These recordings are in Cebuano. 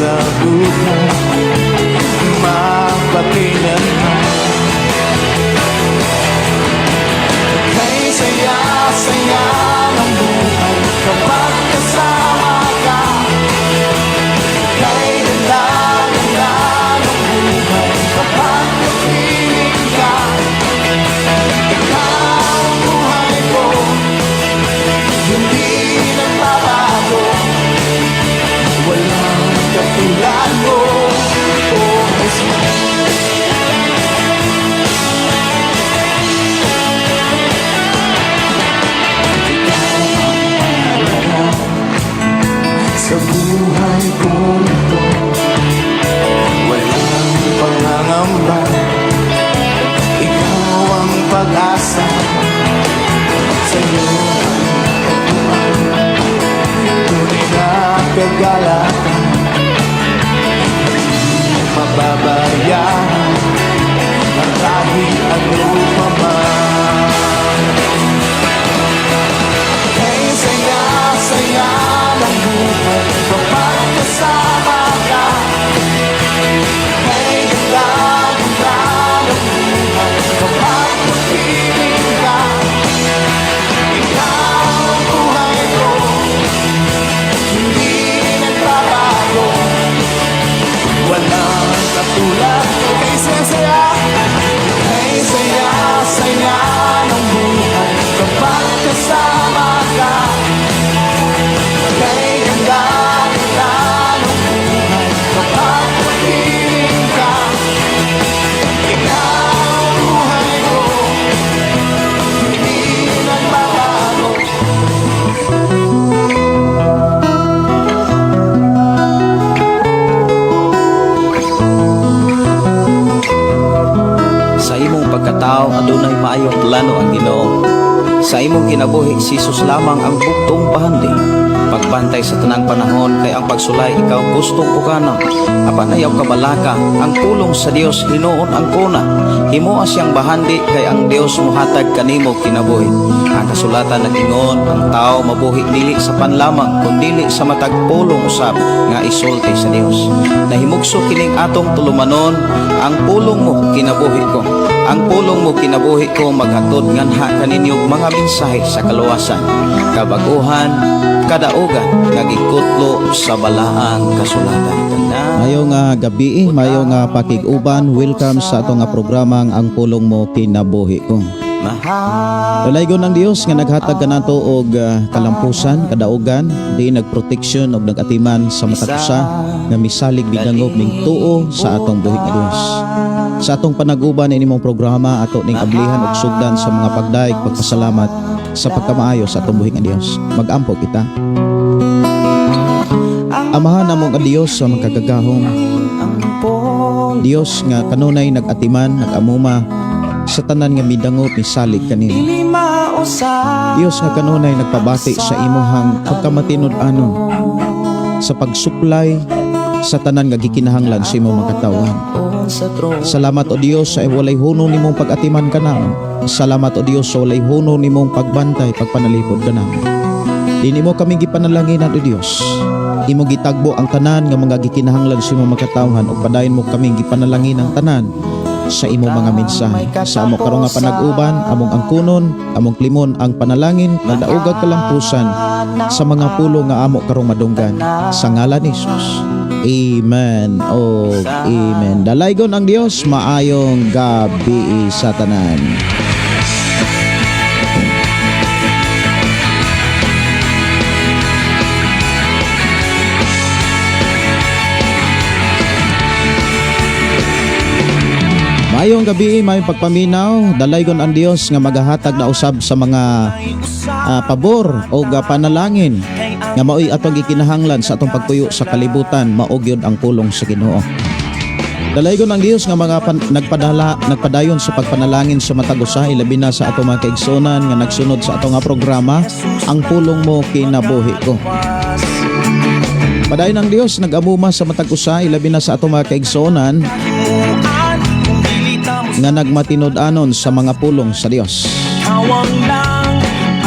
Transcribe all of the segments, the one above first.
Sa buhay magpakailanman. Kay saya-saya ng buhay kapag kasama ka. Kay ganda-ganda ng buhay kapag kapiling ka. Ikaw ang buhay ko, hindi nagbabago. Walang katulad mo, oh Jesus. Ikaw ang mahalaga sa buhay kong ito. Walang pangangamba, ikaw ang pag-asa. Sa'yo ang natagpuan, tunay na kagalakan. Hindi mababayaan ang kahit ano pa man. Kay saya-saya ng buhay kapag kasama ka. Kay ganda-ganda ng buhay kapag kapiling ka. Ikaw ang buhay ko, hindi nagbabago. Walang katulad mo. Kay saya-saya, kay saya-saya ng buhay kapag kasama ka. Kay ganda-ganda ng buhay kapag kapiling ka. Ikaw ang buhay ko, hindi nagbabago. Sa imong pagkatao adunay maayong plano ang Ginoo. Sa imong kinabuhi si Jesus lamang ang bugtong bahandi. Pagbantay sa tanang panahon kay ang pagsulay ikaw gustong pukana. Apan ayaw kabalaka ang pulong sa Dios hinuon ang kuna. Himoa siyang bahandi kay ang Dios mohatag kanimo kinabuhi. Ang kasulatan nag-ingon ang tao mabuhi dili sa panlamang kundili sa matag pulong usab nga isulti sa Dios. Nahimugso kining atong tulumanon, ang pulong mo kinabuhi ko. Ang pulong mo kinabuhi ko maghatod nganha kaninyo mga mensahe sa kaluwasan, kabaguhan, kadaugan nga gikutlo sa balaang kasulatan. Maayong gabi, maayong pakig-uban. Welcome sa atong programang Ang Pulong Mo Kinabuhi Ko. Dalaygon ang Dios nga naghatag kanato og kalampusan, kadaugan, di nagproteksyon og nagatiman sa matag usa nga misalig bidangop ning tuo sa atong buhi nga Dios. Sa atong panag-uban ini mong programa ato ning ablihan og sugdan sa mga pagdaig pagpasalamat sa pagkamaayo sa atong buhi nga Dios. Magampo kita. Amahan namong nga Dios sa makagagahom, Dios nga kanunay nag-atiman, nag-amuma sa tanan nga midangop misalig kanimo. Dios nga kanunay nagpabati sa imuhang pagkamatinud-anon sa pagsuplay sa tanan nga gikinahanglan sa imong mga katawhan. Salamat o Dios sa walay hunong nimong pag-atiman kanamo. Salamat o Dios sa walay hunong nimong pagbantay, pagpanalipod kanamo. Dini mo kami gipanalanginan o Dios. Imo gitagbo ang tanan nga mga gikinahanglan sa imong mga katawhan ug padayon mo kami gipanalangin ang tanan sa imong mga mensahe. Sa amo karong nga panag-uban, among angkunon, among klimon ang panalangin, nadaugag kalampusan sa mga pulong nga amo karong madunggan. Sa ngalan ni Jesus. Amen o amen. Dalaygon ang Dios, maayong gabi sa tanan. Maayong gabi, maayong pagpaminaw. Dalaygon ang Dios nga magahatag na usab sa mga pabor o panalangin nga maoy atong gikinahanglan sa atong pagpuyo sa kalibutan, mao gyud ang pulong sa Ginoo. Dalaygon ang Dios nga mga nagpadayon sa pagpanalangin sa matag usa, ilabi na sa atong mga kaigsuonan nga nagsunod sa atong nga programa Ang Pulong Mo Kinabuhi Ko. Padayon ang Dios nag-amuma sa matag usa, ilabi na sa atong mga kaigsuonan nga nagmatinud-anon sa mga pulong sa Dios.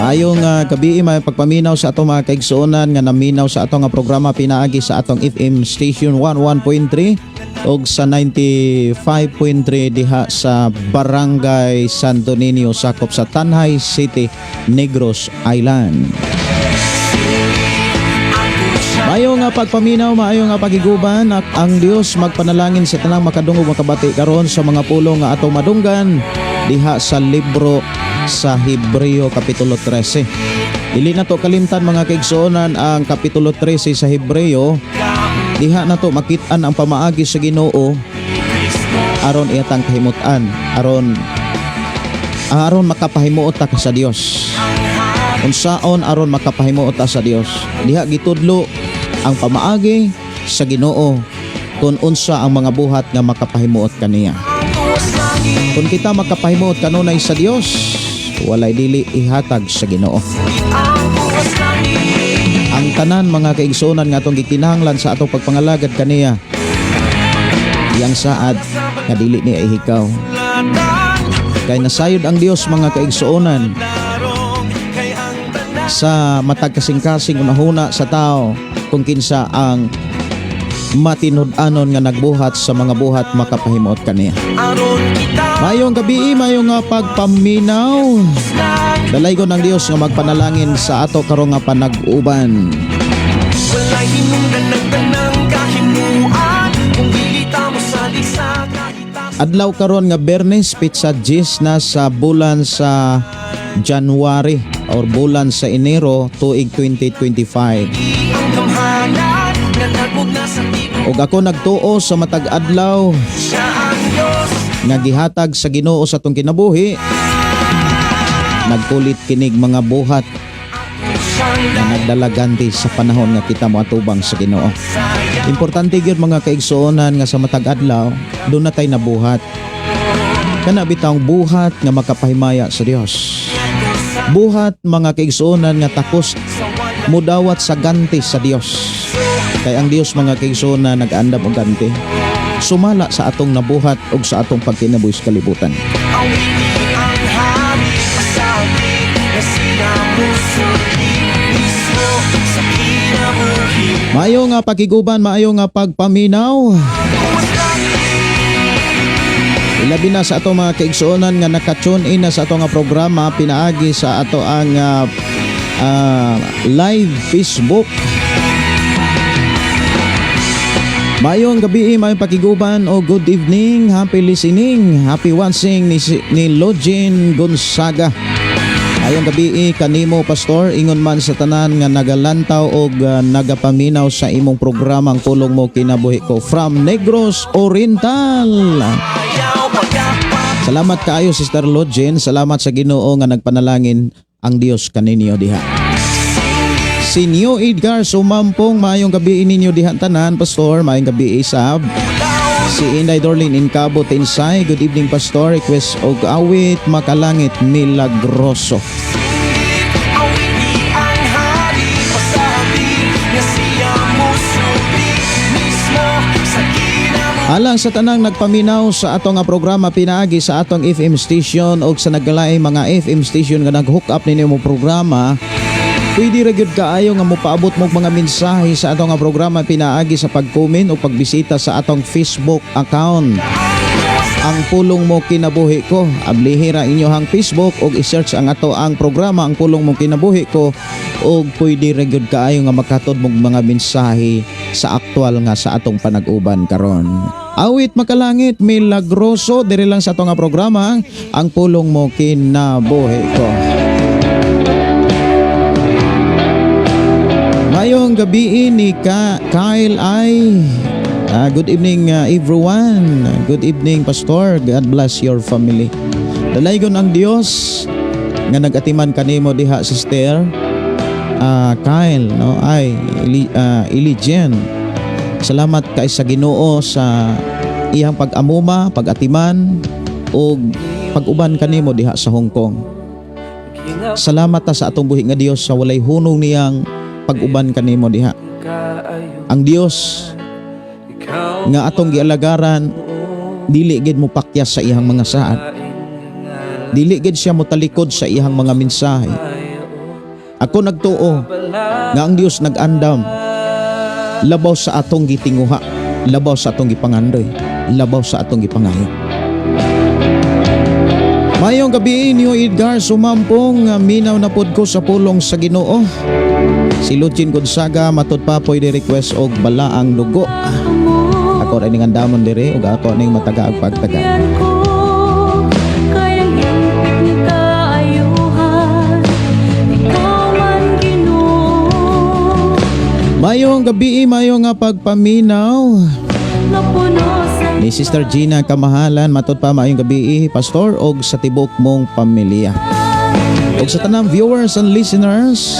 Maayong gabii, may pagpaminaw sa atong mga kaigsuonan nga naminaw sa atong nga programa pinaagi sa atong FM station 11.3 og sa 95.3 diha sa Barangay Santo Niño, sakop sa Tanjay City, Negros Island. Maayo nga pagpaminaw, maayo nga pagiguban at ang Dios magpanalangin sa tanang makadungog, makabati karon sa mga pulong nga atong madunggan diha sa libro sa Hebreo kapitulo 13. Dili na to kalimtan, mga kaigsuonan, ang kapitulo 13 sa Hebreo. Diha na to makit-an ang pamaagi sa Ginoo aron iyatang kahimutan, aron aron makapahimuot ta ka sa Dios. Unsaon aron makapahimuot ta sa Dios? Diha gitudlo ang pamaagi sa Ginoo kung unsa ang mga buhat nga makapahimuot kaniya. Kung kita makapahimuot kanunay sa Dios, walay dili ihatag sa Ginoo. Ang tanan, mga kaigsuonan, nga atong gikinahanglan sa atong pagpangalagad kaniya, iyang saad nga dili niya ihikaw. Kay nasayod ang Dios, mga kaigsuonan, sa matag kasing-kasing unahuna sa tao kung kinsa ang matinud-anon nga nagbuhat sa mga buhat makapahimuot kaniya. Mayong gabi, mayong nga pagpaminaw. Dalaygon ng Dios nga magpanalangin sa ato karong nga panag-uban. Walay hinungdan ng tanang kahimuan kung dili ta mosalig sa kahitasan. Adlaw karon nga Bernes, petsa 10 na sa bulan sa January or bulan sa Enero, tuig 2025. Ang gamhanan nga nagmugna sa tibok. Ug ako nagtuo sa matag adlaw Siya ang Diyos nga gihatag sa Ginoo sa atong kinabuhi, nagkulit kinig mga buhat Siyang nga nagdalaganti sa panahon nga kita moatubang sa Ginoo. Importante gyud, mga kaigsuonan, nga sa matag adlaw duna tay nabuhat. Kana bitawng buhat nga makapahimaya sa Dios. Buhat, mga kaigsuonan, nga takos mudawat sa ganti sa Dios. Kay ang Dios, mga kaigsuonan, nag-andam og ganti sumala sa atong nabuhat ug sa atong pagkinabuhi sa kalibutan. Awiti ang hari, pasabi na sila musulti mismo sa kinabuhi. Maayo nga pakiguban, maayo nga pagpaminaw. Ilabi na sa ato mga kaigsuonan nga naka-tune in na sa ato nga programa pinaagi sa ato ang live Facebook. Maayong gabi, maayong pakiguban o good evening, happy listening, happy watching ni Login Gonzaga. Maayong gabi kanimo, Pastor, ingon man sa tanan nga nagalantaw og nagapaminaw sa imong programa Ang Pulong Mo Kinabuhi Ko from Negros Oriental. Ayaw pagkapa Salamat kaayo, Sister Login, salamat sa Ginoo nga nagpanalangin ang Dios kaninyo diha. Si Neo Edgar Sumampong, maayong gabi ninyo diha tanan, Pastor, maayong gabi isab. Si Inday Dorlin Incabo Tinsay, good evening, Pastor, request og awit Makalangit Milagroso. Awiti ang hari, pasabi na siya musulti mismo sa kinabuhi. Alang sa tanang nagpaminaw sa atong nga programa pinaagi sa atong FM station og sa nagkalaing mga FM station nga nag-hook up ninyo mo programa, pwede ra gyud kaayo nga mopaabot mo og mga mensahe sa atong nga programa pinaagi sa pag-comment o pagbisita sa atong Facebook account. Ang Pulong Mo Kinabuhi Ko. Ablihi ra inyohang Facebook og i-search ang ato ang programa Ang Pulong Mo Kinabuhi Ko og pwede ra gyud kaayo nga makatod mog mga mensahe sa aktual nga sa atong panag-uban karon. Awit Makalangit Milagroso, diri lang sa atong nga programa Ang Pulong Mo Kinabuhi Ko. Mayong gabi ni Kyle ay good evening, everyone. Good evening, Pastor. God bless your family. Dalaygon ang Dios nga nagatiman kanimo diha, Sister Kyle, no, ay Ili Jen. Salamat kay sa Ginoo sa iyang pag-amuma, pag-atiman ug pag-uban kanimo diha sa Hong Kong. Salamat ta sa atong buhi nga Dios sa walay hunong niyang pag-uban kanimo diha. Ang Dios nga atong gialagaran dili gid mo pakyas sa iyang mga saad. Dili gid siya motalikod sa iyang mga mensahe. Ako nagtuo nga ang Dios nag-andam labaw sa atong gitinguha, labaw sa atong gipangandoy, labaw sa atong gipangayo. Mayong gabi niyo, Edgar Sumampong, minaw na pod ko sa pulong sa Ginoo. Si Lucin Gonzaga, matud pa, pwede request og Balaang Dugo. Ako rin ning andamon diri ug ako ning mataga og pagtaga. Yan ko kayang hingpit nga kaayuhan. Ikaw man, Ginoo. Mayong gabi, mayong nga pagpaminaw. Napuno sa Ni Sister Gina Kamahalan, matud pa, maayong gabi, Pastor, og sa tibok mong pamilya. Og sa tanang viewers and listeners,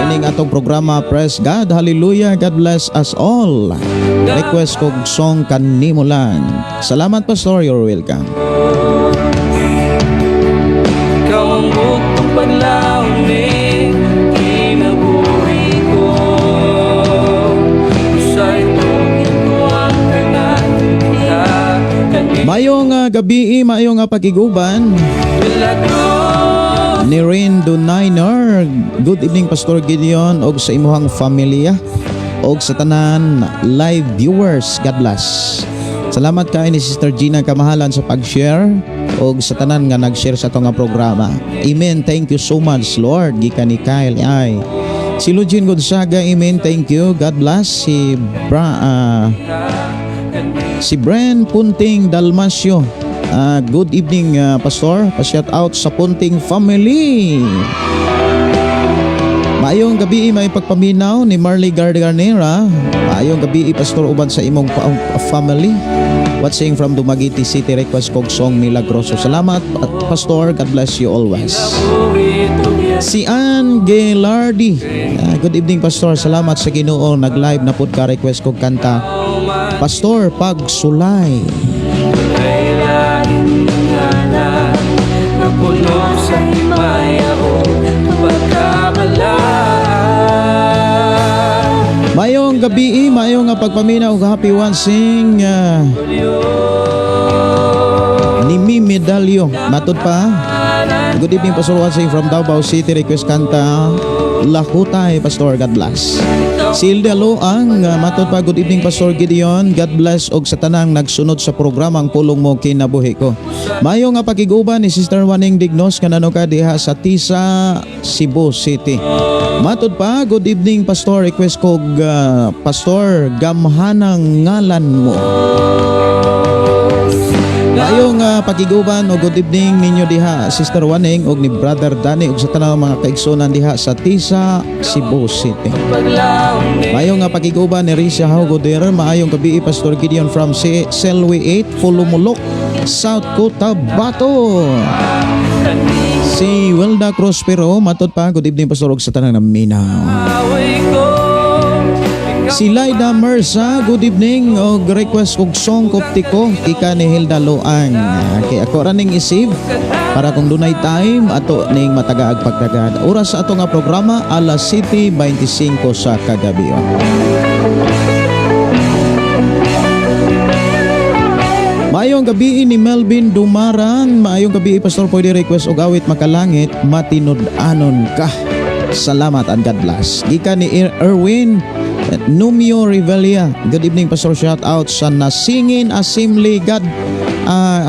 ining atong programa. Praise God, hallelujah, God bless us all. Request kog song Kanimo Lang. Salamat, Pastor, you're welcome. Ikaw ang buktong paglaom ning kinabuhi ko. Sa itong ko ang tanan. Mayong gabi, mayong pagiguban Milagro ni Rin Dunayner. Good evening, Pastor Gideon, og sa imuhang familia og sa tanan live viewers. God bless. Salamat kay ni Sister Gina Kamahalan sa pag-share og sa tanan nga nag-share sa atong nga programa. Amen. Thank you so much, Lord. Gikan ni Kyle ay. Si Lugin Gonzaga, amen. Thank you. God bless. Si Bren Punting Dalmasio. Good evening, Pastor. Pa-shout out sa Punting family. Maayong gabi, may pagpaminaw ni Marley Garganera. Maayong gabi, Pastor, uban sa imong family. Watching from Dumaguete City, request kog song Milagroso. Salamat, Pastor. God bless you always. Si Ann Gelardi. Good evening, Pastor. Salamat sa Ginoo. Nag-live na pud ka. Request kog kanta, Pastor, Pagsulay. Kailangan na napuno sa himaya o pagkabalaan. Mayong gabi, mayong nga pagpaminaw ug happy watching ni Mimi Medalyo. Matud pa. Good evening, Pastor, watching from Davao City. Request kanta Lahutay, Pastor. God bless. Si Hilda Loang, matud pa, good evening, Pastor Gideon. God bless og sa tanang nagsunod sa programa Ang Pulong Mo Kinabuhi Ko. Mayo nga pakiguban ni Sister Waning Dignos kanano ka diha sa Tisa, Cebu City. Matud pa, good evening, Pastor. Request ko, Pastor, Gamhanang Ngalan Mo. Maayong pakiguban o good evening ninyo diha, Sister Waning og ni Brother Danny og sa tanang mga kaigsunan diha sa Tisa, Cebu City. Maayong nga pakiguban ni Risha Haugoder, maayong gabi, Pastor Gideon from Selway 8, Pulumulok, South Cotabato. Si Wilda Prospero, matud pa, good evening, Pastor, og sa tanang naminaw. Si Laida Mersa, good evening og request og song Koptiko gikan ni Hilda Loang. Okay, ako ra ning isip para kung dunay time ato ning matagaag pagdagad. Oras sa ato nga programa alas 7:25 sa kagabi. Maayong gabi ni Melvin Dumaran, maayong gabi, Pastor, pwede request og awit Makalangit, Matinud-anon Ka. Salamat and God bless. Gikan ni Erwin Numio Revilla. Good evening, Pastor, shout out sa Nasingin Assembly God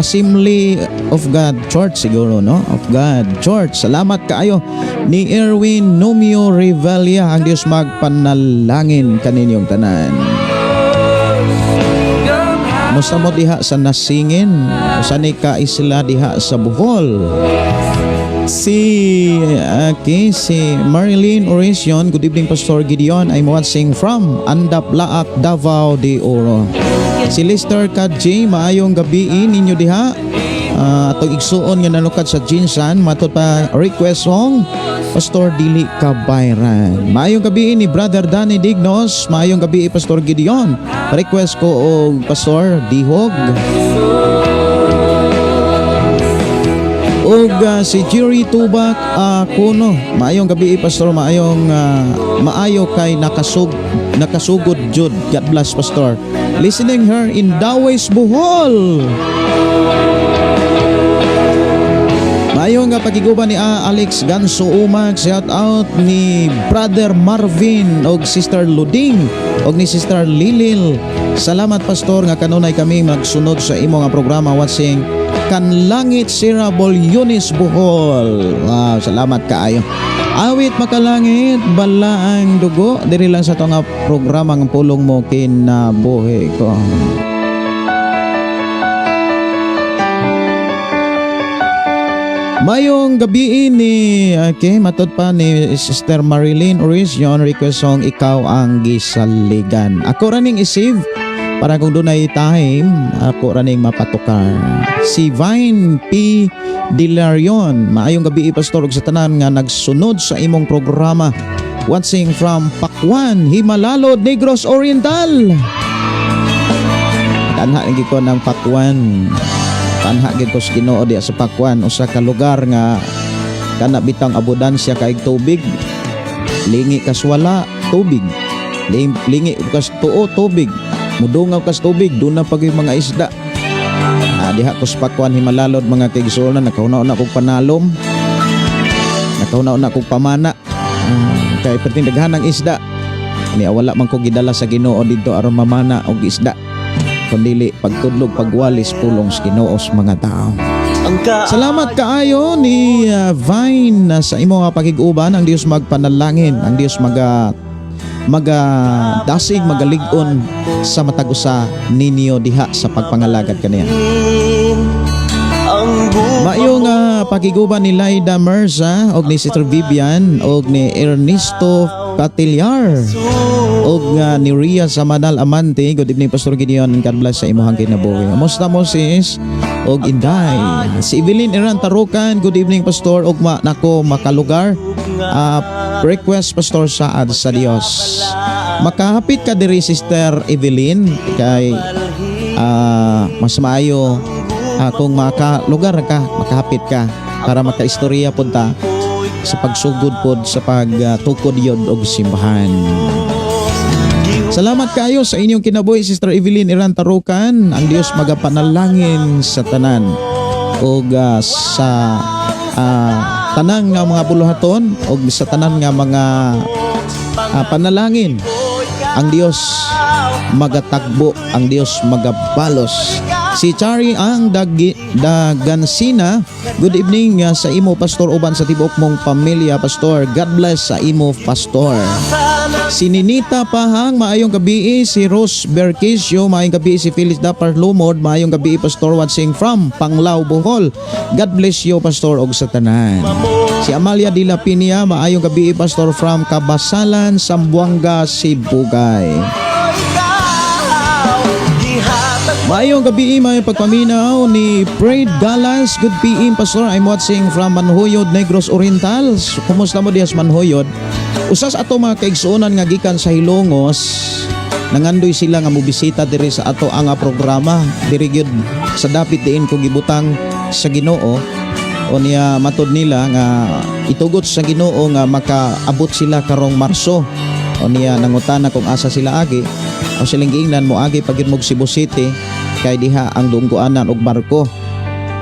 Assembly of God Church siguro, no? Of God Church. Salamat kaayo ni Erwin Numio Revilla. Ang Dios magpanalangin kaninyong tanan. Musta mo diha sa Nasingin? Usa ni ka isla diha sa Bohol. Si okay, si Marilyn Oracion, good evening, Pastor Gideon. I'm watching from Andap Laak, Davao de Oro. Si Lester Kadji, maayong gabi ninyo diha. Atong igsuon nga nanukad sa Jinsan, matud pa, request song, Pastor, Dili Kabayran. Maayong gabi ni Brother Danny Dignos, maayong gabi, Pastor Gideon. Request ko og, Pastor, Dihog. Ug si Jerry Tubak Kuno. Maayong gabi, Pastor, maayong maayo kay nakasugod jud. God bless, Pastor. Listening her in Dawes, Bohol. Maayong Maayong nga pakiguban ni Alex Ganso Umag, shout out ni Brother Marvin og Sister Luding og ni Sister Lilil. Salamat, Pastor, nga kanunay kami magsunod sa imo nga programa, watching Kanlangit Sira Bolyonis, Bohol. Wow, salamat kaayo. Awit "Makalangit Balaang Dugo" diri lang sa ato nga programa ng Pulong Mo Kinabuhi Ko. Mayong gabi ni, okay, matod pa ni Sister Marilyn Orision, request song "Ikaw ang Gisaligan". Ako raning i-save para kung dunay time ako raning mapatukar. Si Vine P. Dilarion, maayong gabi, Pastor, ug sa tanan nga nagsunod sa imong programa. Watching from Pakwan, Jimalalud, Negros Oriental. Tanha lagi ko ng Pakwan. Tanha gid ko sa Ginoo diya sa Pakwan, usa ka lugar nga kana bitang abundansya kay tubig. Lingi kas wala tubig. Lingi kas tuo, tubig. Mudungaw kas tubig, doon na pag yung mga isda. Diha ko sa Pakwan, Jimalalud, mga kaigsuonan, nakahuna-una kog panalom. Nakahuna-una kog pamana. Kay perting daghan ang isda. Ni wala man ko gidala sa Ginoo didto aron mamana og isda, kundili pagtudlog, pagwalis pulong sa Ginoo sa mga tao. Ang ka Salamat kaayo ni Vine sa imo nga pakig-uban. Ang Dios magpanalangin, ang Dios maga maga dasig, magalig-on sa matag usa ninyo diha sa pagpangalagad kaniya. Ang Maayong pakiguban ni Laida Merza og ni Sister Vivian og ni Ernesto Patilyar og nga ni Ria Samanal Amante. Good evening, Pastor Gideon, and God bless sa imuhang kinabuhi. Kamusta mo, sis? Og Inday. Si Evelyn Iran Tarukan, good evening, Pastor, ugma nako makalugar. Request, Pastor, "Saad sa Dios". Makahapit ka diri, Sister Evelyn, kay mas maayo kung makalugar ka, makahapit ka para makaistorya pud ta sa pagsugod pod sa pagtukod yod og simbahan. Salamat kayo sa inyong kinabuhi, Sister Evelyn Iran Tarukan. Ang Dios magapanalangin sa tanan og sa tanang nga mga buluhaton og sa tanan nga mga panalangin. Ang Dios magatagbo, ang Dios magabalos. Si Chari ang Dagi, Dagansina, good evening sa imo, Pastor, uban sa tibuok mong pamilya, Pastor. God bless sa imo, Pastor. Si Ninita Pahang, maayong gabi. Si Rose Berquisio, maayong gabi. Si Phyllis Dapar Lumod, maayong gabi, Pastor, watching from Panglao, Bohol. God bless you, Pastor, og sa tanan. Si Amalia de la Pinia, maayong gabi, Pastor, from Kabasalan, Zamboanga, Sibugay. Maayong gabi, may pagpaminaw ni Fred Galas. Good PM, Pastor. I'm watching from Manhuyod, Negros Oriental. Kumusta mo diha sa Manhuyod? Usas ato mga kaigsuonan nga gikan sa Hilongos, nangandoy sila nga mobisita diri sa ato ang programa. Diri gyud sa dapit diin ko gibutang sa Ginoo. O niya matod nila nga itugot sa Ginoo nga makaabot sila karong Marso. O niya nangutana kung asa sila agi. O silang giingnan mo agi pag mo Cebu City kay diha ang dunggoanan og barko.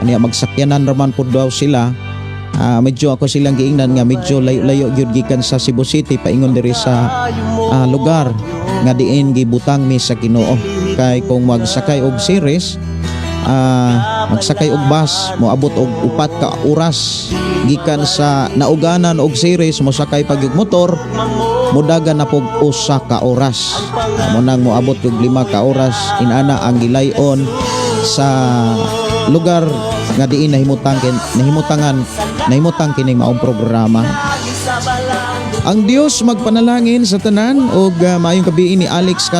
Niya magsakyanan raman pud daw sila. Medyo ako silang giingnan nga medyo layo-layo gyud gikan sa Cebu City paingon diri sa lugar nga diin gibutang mi sa Ginoo. Kay kung magsakay og series, magsakay og bus, moabot og 4 ka oras gikan sa nauganan og series, mosakay pag og motor, mudagan na pog 1 ka oras. Mo nang moabot og 5 ka oras inana ang gilayon sa lugar nga diin nahimutang kin nahimutangan nahimutang kining maong programa. Ang Dios magpanalangin sa tanan og maayong gabi ni Alex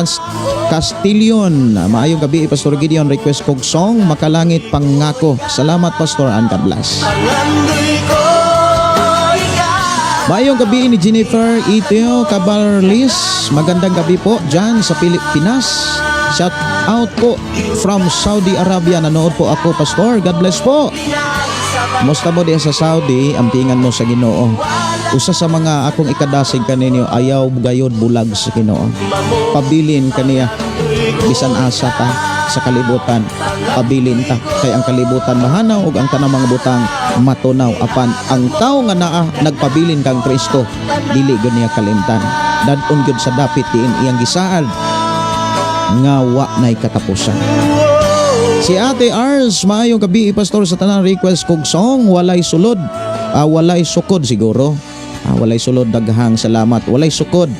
Castillon. Maayong gabi, Pastor Gideon, request kog song "Makalangit Pangako". Salamat, Pastor, and God bless. Maayong gabi ni Jennifer Iteo Cabarlis. Magandang gabi po dyan sa Pilipinas. Shout out po from Saudi Arabia. Nanood po ako, Pastor. God bless po. Musta mo diya sa Saudi, ampingan mo sa Ginoo. Usa sa mga akong ikadasig kaninyo, ayaw gayod bulag sa Ginoo. Pabilin kaniya bisan asa ka. Sa kalibutan, pabilin ta kay ang kalibutan mahanaw ug ang tanang mga butang matunaw, apan ang tawo nga naa nagpabilin kang Kristo, dili gyud niya kalimtan, dad-on gyud sa dapit diin iyang gisaad nga wa nay katapusan. Si Ate Ars, maayong gabi, Pastor, sa tanan, request kog song "Walay Sulod." Ah, "Walay Sukod" siguro. Ah, "Walay Sulod", daghang salamat. "Walay Sukod"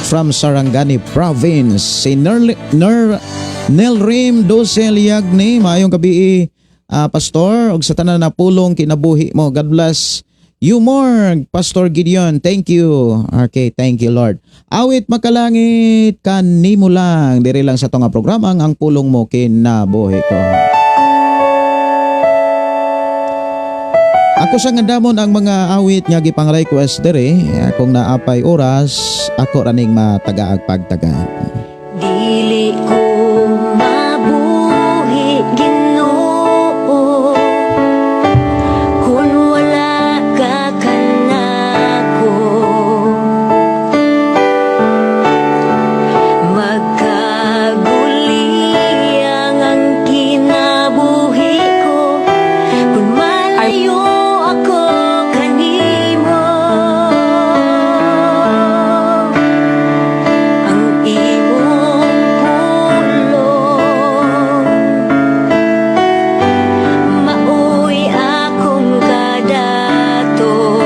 from Sarangani Province. Si Ner, Ner Nelrim Dosel Yagni, maayong gabi, Pastor, ug sa tanan na pulong kinabuhi mo. God bless you more, Pastor Gideon. Thank you. Okay, thank you, Lord. Awit "Makalangit Kanimo Lang". Diri lang sa tunga programa ang pulong mo kinabuhi ko. Ako sa ngandamon ang mga awit nga gipang request diri. Kung naapay oras, ako raning matagaag pagtaga. Dili ko mabuhi, Ginoo, kung wala ka kanako. Magkaguliyang ang kinabuhi ko kung malayo ako kanimo. Ang imong pulong maoy akong kadato.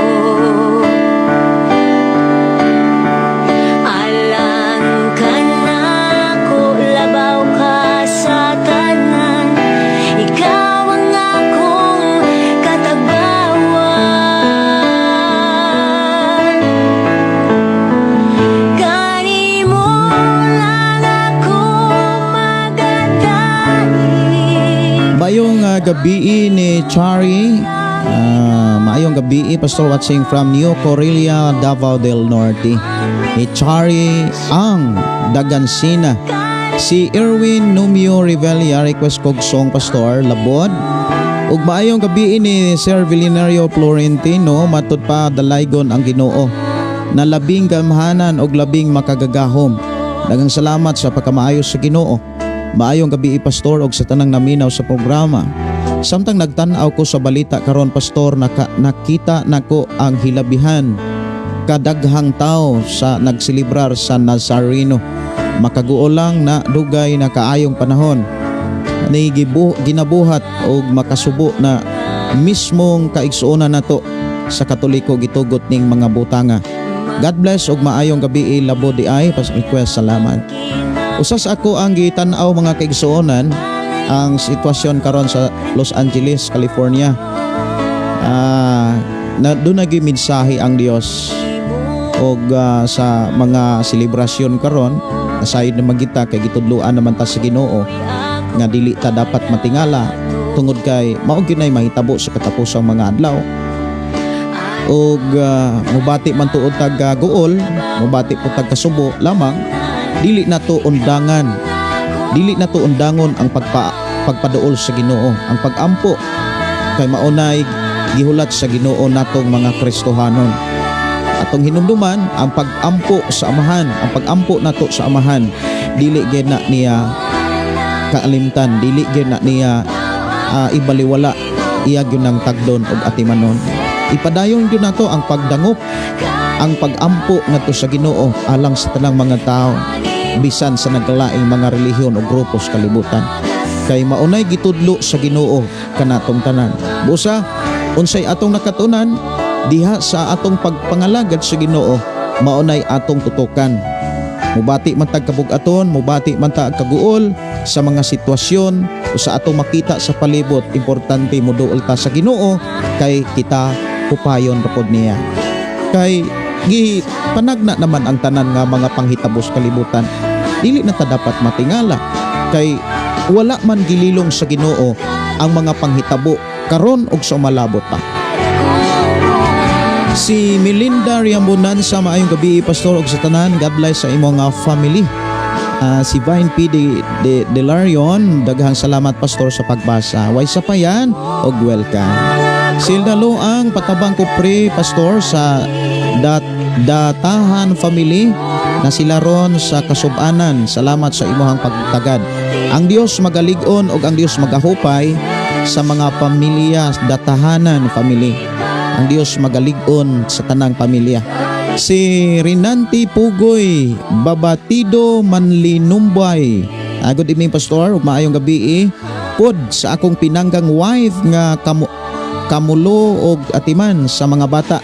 Alang kanako, labaw ka sa tanan. Ikaw ang akong katagbawan. Kanimo lang ako magadaig. Maayong gabi ni Chari. Maayong gabi, Pastor, watching from New Corella, Davao del Norte. Ni Chari ang Dagansina. Si Erwin Numio Revilla, request kog song, Pastor, "Labod". Ug maayong gabi ni Sir Villinario Florentino, matud pa dalaygon ang Ginoo na labing gamhanan og labing makagagahom. Daghang salamat sa pagkamaayo sa Ginoo. Maayong gabi, Pastor, og sa tanang naminaw sa programa. Samtang nagtan-aw ko sa balita karon, Pastor, nakita nako ang hilabihan kadaghang tao sa nagselebrar sa Nazareno. Makaguol lang na dugay na kaayong panahon ni ginabuhat og makasubo na mismong kaigsuonan nato sa Katoliko gitugot ning mga butanga. God bless ug maayong gabi, "Labod" di ay pas request, salamat. Usas ako ang gitan-aw, mga kaigsuonan, ang sitwasyon karon sa Los Angeles, California. Na doon nagi mensahe ang Dios og sa mga selebrasyon karon, nasayod naman kita kay gitudloan naman ta sa Ginoo nga dili ta dapat matingala tungod kay mao gyud nay mahitabo sa katapusang mga adlaw. Og mubati man tuod tag guol, mubati po tag kasubo lamang, dili nato undangan, dili nato undangon ang pagpaduol sa Ginoo, ang pagampo, kay maunay gihulat sa Ginoo natong mga Kristohanon. Atong hinumduman ang pagampo sa Amahan, ang pagampo nato sa Amahan, dili gyud na niya kaalimtan, dili gyud na niya ibaliwala, iya gyud nang tagdon og atimanon. Ipadayon gyud nato ang pagdangop, ang pagampo ngadto sa Ginoo alang sa tanang mga tao bisan sa nagkalaing mga relihiyon o grupo sa kalibutan, kay maunay gitudlo sa Ginoo kanatong tanan. Busa unsay atong nakatunan diha sa atong pagpangalagad sa Ginoo, maunay atong tutukan. Mubati man tag kabug-aton, mubati man tag kaguol sa mga sitwasyon o sa atong makita sa palibot, importante moduol ta sa Ginoo kay kita hupayon ra pod niya, kay gi panagna naman ang tanan nga mga panghitabo sa kalibutan. Dili na ta dapat matingala kay wala man gililong sa Ginoo ang mga panghitabo karon ug sa umalabot pa. Si Melinda Riambonanza, maayong gabi, Pastor, ug sa tanan. God bless sa imong family. Si Vine P. De Delarion, daghang salamat, Pastor, sa pagbasa. Way sapayan og welcome. Silda Loang, patabang ko pre, Pastor, sa Datahan family na sila ron sa Kasubanan. Salamat sa imuhang pagtagad. Ang Dios magalig-on ug ang Dios magahupay sa mga pamilya, datahanan family. Ang Dios magalig-on sa tanang pamilya. Si Rinanti Pugoy, Babatido Manlinumbay. Good evening, Pastor, ug maayong gabi eh. Pod sa akong pinanggang wife nga kamulo og atiman sa mga bata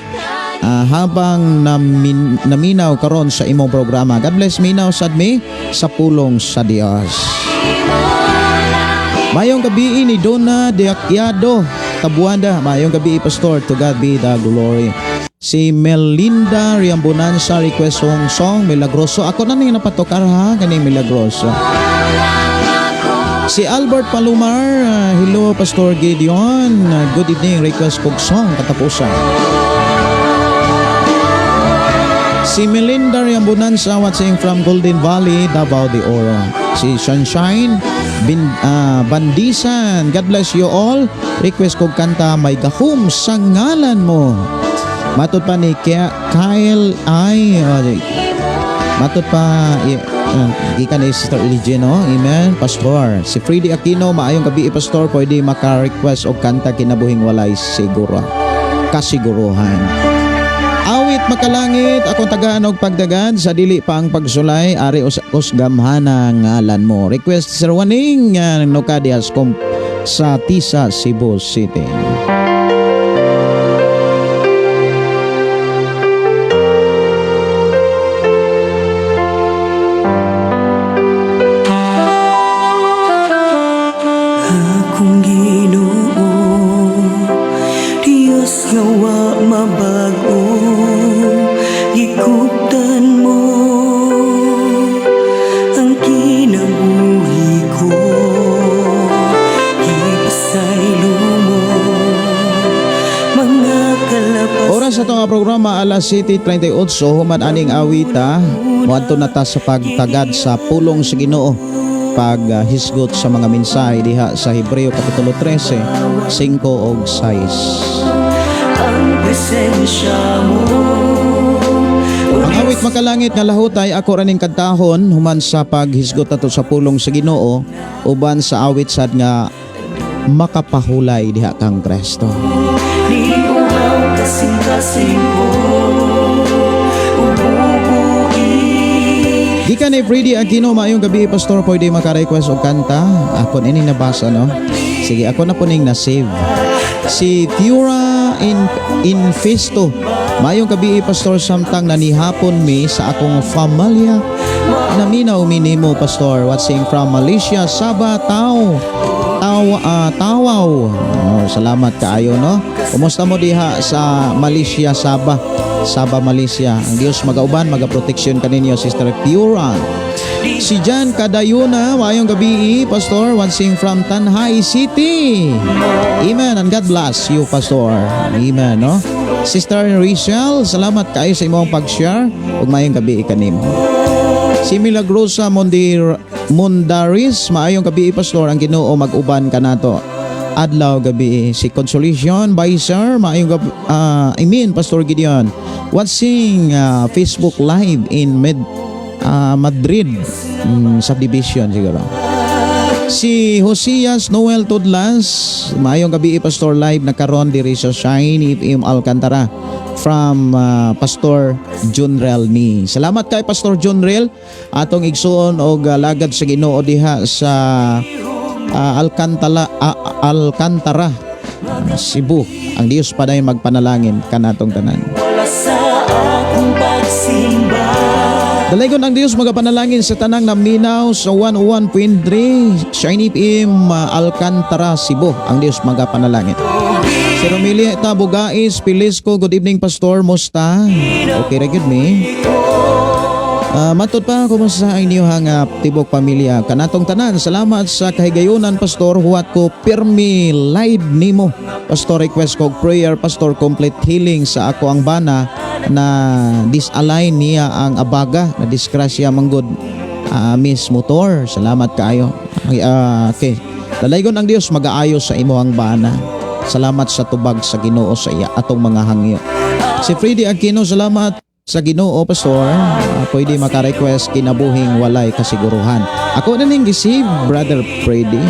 habang naminaw karon sa imong programa. God bless, minaw sad mi sa pulong sa Dios. Mayong gabi ni Donna de Aquiado Tabuanda. Mayong gabi, Pastor. To God be the glory. Si Melinda Riambonanza, request song song Milagroso. Ako na ning napatokar ha kaning Milagroso. Si Albert Palomar, hello Pastor Gideon. Good evening, request kog song Katapusan. Si Melinda Riambonanza watching from Golden Valley, Davao de Oro. Si Sunshine Bandisan, God bless you all. Request kog kanta May Gahom sa Ngalan Mo. Matod pa ni Kyle ay matod pa gikan ni Sister Elijah, no? Amen, Pastor. Si Freddy Aquino, maayong gabi, Pastor, pwede maka-request og kanta Kinabuhing Walay Siguro Kasiguruhan. Awit Makalangit, akong tagaan og pagdagan sa dili pa ang pagsulay, ari us gamhana ngalan mo. Request Sir Waning Nocadias kom sa Tisa, Cebu City. Akong Ginoo, Diyos nga wa mabag-o, gikuptan mo ang kinabuhi ko, gipasaylo mo mga kalapasan. Oras sa nga programa alas 7:38. Human aning awita, moadto na ta sa pagtagad sa pulong sa Ginoo, paghisgot sa mga mensahe diha sa Hebreo kapitulo 13, 5 ug 6. Ang presensya mo. Ang awit Makalangit nga Lahutay ako raning kantahon human sa paghisgot nato sa pulong sa Ginoo uban sa awit sad nga makapahulay diha kang Kristo. Di uhaw kasing-kasing ko Ububuin. Gikan ni Freddy Aquino, maayong gabi, Pastor, pwede maka-request og kanta? Ako ini nabasa, no. Sige, ako na po ning na-save. Si Fiora Infisto. Maayong gabi, Pastor, samtang nanihapon mi sa akong familia. Naminaw mi nimo, Pastor, watching from Malaysia, Sabah, Tau. Tawaw. Oh, salamat kaayo, no. Kumusta mo diha sa Malaysia, Sabah? Sabah, Malaysia. Ang Dios magauban, magaproteksyon kaninyo, Sister Fiora. Si Jan Kadayuna, maayong gabi, Pastor, watching from Tanjay City. Amen and God bless you, Pastor. Amen, no? Sister Rachel, salamat kaayo sa imong pag-share ug maayong gabi kanimo. Si Milagrosa Mundaris, maayong gabi, Pastor, ang Ginoo mag-uban kanato. Adlaw gabi. Si Consolation by Sir, maayong gabi, I mean Pastor Gideon. Watching Facebook Live in Madrid subdivision siguro. Si Josias Noel Tudlas, maayong gabi, Pastor, live na karon diri sa Shine FM Alcantara from Pastor Junrel ni. Salamat kay Pastor Junrel, atong igsuon og lagad sa Ginoo diha sa Alcantara, Cebu. Ang Dios paday magpanalangin kanatong tanan. Wala sa akong pagsimba. Dalaygon ang Dios magapanalangin sa tanang naminaw sa 101.3 Shine FM Alcantara, Cebu. Ang Dios magapanalangin. Si Romelia Tabugais Pilisco, good evening, Pastor, musta? Okay ra gyud mi. Matod pa, kumusta ang inyong tibok pamilya? Kanatong tanan, salamat sa kahigayunan, Pastor. Huwat ko pirmi live nimo. Pastor, request ko prayer, Pastor, complete healing sa ako ang bana na disalign niya ang abaga, na disgrasya manggod Miss Motor. Salamat kaayo. Okay. Dalaygon ang Dios mag-aayos sa imo ang bana. Salamat sa tubag sa Ginoo sa iya atong mga hangyo. Si Freddy Aquino, salamat. Sa Ginoo, Pastor, pwede maka-request "Kinabuhing Walay Kasiguruhan." Ako na ning gi-save, Brother Freddy.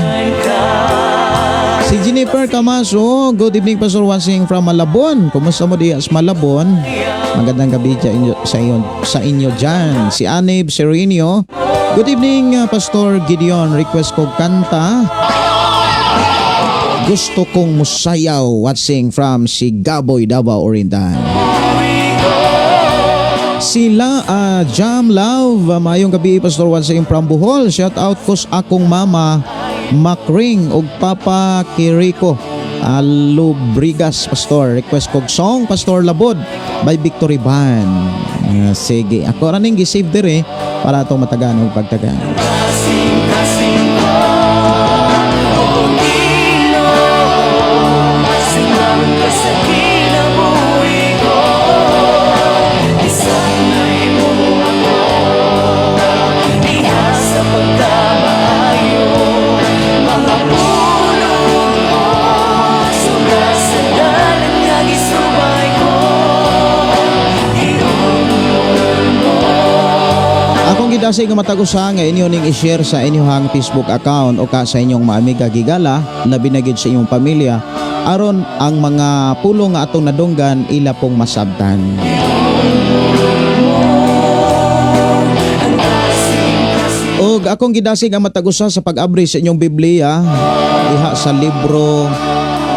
Si Jennifer Camaso, good evening, Pastor Wansing from Malabon. Kumusta mo diya sa Malabon? Magandang gabi dyan sa inyo dyan. Si Anib Serenio, good evening, Pastor Gideon. Request ko kanta, "Gusto Kong Musayaw," watching from Sigaboy, Davao Oriental. Sila Jam Love, maayong gabi, Pastor Wansing from Bohol. Shout out ko sa akong mama Macring ug Papa Kiriko Lubrigas, Pastor. Request kog song, Pastor, "Labod" by Victory Band. Sige, ako ra ning gi-save dire para atong matagan og pagtagan. Kasing-kasing ko, O Ginoo, singaron ka sa kinabuhi ko. Isanay mo ako diha sa pagkamaayo. Mga pulong mo sobra sa dalan nga gisubay ko. Iunol mo. Akong gidasig nga matag usa nga inyo ning i-share sa inyong Facebook account o ka sa inyong maamiga gigala, labi na gid sa inyong pamilya, aron ang mga pulong nga atong nadunggan ila pong masabtan. Ang kasing-kasing Og akong gidasig ang matag usa sa pag-abri sa inyong Biblia diha sa libro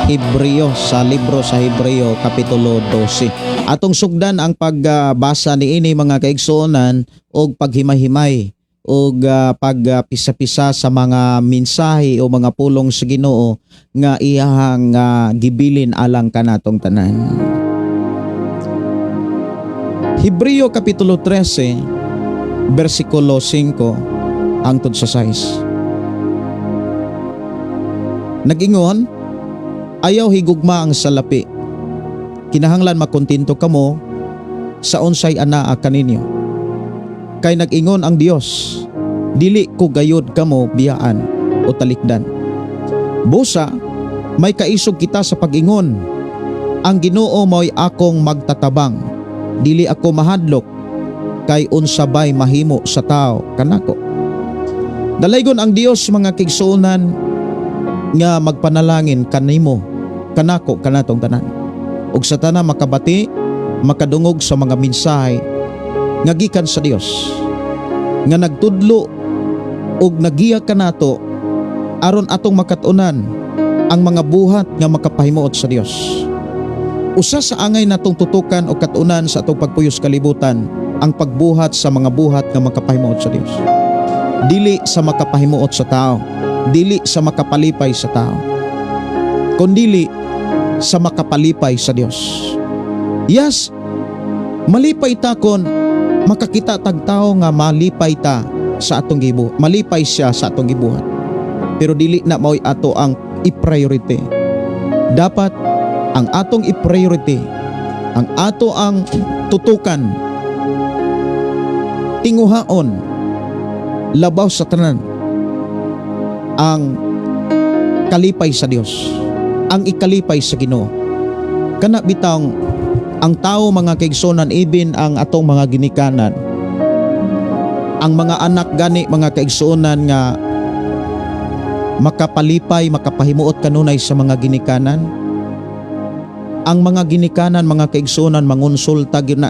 Hebreo, sa libro sa Hebreo kapitulo 12. Atong sugdan ang pagbasa niini, mga kaigsuonan, og paghimay-himay og pagpisa-pisa sa mga mensahe o mga pulong sa Ginoo nga iyahang gibilin alang kanatong tanan. Hebreo kapitulo 13 bersikulo 5 hangtod sa 6. Nag-ingon, "Ayaw higugma ang salapi. Kinahanglan makontento kamo sa unsay anaa kaninyo. Kay nag-ingon ang Dios, 'Dili ko gayud kamo biyaan o talikdan.' Busa, may kaisog kita sa pag-ingon, 'Ang Ginoo mo'y akong magtatabang. Dili ako mahadlok kay unsa bay mahimo sa tao kanako?" Dalaygon ang Dios, mga kaigsuonan, nga magpanalangin kanimo, kanako, kanatong tanan. Ug sa tanan makabati, makadungog sa mga mensahe nga gikan sa Dios nga nagtudlo ug nagiya kanato aron atong makat-unan ang mga buhat nga makapahimuot sa Dios. Usa sa angay natong tutukan o katunan sa atong pagpuyos kalibutan ang pagbuhat sa mga buhat nga makapahimuot sa Dios. Dili sa makapahimuot sa tao, dili sa makapalipay sa tao, kundili sa makapalipay sa Dios. Yes, malipay ta kon makakita tag tao nga malipay ta sa atong gibu, malipay siya sa atong gibuhat. Pero dili na mao'y ato ang i-priority. Dapat ang atong i-priority, ang ato ang tutukan, tinguhaon, labaw sa tanan, ang kalipay sa Dios, ang ikalipay sa Ginoo. Kana bitang ang tao, mga kaigsunan, ibin ang atong mga ginikanan, ang mga anak gani, mga kaigsuonan, nga makapalipay, makapahimuot kanunay sa mga ginikanan. Ang mga ginikanan, mga kaigsuonan, mangonsulta gyud na.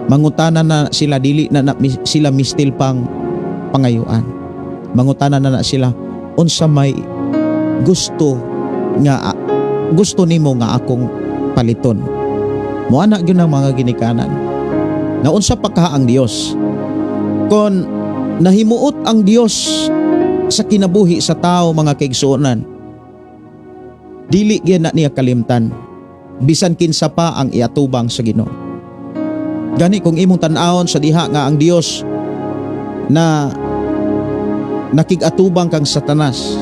Mangutana na sila, dili na sila mistil pang pangayuan. Mangutana na na sila, "Unsa may gusto nga gusto nimo nga akong paliton?" Moana gyud ang mga ginikanan. Na unsa pa kaha ang Dios? Kon nahimuot ang Dios sa kinabuhi sa tao, mga kaigsuonan, dili gyud na niya kalimtan bisan kinsa pa ang iatubang sa Ginoo. Gani kung imong tan-awon sa diha nga ang Dios na nakig-atubang kang Satanas,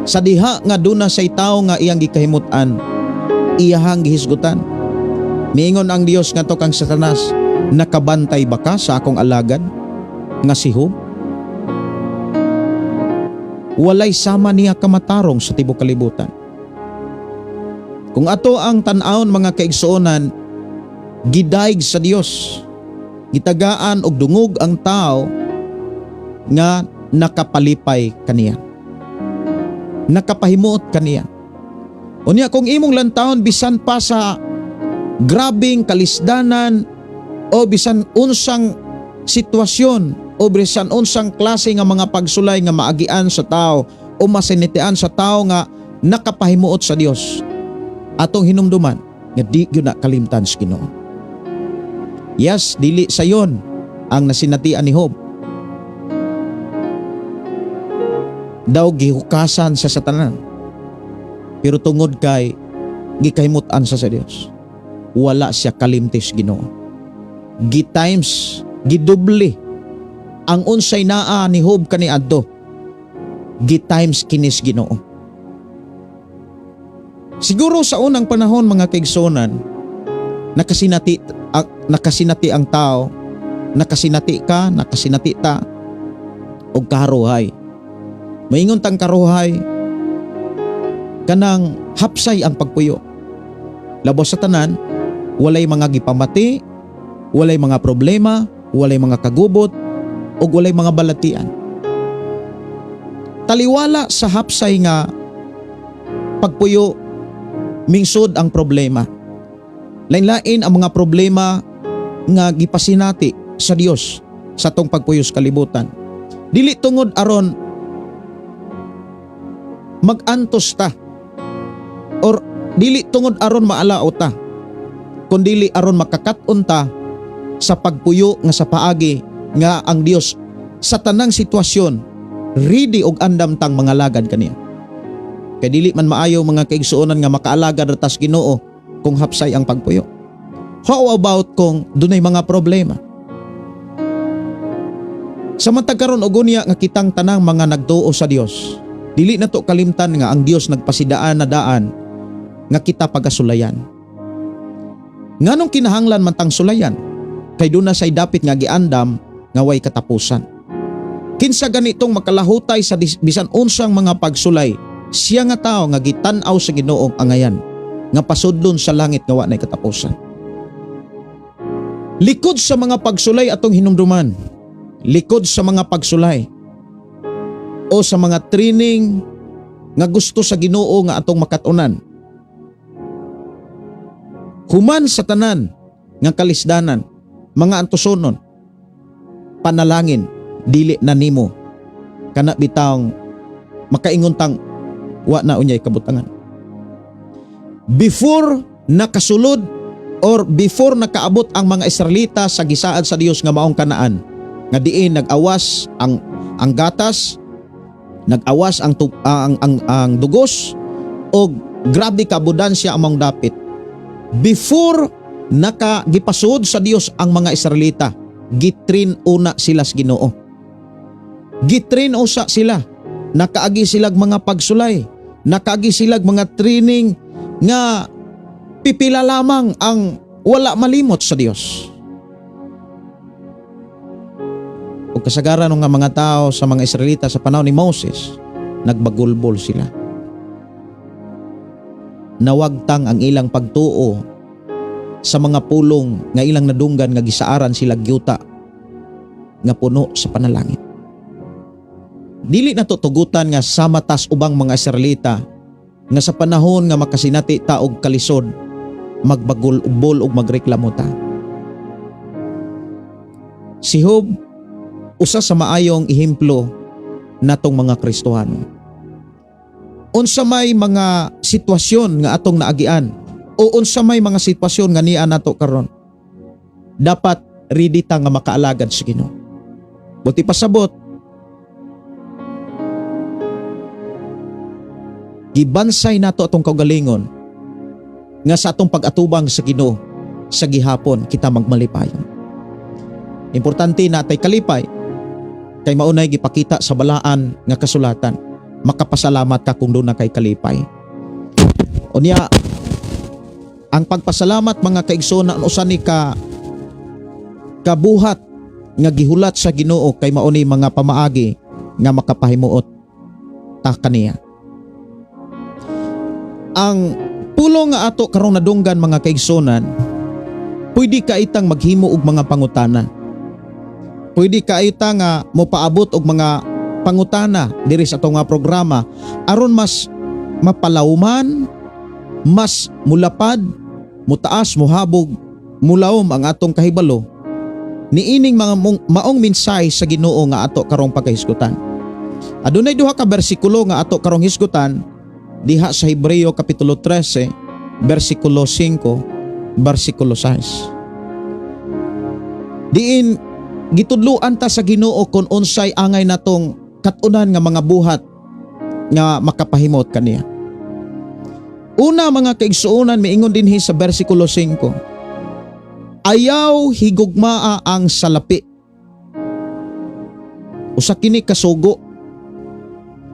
sa diha nga duna say tao nga iyang gikahimut-an, iyahang gihisgutan. Miingon ang Dios ngadto kang Satanas, "Nakabantay ba ka sa akong alagad nga si Job? Walay sama niya kamatarong sa tibok kalibutan." Kung ato ang tan-awon, mga kaigsuonan, gidayeg sa Dios. Gitagaan og dungog ang tao nga nakapalipay kaniya. Nakapahimuot kaniya. Unya kung imong lantawon, bisan pa sa grabing kalisdanan o bisan unsang sitwasyon o bisan unsang klase nga mga pagsulay nga maagian sa tao o masinatian sa tao nga nakapahimuot sa Dios, atong hinumduman nga di gyud na kalimtan sa Ginoo. Yes, dili sayon ang nasinatian ni Job. Daw gihukasan sa satanan. Pero tungod kay gikahimutan sa Dios, wala siya kalimtis Ginoo. Gi-times, gidoble ang unsay naa ni Job kaniadto. Gi-times kinis Ginoo. Siguro sa unang panahon, mga kaigsuonan, nakasinati ang tao, nakasinati ka, nakasinati ta og karuhay. Maingon tang karuhay, kanang hapsay ang pagpuyo. Labos sa tanan, walay mga gipamati, walay mga problema, walay mga kagubot, ug walay mga balatian. Taliwala sa hapsay nga pagpuyo, mingsod ang problema. Lain-lain ang mga problema nga gipasinati sa Dios sa atong pagpuyo sa kalibutan. Dili tungod aron magantos ta or dili tungod aron maalao ta, kundili aron makakat-on ta sa pagpuyo nga sa paagi nga ang Dios sa tanang sitwasyon ready og andam tang mga lagad kaniya. Kay dili man maayo, mga kaigsuonan, nga makaalagad ra tas Ginoo kung hapsay ang pagpuyo. How about kung dunay mga problema? Samantag karon og unya nga kitang tanang mga nagtuo sa Dios, dili na to kalimtan nga ang Dios nagpasidaan na daan nga kita pagasulayan. Nganong kinahanglan man tang sulayan? Kay duna say dapit nga giandam nga way katapusan. Kinsa ganitong makalahutay sa bisan unsang mga pagsulay? Siya nga tao nga gitan-aw sa Ginoong angayan nga pasudlon sa langit nga wa nay katapusan. Likod sa mga pagsulay, atong hinumduman, likod sa mga pagsulay o sa mga training nga gusto sa Ginoo nga atong makatunan, human sa tanan nga kalisdanan, mga antusonon, panalangin, dili na nimo kana bitawng makaingon tang wa na unyay kabutangan. Before nakasulod or before nakaabot ang mga Israelita sa gisaad sa Dios nga maong Kanaan, nga diin nag-awas ang gatas, nag-awas ang, tu- ang dugos og grabe ka abundansya among dapit. Before nakagipasud sa Dios ang mga Israelita, gitrain una sila sa Ginoo. Gitrain usa sila. Nakaagi silag mga pagsulay, nakaagi silag mga training nga pipila lamang ang wala malimot sa Dios. Ug kasagaran nga mga tao sa mga Israelita sa panahon ni Moses, nagbagulbol sila. Nawagtang ang ilang pagtuo sa mga pulong nga ilang nadunggan nga gisaaran sila gyuta nga puno sa panalangin. Dili na to tugutan nga sama tas ubang mga Israelita nga sa panahon nga makasinati ta og kalisod, magbagul-ubol og magreklamo ta. Si Job, usa sa maayong ehemplo natong mga Kristohano. Unsa may mga sitwasyon nga atong naagian o unsa may mga sitwasyon nga niya nato karon, dapat ready ta nga makaalagad sa Ginoo. Buti pasabot, gibansay nato atong kaugalingon nga sa atong pag-atubang sa Ginoo sa gihapon kita magmalipayon. Importante natay kalipay kay maunay gipakita sa balaan nga kasulatan. Makapasalamat ka kung duna kay kalipay. Unya, ang pagpasalamat, mga kaigsoon, usa ni ka kabuhat nga gihulat sa Ginoo kay mao ni mga pamaagi nga makapahimuot ta kaniya. Ang pulong nga ato karong nadunggan, mga kaigsunan, pwede ka itang maghimo og mga pangutana. Pwede ka ita nga mopaabot og mga pangutana diri sa atong nga programa aron mas mapalawman, mas mulapad, mutaas, muhabog, mulawom ang atong kahibalo niining mga maong mensahe sa Ginoo nga ato karong pagkahisgutan. Adunay duha ka bersikulo nga ato karong hisgutan diha sa Hebreo kapitulo 13 bersikulo 5, bersikulo 6. Diin gitudluan ta sa Ginoo kung unsay angay natong katunan nga mga buhat nga makapahimot kaniya. Una, mga kaigsuonan, miingon dinhi sa bersikulo 5. Ayaw higugmaa ang salapi. Usa kini kasugo.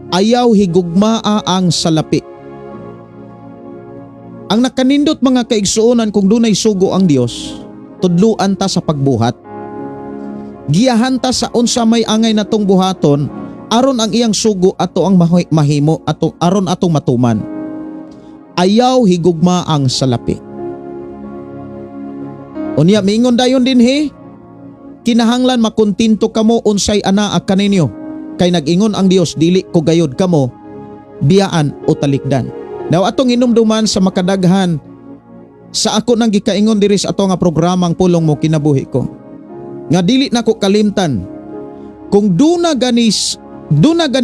Ayaw higugmaa ang salapi. Ang nakanindot, mga kaigsuonan, kung dunay sugo ang Dios, tudluan ta sa pagbuhat. Giyahan ta sa unsa may angay natong buhaton aron ang iyang sugo ato ang mahimo ato aron atong matuman. Ayaw higugma ang salapi. Unya miingon dayon dinhi, kinahanglan makontento kamo unsay anaa kaninyo kay nag-ingon ang Dios, "Dili ko gayod kamo biyaan o talikdan." Now atong hinumduman sa makadaghan sa ako nang gikaingon diri sa ato nga programang Pulong Mo Kinabuhi Ko nga dili nako kalimtan, kung duna gani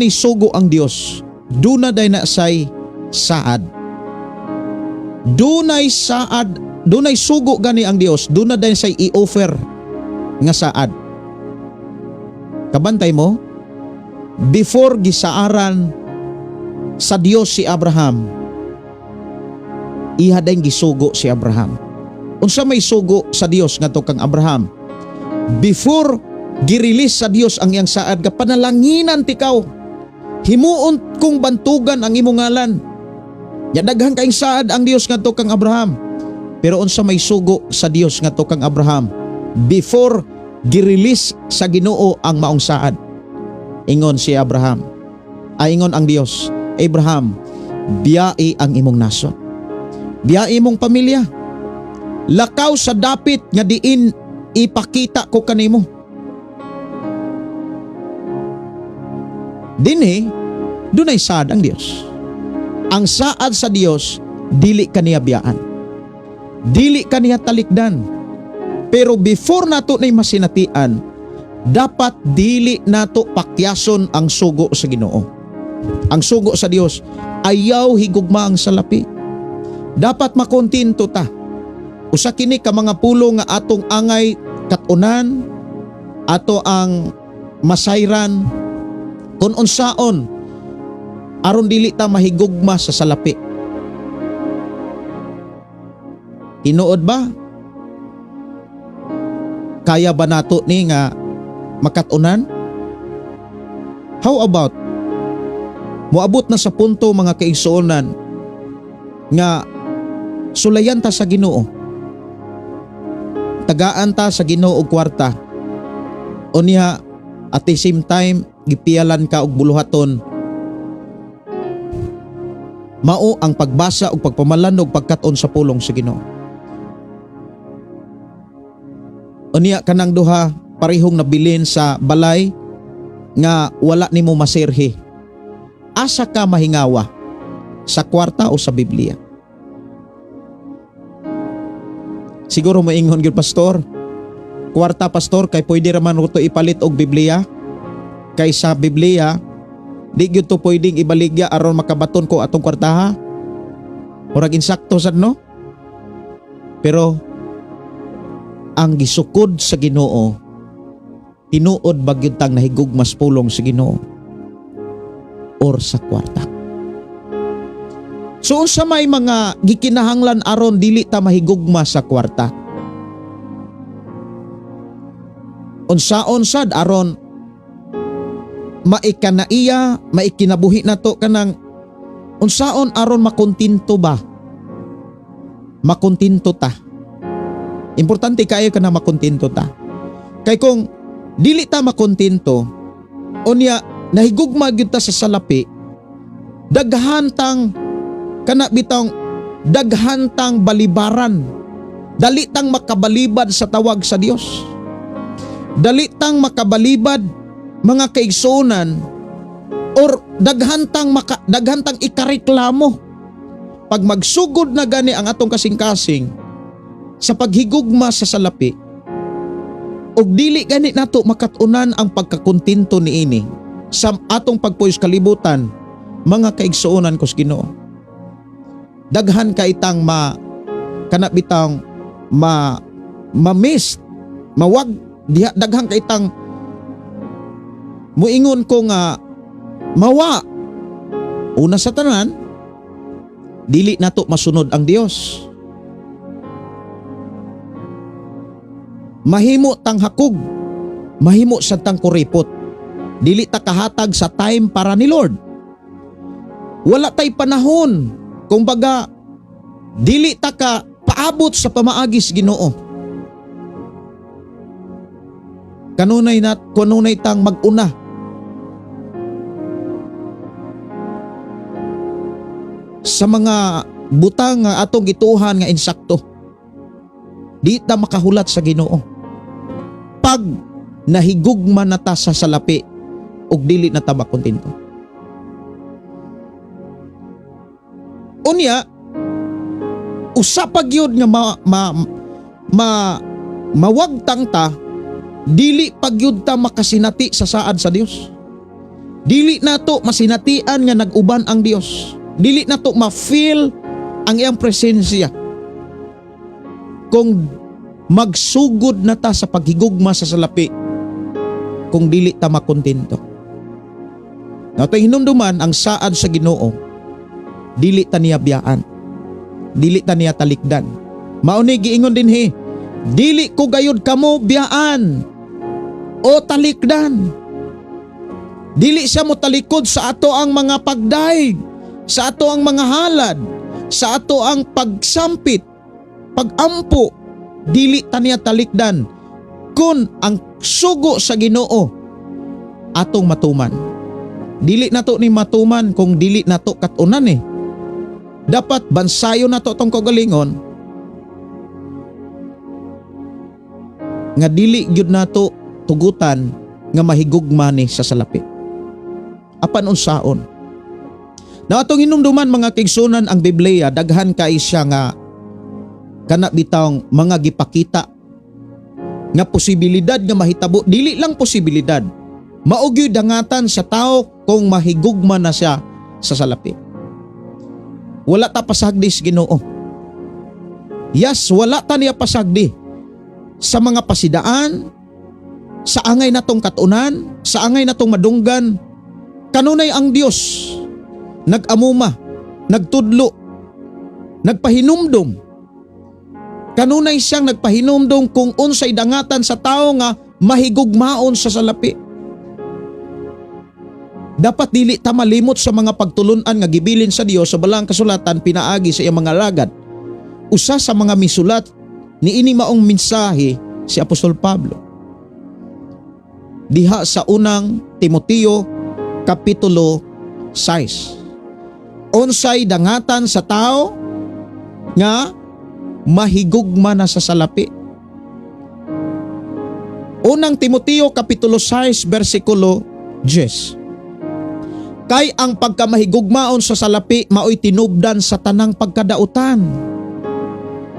sugo ang Dios, duna day na say saad. Dunay saad, dunay sugo gani ang Dios, duna day say i-offer nga saad. Kabantay mo, before gisaaran sa Dios si Abraham, iha day gisugo si Abraham. Unsa may sugo sa Dios ngadto kang Abraham? Before girelease sa Dios ang iyang saad ka, "Panalanginan tikaw. Himuon kong bantugan ang imong ngalan." Ya daghan kaing saad ang Dios ngadto kang Abraham. Pero unsa may sugo sa Dios ngadto kang Abraham before girelease sa Ginoo ang maong saad? Ingon si Abraham. Ay, ingon ang Dios, "Abraham, biyai ang imong nasod. Biyai imong pamilya. Lakaw sa dapit nga diin ipakita ko kanimo." Dinhi, dunay saad ang Dios. Ang saad sa Dios, dili kaniya biyaan. Dili kaniya talikdan. Pero before nato na masinatian, dapat dili nato pakyason ang sugo sa Ginoo. Ang sugo sa Dios, ayaw higugma ang salapi. Dapat makontento ta. Usa kini ka mga pulo nga atong angay katunan, ato ang masayran kung unsaon aron dili ta mahigugma sa salapi. Tinuod ba? Kaya ba nato ni nga makatunan? How about moabot na sa punto, mga kaigsuonan, nga sulayan ta sa Ginoo? Tagaan ta sa Ginoo og kwarta. Unya at the same time gipialan ka og buluhaton. Mao ang pagbasa ug pagpamalandong, pagkat-on sa pulong sa Ginoo. Unya kanang duha parehong nabilin sa balay nga wala nimo maserhi. Asa ka mahingawa? Sa kwarta o sa Biblia? Siguro moingon gyud, "Pastor, kwarta, pastor, kay pwede raman ko to ipalit og Biblia. Kay sa Biblia, di gyud to pwedeng ibaligya aron makabaton ko atong kwartaha." Murag insakto sad, no? Pero ang gisukod sa Ginoo, tinuod ba gyud tang nahigugmas pulong sa Ginoo or sa kwarta? So unsa may mga gikinahanglan aron dili ta mahigugma sa kwarta? Unsaon sad aron maikanaiya, maikinabuhi nato kanang unsaon aron makontento ba? Makontento ta. Importante kaayo ka na makontento ta. Kay kung dili ta makontento, unya nahigugma gyud ta sa salapi, daghan tang kana bitong Daghan tang balibaran. Dali tang makabalibad sa tawag sa Dios. Dali tang makabalibad, mga kaigsuonan, or daghan tang ikareklamo pag magsugod na gani ang atong kasing-kasing sa paghigugma sa salapi ug dili gani nato makat-unan ang pagkakontento niini sa atong pagpuyo sa kalibutan, mga kaigsuonan ko sa Ginoo. Daghan kay tang ma kana bitang ma ma-miss, mawag diha, daghan kay tang muingon ko nga mawa. Una sa tanan, dili nato masunod ang Dios. Mahimo tang hakog, mahimo sad tang kuripot. Dili ta kahatag sa time para ni Lord. Wala tay panahon. Kumbaga, dili ta ka paabot sa pamaagis Ginoo. Kanunay tang mag-una. Sa mga butang nga atong gituhan nga insakto. Di ta makahulat sa Ginoo. Pag nahigugma na ta sa salapi ug dili na ta makontento. Unya, usa pa gyud nga mawagtang ta, dili pa gyud ta makasinati sa saad sa Dios. Dili nato masinatian nga nag-uban ang Dios. Dili nato ma-feel ang iyang presensya kung magsugod na ta sa paghigugma sa salapi, kung dili ta makontento. Natay hinumduman ang saad sa Ginoo, dili ta niya biyaan, dili ta niya talikdan. Mao ni giingon dinhi, dili ko gayud kamo biyaan o talikdan. Dili siya mo talikod sa ato ang mga pagdaig, sa ato ang mga halad, sa ato ang pagsampit, pagampo. Dili ta niya talikdan kun ang sugo sa Ginoo atong matuman. Dili nato ni matuman kung dili nato kat-unan. Dapat bansayon nato tong kaugalingon nga dili gyud nato tugutan nga mahigugma ni sa salapi. Apan unsaon? Na atong hinumduman, mga kaigsunan, ang Biblia daghan kay siya nga kana bitawng mga gipakita nga posibilidad nga mahitabo. Dili lang posibilidad, mao gyud dangatan sa tao kung mahigugma na siya sa salapi. Wala ta pasagdi sa Ginoo. Yes, wala ta niya pasagdi sa mga pasidaan, sa angay natong katunan, sa angay natong madunggan. Kanunay ang Dios nag-amuma, nagtudlo, nagpahinumdum. Kanunay siyang nagpahinumdum kung unsay dangatan sa tao nga mahigugmaon sa salapi. Dapat dili ta malimot sa mga pagtulun-an nga gibilin sa Dios sa balang kasulatan pinaagi sa iyang mga alagad. Usa sa mga misulat niini maong mensahe si Apostol Pablo. Diha sa unang Timoteo kapitulo 6. Unsay dangatan sa tao nga mahigugma na sa salapi? Unang Timoteo kapitulo 6 bersikulo 10. Kay ang pagkamahigugmaon sa salapi maoy tinubdan sa tanang pagkadautan.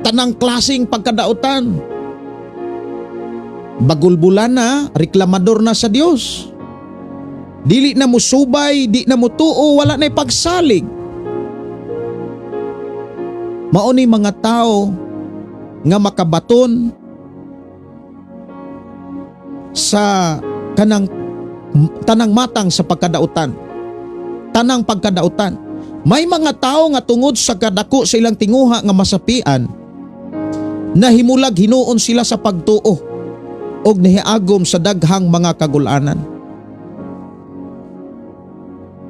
Tanang klaseng pagkadautan. Bagulbulan na, reklamador na sa Dios. Dili na mo subay, di na mo tuo, wala na pagsalig. Mao ni mga tao nga makabaton sa kanang tanang matang sa pagkadautan. Tanang pagkadautan. May mga tao nga tungod sa kadako sa ilang tinguha nga masapian, nahimulag hinuon sila sa pagtuo og nihiagom sa daghang mga kagulanan.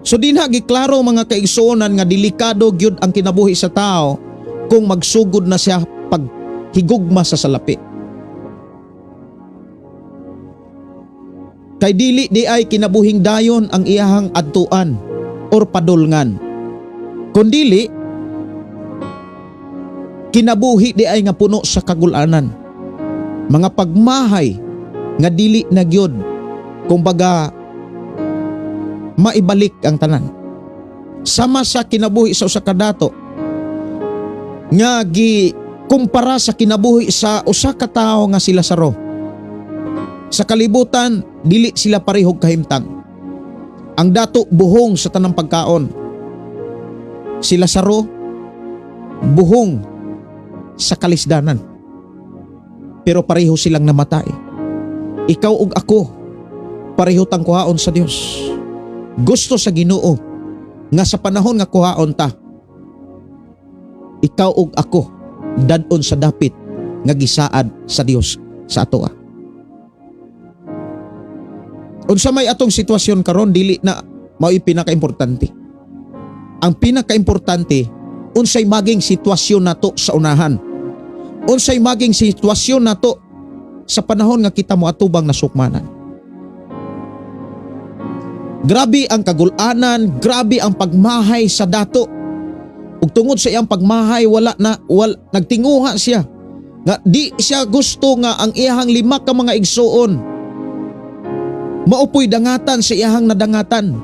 So dinha giklaro, mga kaigsuonan, nga delikado gyud ang kinabuhi sa tao kung magsugod na siya paghigugma sa salapi. Kay dili di ay kinabuhing dayon ang iyahang adtuan or padulngan. Kun dili, Kinabuhi di ay nga puno sa kagulanan. Mga pagmahay nga dili na gyud kumbaga maibalik ang tanan. Sama sa kinabuhi sa usa ka dato nga gi kumpara sa kinabuhi sa usa ka tawo nga si Lazaro. Sa kalibutan, dili sila parehog kahimtang. Ang dato buhong sa tanang pagkaon. Si Lazaro buhong sa kalisdanan. Pero pareho silang namatay. Ikaw ug ako, pareho tang kuhaon sa Dios. Gusto sa Ginoo nga sa panahon nga kuhaon ta, ikaw ug ako dad-on sa dapit nga gisaad sa Dios sa atoa. Unsa may atong sitwasyon karon, dili na mao'y pinakaimportante. Ang pinakaimportante, unsay maging sitwasyon nato sa unahan. Unsay maging sitwasyon nato sa panahon nga kita moatubang nasukmanan. Grabe ang kagulanan, grabe ang pagmahay sa dato. Ug tungod sa iyang pagmahay, wala na wal, nagtinguha siya nga di siya gusto nga ang iyahang lima ka mga igsuon maupoy dangatan sa iyahang nadangatan.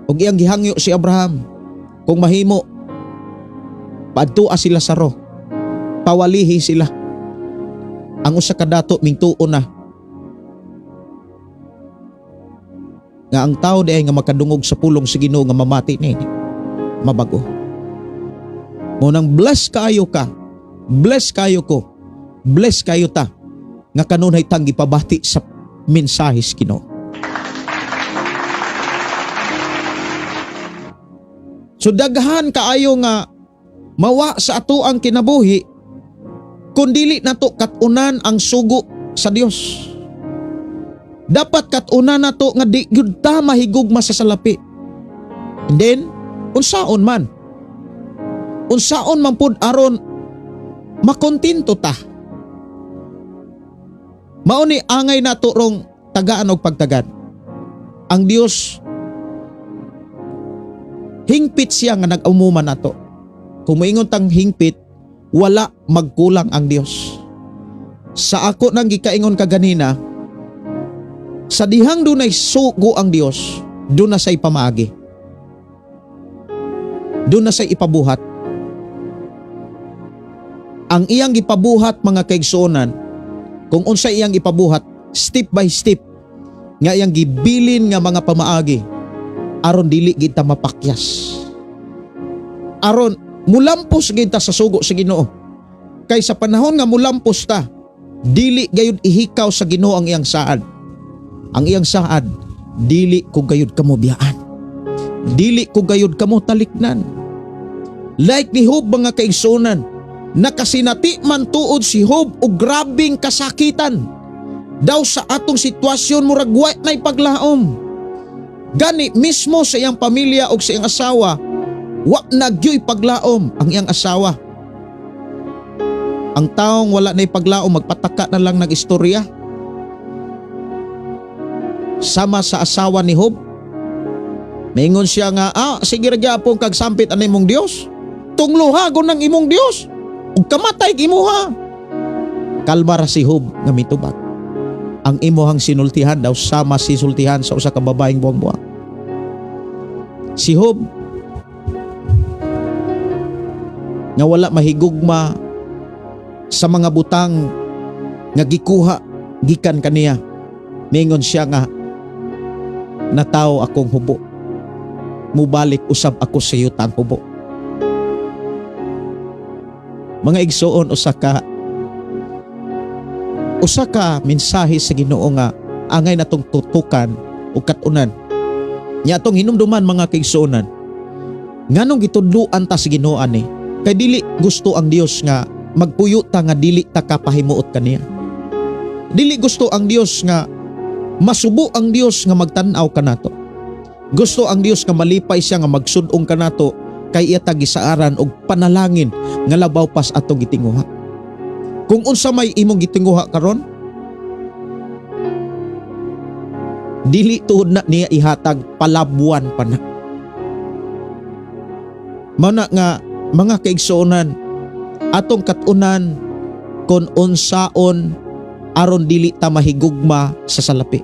Ug iyang gihangyo si Abraham, kung mahimo, paadtua si Lazaro, pawalihi sila. Ang usa ka dato mingtuon na nga ang tao diay nga makadungog sa pulong sa Ginoo nga mamati ni mabago. Mo nang bless kaayo ka, bless kaayo ko, bless kayo ta nga kanunay tang gipabati sa mensahe sa Ginoo. So daghan kaayo nga mawa sa ato ang kinabuhi kung dili nato kat-unan ang sugo sa Dios. Dapat kat-unan nato nga di gyud ta mahigugma sa salapi. And then, unsaon man? Unsaon man pud aron makontento ta? Mao ni angay nato rong tagaan og pagtagad. Ang Dios hingpit siya nga nag-umuman nato. Kung moingon tang hingpit, wala magkulang ang Dios. Sa ako nang gikaingon kaganina, sa dihang dunay sugo ang Dios, doon na siya'y pamaagi. Doon na siya'y ipabuhat. Ang iyang gipabuhat, mga kaigsuonan, kung unsa iyang ipabuhat, step by step, nga iyang gibilin nga mga pamaagi, aron dili kita mapakyas. Aron mulampos kita sa sugo sa Ginoo. Kay sa panahon nga mulampos ta, dili gayud ihikaw sa Ginoo ang iyang saad. Ang iyang saad, dili ko gayud kamo biyaan. Dili ko gayud kamo taliknan. Like ni Job, mga kaigsunan, nakasinati man tuod si Job og grabing kasakitan. Daw sa atong sitwasyon murag wa nay paglaom. Gani mismo sa iyang pamilya og sa iyang asawa, wa na gyoy paglaom ang iyang asawa. Ang taong wala nay paglaom, magpataka na lang ng istorya. Sama sa asawa ni Job, maingon siya nga, sige ra gyapon kag sampit ani imong Dios. Tungluha gon ng imong Dios ug kamatay imuha. Kalma ra si Job nga mitubag. Ang imuhang sinultihan daw sama si sultihan sa usa ka babaeng buwang-buwang. Si Job nga wala mahigugma sa mga butang nga gikuha gikan kaniya, ningon siya nga natawo akong hubo, mubalik usab ako sa yutang hubo. Mga igsoon, usa ka mensahe sa Ginoo nga angay natong tutukan o kat-unan. Nya atong hinumduman, mga kaigsuonan, nganong gitudloan ta sa Ginoo ani? Kay dili gusto ang Dios nga magpuyo ta nga dili ta kapahimuot kaniya. Dili gusto ang Dios nga masubo ang Dios nga magtan-aw kanato. Gusto ang Dios nga malipay siya nga magsud-ong kanato kay iya ta gisaaran og panalangin nga labaw pas atong gitinguha. Kung unsa may imong gitinguha karon, dili tuod na niya ihatag, palabuan pa na. Mao na nga mga kaigsuonan, Atong katunan kon unsaon aron dili ta mahigugma sa salapi.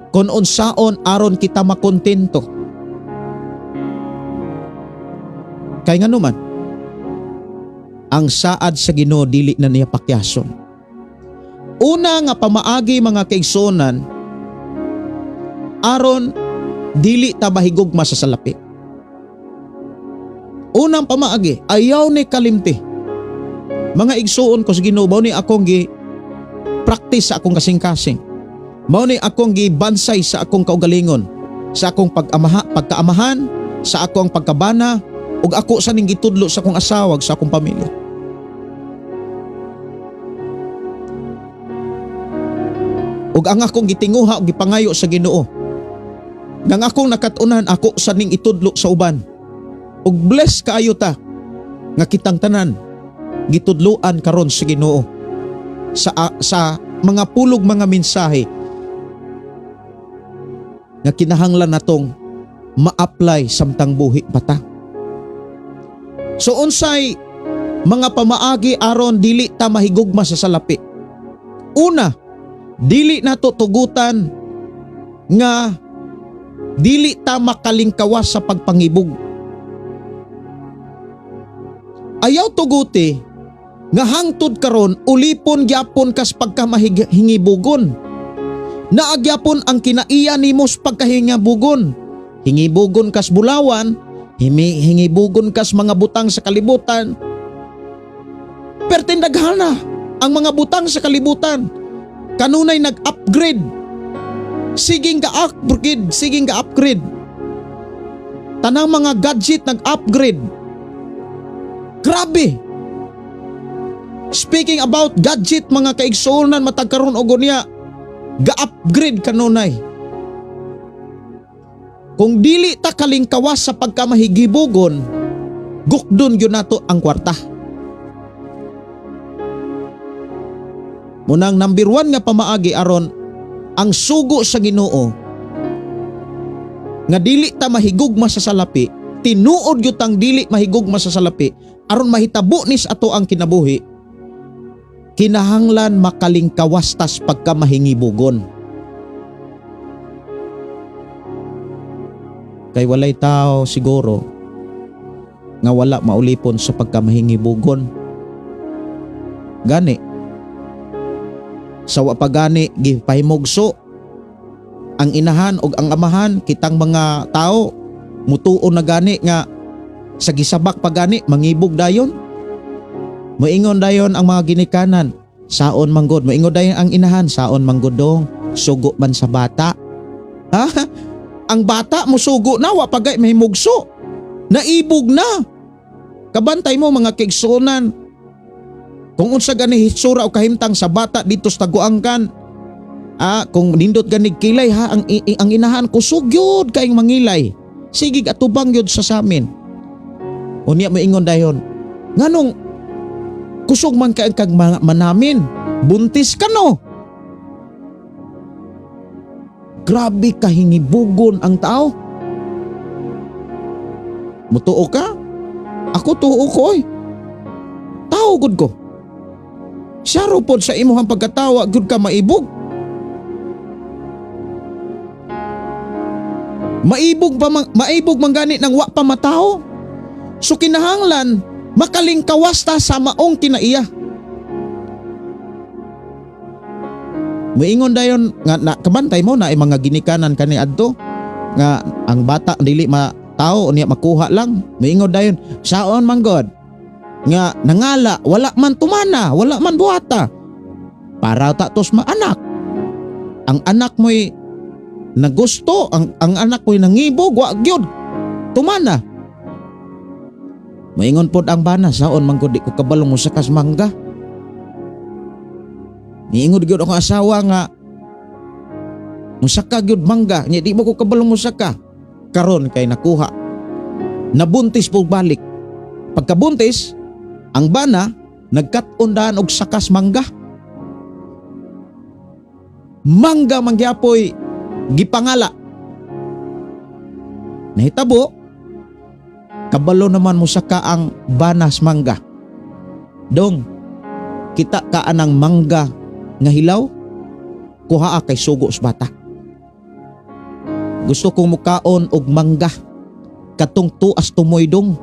Kon unsaon aron kita makontento. Kay nganuman, ang saad sa Ginoo dili na niya pakyason. Una nga pamaagi, mga kaigsuonan, aron dili ta mahigugma sa salapi. Unang pamaagi, ayaw ni kalimti. Mga igsuon ko sa Ginoo, mao ni akong gi practice sa akong kasing-kasing. Mao ni akong gibansay sa akong kaugalingon, sa akong pag-amaha, pagkaamahan, sa akong pagkabana, ug ako sa ning gitudlo sa akong asawa ug sa akong pamilya. Ug ang akong gitinguha ug gipangayo sa Ginoo, nang akong nakat-unan, ako sa ning itudlo sa uban. Ug bless kaayo ta nga kitang tanan gitudloan karon sa Ginoo sa mga pulog, mga mensahe nga kinahanglan natong ma-apply samtang buhi pa ta. So unsay mga pamaagi aron dili ta mahigugma sa salapi? Una, dili nato tugutan nga dili ta makalingkawas sa pagpangibog. Ayaw tuguti nga hangtod karon ulipon gyapon kas pagkamahingibugon. Naagyapon ang kinaiya nimo sa pagkahingibugon. Hingibugon kas bulawan, hingibugon kas mga butang sa kalibutan. Pertindaghana ang mga butang sa kalibutan. Kanunay nag-upgrade. Siging ga-upgrade, siging ga-upgrade. Tanang mga gadget nag-upgrade. Grabe. Speaking about gadget, mga kaigsuonan, matag karon og unya ga-upgrade kanunay. Kung dili ta kalingkawas sa pagkamahigibugon, gukdon gyud nato ang kwarta. Munang number 1 nga pamaagi aron ang sugo sa Ginoo nga dili ta mahigugma sa salapi, tinuod gyud tang dili mahigugma sa salapi aron mahitabo nis ato ang kinabuhi, kinahanglan makalingkawas tas pagkamahingibugon. Kay walay tao siguro nga wala maulipon sa pagkamahingibugon. Gani sa wa pa gani gipahimugso ang inahan og ang amahan, kitang mga tao mutuo na gani nga sa gisabak pa gani mangibog dayon. Moingon dayon ang mga ginikanan, saon manggod. Moingon dayon ang inahan, saon manggod dong, sugo man sa bata. Ha? Ang bata musugo na, wa pa gay mahimugso. Naibog na. Kabantay mo, mga kaigsuonan, kung unsa gani hitsura o kahimtang sa bata dito sa taguangkan. Kung nindot gani kilay ha, ang inahan kusog gyud kaayong mangilay. Sige atubang gyud sa samin. Unya moingon dayon, nganong kusog man kay kag manamin, buntis ka no. Grabe kahingibugon ang tao. Mutuo ka? Ako tuo ko oy. Tao gud ko. Siya ro pod sa imuhang pagkatawa gud ka maibog. Maibog pa man, maibog man gani nang wa pa matao. So kinahanglan makalingkawas ta sa maong kinaiya. Moingon dayon nga na, kabantay mo na ay mga ginikanan kani adto nga ang bata dili matao niya makuha lang. Moingon dayon saon man god nga nangala wala man tumana, wala man buhata para ta tos maanak. Ang anak mo'y nagusto, ang anak mo'y nangibog, wa gyud tumana. Moingon pod ang bana, saon man gud di ko kabalong mo sakas mangga. Niingon gyud akong asawa nga musaka gyud mangga, nya di mo ko kabalong musaka. Karon kay nakuha. Nabuntis pug balik. Pagkabuntis, ang bana nagkat-on daan og sakas mangga. Mangga mangyapoy gipangala. Nahitabo Kabalo naman mo saka ang banas mangga. Dong, kita ka anang mangga nga hilaw, kuhaa kay sugo sa bata. Gusto kong mukaon og mangga. Katong tuas tumoy, dong.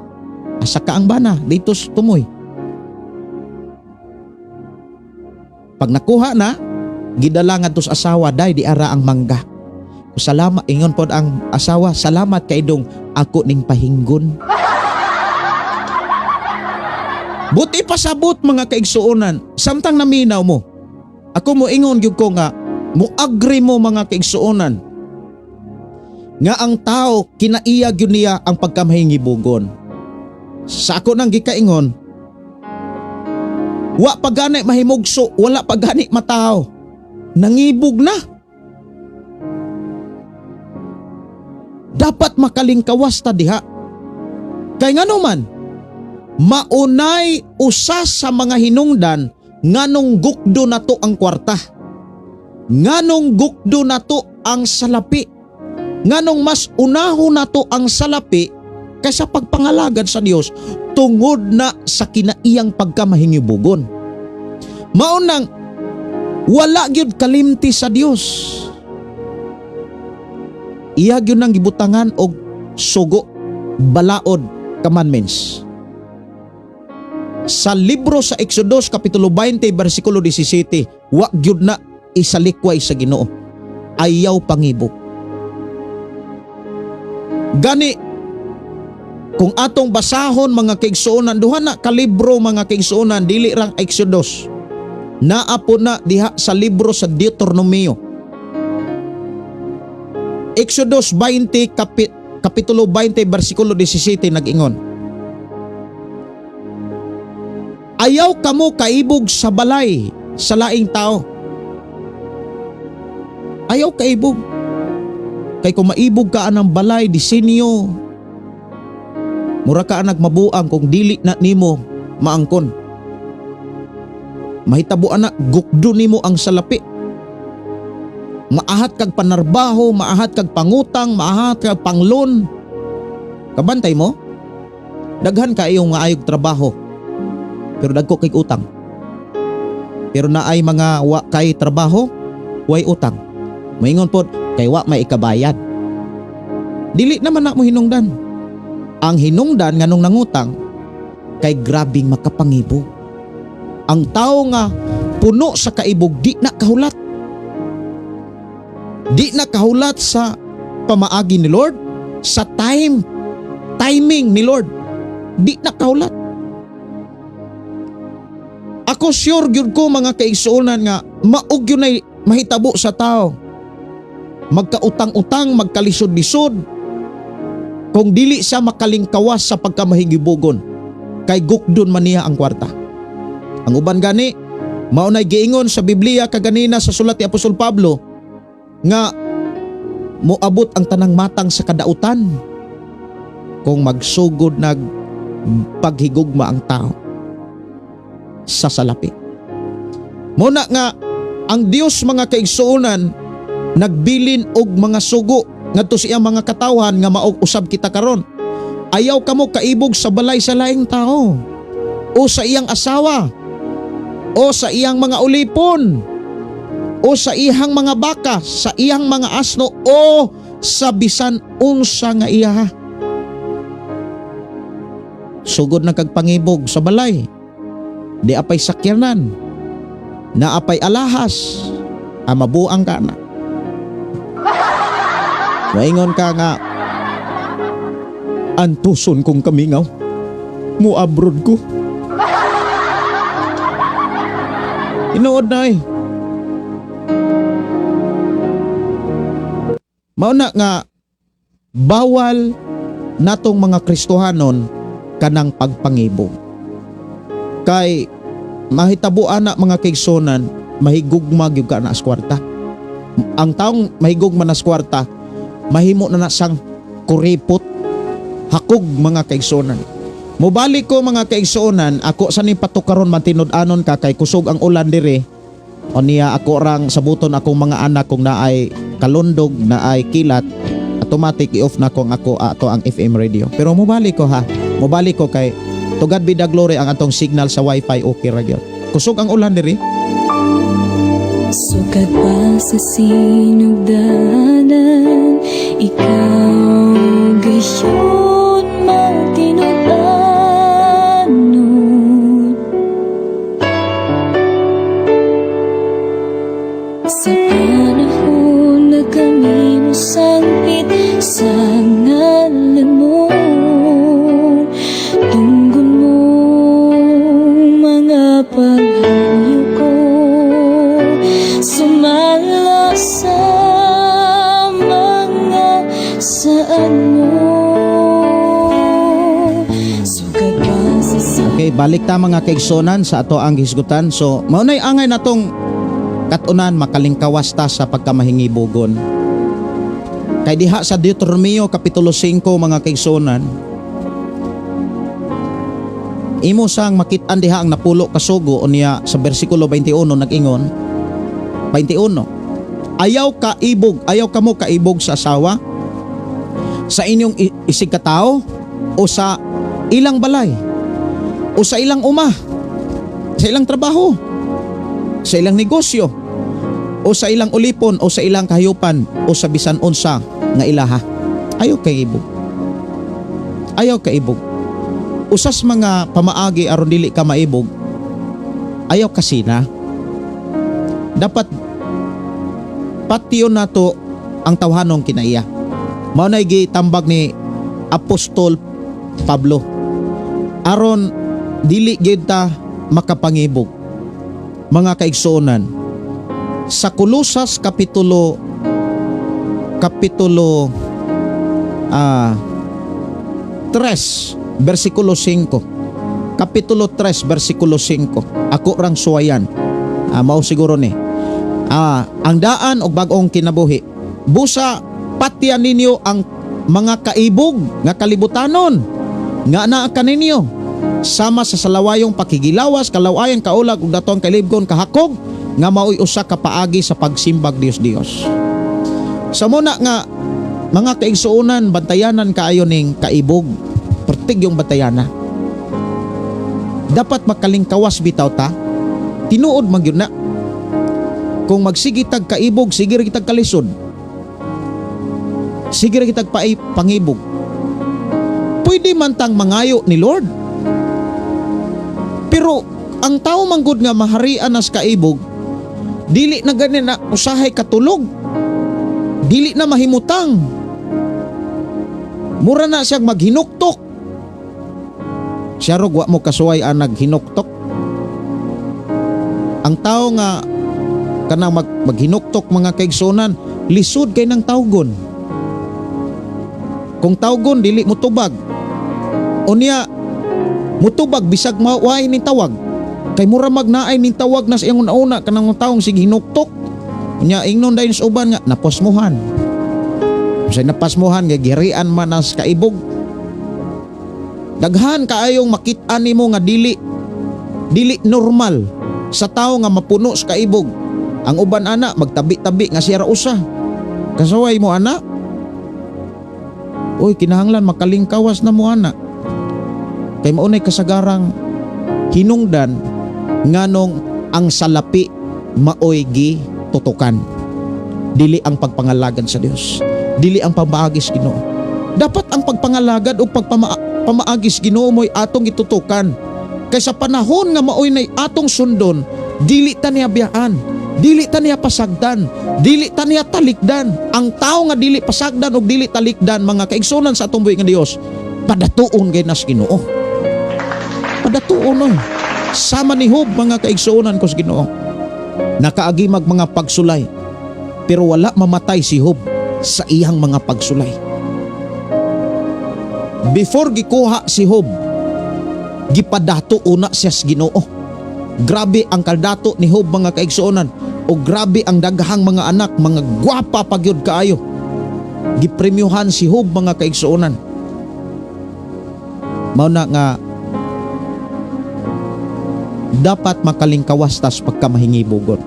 Asa ka ang bana dito sa tumoy. Pag nakuha na, gidala ngadto sa asawa, "Day, di ara ang mangga." Salamat, ingon pod ang asawa, "Salamat kay dong, ako ning pahinggon." Buti pasabot, mga kaigsuonan, samtang naminaw mo. Ako mo ingon gyud ko nga mo agree mo, mga kaigsuonan, nga ang tao kinaiya gyud niya ang pagkamahingibugon. Sa ako nang gikaingon, wa pa gani mahimugso, wala pa gani mataw. Nangibog na. Dapat makalingkawas ta diha. Kay ngano man, maunay usa sa mga hinungdan nganong gukdo nato ang kwarta. Nganong gukdo nato ang salapi. Nganong mas unaho nato ang salapi kaysa pagpangalagad sa Dios, tungod na sa kinaiyang pagkamahingibugon. Maunang wala gyud kalimti sa Dios. Iya gyud nang gibutangan og sugo, balaod, commandments. Sa libro sa Exodus kapitulo 20 bersikulo 17, wa gyud na isalikway sa Ginoo. Ayaw pangibok. Gani kung atong basahon, mga kaigsuonan, duha na kalibro, mga kaigsuonan, dili rang Exodus. Naa po na diha sa libro sa Deuteronomio. Exodus 20 kapitulo 20 bersikulo 17 nag-ingon. Ayaw kamo kaibog sa balay sa laing tao. Ayaw kaibog. Kay kung maibog ka anang balay, disenyo, mura ka anag mabuang kung dili na nimo maangkon. Mahitabo ana, gukdo nimo ang salapi. Maahat kag panarbaho, maahat kag pangutang, maahat kag panglon. Kabantay mo? Daghan ka iyong nga ayog trabaho, pero dagko kay utang. Pero naay mga wa kay trabaho, way utang. Moingon pod kay wa may ikabayad. Dili naman na mo hinungdan. Ang hinungdan nganong nangutang kay grabing makapangibog. Ang tao nga puno sa kaibog di na kahulat. Di na kahulat sa pamaagi ni Lord, sa timing ni Lord. Di na kahulat. Ako sure gyud ko, mga kaigsuonan, nga maog gyud nay mahitabo sa tao. Magkautang-utang, magkalisod-lisod kung dili siya makalingkawas sa pagkamahigibugon kay gukdon man niya ang kwarta. Ang uban gani, mao nay giingon sa Biblia kaganina sa sulat ni Apostol Pablo nga moabot ang tanang matang sa kadautan kung magsugod nag paghigugma ang tao sa salapi. Muna nga ang Dios, mga kaigsuonan, nagbilin og mga sugo ngadto sa iyang mga katawhan nga maog usab kita karon. Ayaw kamo kaibog sa balay sa laing tao o sa iyang asawa o sa iyang mga ulipon o sa iyang mga baka, sa iyang mga asno o sa bisan unsa nga iya. Sugod na kag pangibog sa balay. Di apay sakyanan. Naapay alahas. Mabuang ka na. Maingon ka nga, "Antuson kong kamingaw. Muabrod ko." Inuod na eh. Mauna nga bawal natong mga Kristohanon kanang pagpangibog. Kay mahitabo ana, mga kaigsunan, mahigugma gyud ka na sa kwarta. Ang taong mahigugma na sa kwarta, mahimo na na siyang kuripot, hakog, mga kaigsunan. Mubalik ko, mga kaigsuonan, ako sa ning patukaron matinud-anon ka kay kusog ang ulan dire. O niya ako rang sabuton akong mga anak kung naay kalundog, naay kilat. Automatic i-off na ko ang ako ato ang FM radio. Pero mobalik ko ha. Mobalik ko kay to God be the glory, ang atong signal sa wifi okay ra gyud. Kusog ang ulan diri. Sugad pa sa sinugdanan, ikaw gayon magtinud-anon. Sa panahon na kami mosangpit sa ngalan mo, tunggon mo mga paghangyo ko, sumala sa mga saan mo. Sugad pa sa Okay, balik ta, mga kaigsunan, sa ato ang hisgutan. So, mao nay angay natong katunan, makalingkawas ta sa pagkamahingibugon. Kay diha sa Deuteronomio kapitulo 5, mga kaigsunan, imo sang makit-an diha ang napulo ka sugo. Unya sa bersikulo 21 nag-ingon, 21, "Ayaw ka ibog, ayaw kamo kaibog sa asawa sa inyong isig katao o sa ilang balay o sa ilang uma, sa ilang trabaho, sa ilang negosyo, o sa ilang ulipon o sa ilang kahayupan o sa bisan unsa nga ilaha." Ayaw kaibog. Ayaw kaibog. Usas mga pamaagi aron dili ka maibog, ayaw kasina. Dapat patiyon nato ang tawhanong kinaiya. Mao na gitambag ni Apostol Pablo. Aron dili gyud ta makapangibog. Mga kaigsuonan, sa Kolosas kapitulo kapitulo 3 bersikulo 5. Kapitulo 3 bersikulo 5. Ako rang suwayan. Mao siguro ni. Ang daan og bag-ong kinabuhi. "Busa patyan ninyo ang mga kaibog nga kalibutanon nga naa kaninyo, sama sa salawayong pakigilawas, kalawayan, kaulag ug datong kailibgon, kahakog, nga maoy usa ka paagi sa pagsimbag Dios-Dios." Sa muna nga, mga kaigsuonan, bantayanan kaayo ning kaibog. Pertig yung bantayanan. Dapat makalingkawas bitaw ta. Tinuod man gyud na. Kung magsige tag kaibog, sige ra kitag kalisod. Sige ra kitag pangibog. Pwede man tang mangayo ni Lord. Pero ang tao manggod nga maharian nas kaibog, dili na gani na usahay katulog. Dili na mahimutang. Mura na siyang maghinuktok. Siya rog wa mo kasuway ang naghinuktok. Ang tao nga kanang maghinuktok, mga kaigsunan, lisod kay nang tawgon. Kung tawgon, dili mo tubag. Unya mutubag bisag maway ning tawag. Kay mura magnaay ning tawag na sa iyang una-una kanang taong sige hinuktok. Unya ingnon dayon sa uban nga napasmuhan. Sa napasmuhan nga giharian man ang kaibog. Daghan kaayong makit-an nimo nga dili dili normal sa tao nga mapuno sa kaibog. Ang uban ana magtabi-tabi nga siya ra usa. Kasaway mo ana? Uy, kinahanglan makalingkawas na mo ana. Kay maunay kasagarang hinungdan nganong ang salapi maoy gi tutukan. Dili ang pagpangalagad sa Dios. Dili ang pamaagis Ginoo. Dapat ang pagpangalagad o pamaagis Ginoo mo'y atong itutukan. Kay sa panahon nga maoy nay atong sundon, dili ta niya biyaan, dili ta niya pasagdan, dili ta niya talikdan. Ang tao nga dili pasagdan og dili talikdan, mga kaigsunan sa atong buhi nga Dios, padatuon kay nas Ginoo. Padatuon oy. Sama ni Job, mga kaigsuonan ko sa Ginoo. Nakaagi mag mga pagsulay, pero wala mamatay si Job sa iyang mga pagsulay. Before gikuha si Job, gipadato una siya sa Ginoo. Grabe ang kaldato ni Job, mga kaigsuonan, o grabe ang daghang mga anak, mga gwapa pagyud kaayo. Gipremyohan si Job, mga kaigsuonan. Mao na nga dapat makalingkawas tas pagkamahingibugon.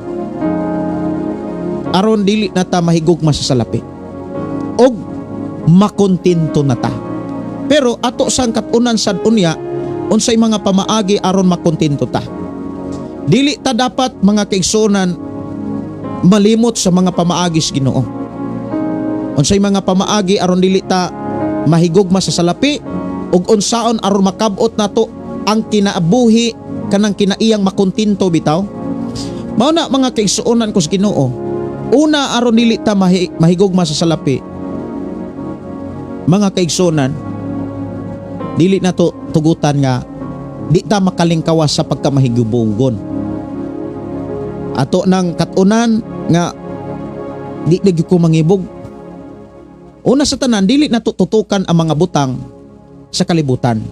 Aron dili na ta mahigugma sa salapi. Og Makontento na ta. Pero ato sang kat-unan sad unya unsay mga pamaagi aron makontento ta. Dili ta dapat, mga kaigsuonan, malimot sa mga pamaagi sa Ginoo. Unsay mga pamaagi aron dili ta mahigugma sa salapi ug unsaon aron makab-ot nato ang kinabuhi kanang kinaiyang makontento bitaw? Mao na, mga kaigsuonan ko sa Ginoo. Una, aron dili ta mahigugma sa salapi. Mga kaigsuonan, dili nato tugutan nga di ta makalingkawas sa pagkamahigubongon. Ato nang katunan nga di na gyud ko mangibog. Una sa tanan, dili nato tutukan ang mga butang sa kalibutan.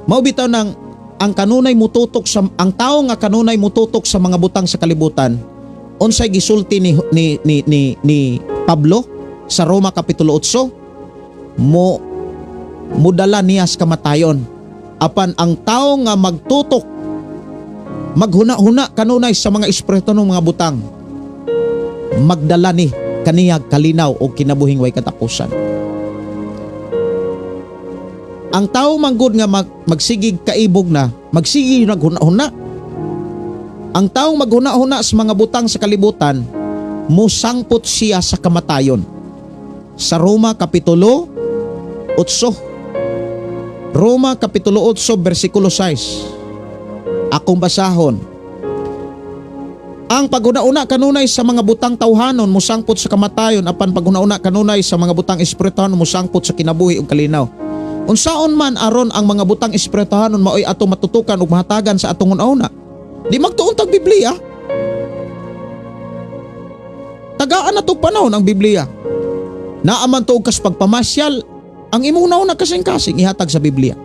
Mao bitaw nang ang kanunay mututok sa ang tawo nga kanunay mututok sa mga butang sa kalibutan, unsay gisulti ni Pablo sa Roma kapitulo 8, mo mudala niya sa kamatayon. Apan ang tao nga magtutok, maghuna-huna kanunay sa mga espiritu ng mga butang, magdala ni kaniyag kalinaw o kinabuhing way katapusan. Ang tao manggod nga magsigig kaibog na, magsigig naghuna-huna. Ang taong maghuna-huna sa mga butang sa kalibutan, musangpot siya sa kamatayon. Sa Roma Kapitulo 8. Roma Kapitulo 8, versikulo 6. Akong basahon. Ang paghuna-una kanunay sa mga butang tawhanon musangpot sa kamatayon, apan paghuna-una kanunay sa mga butang espirituhanon musangpot sa kinabuhi ug kalinaw. Unsaon man aron ang mga butang espirituhanon maoy ato matutukan ug mahatagan sa atong una? Di magtuon tag Biblia. Tagaan na tog panahon ang Biblia. Naa man tuog kas pagpamasyal, ang imong una kasing-kasing ihatag sa Biblia.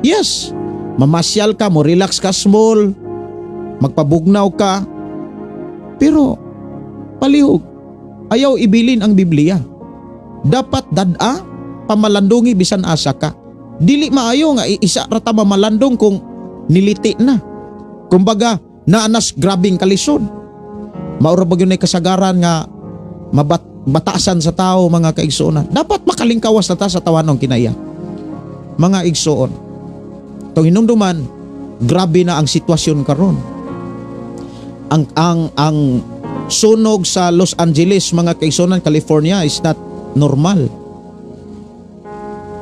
Yes, mamasyal ka, mo relax ka small, magpabugnaw ka. Pero palihog, ayaw ibilin ang Biblia. Dapat dad-a, pamalandungi bisan asa ka. Dili maayo nga isa ra ta mamalandong kung niliti na. Kumbaga, naanas grabing kalisod. Maura ba gyud kasagaran nga batasan sa tao, mga kaigsuonan? Dapat makalingkawas na ta sa tawanong kinaya. Mga igsuon, tong hinumduman, grabe na ang sitwasyon karon. Ang sunog sa Los Angeles, mga kaigsuonan, California, is not normal.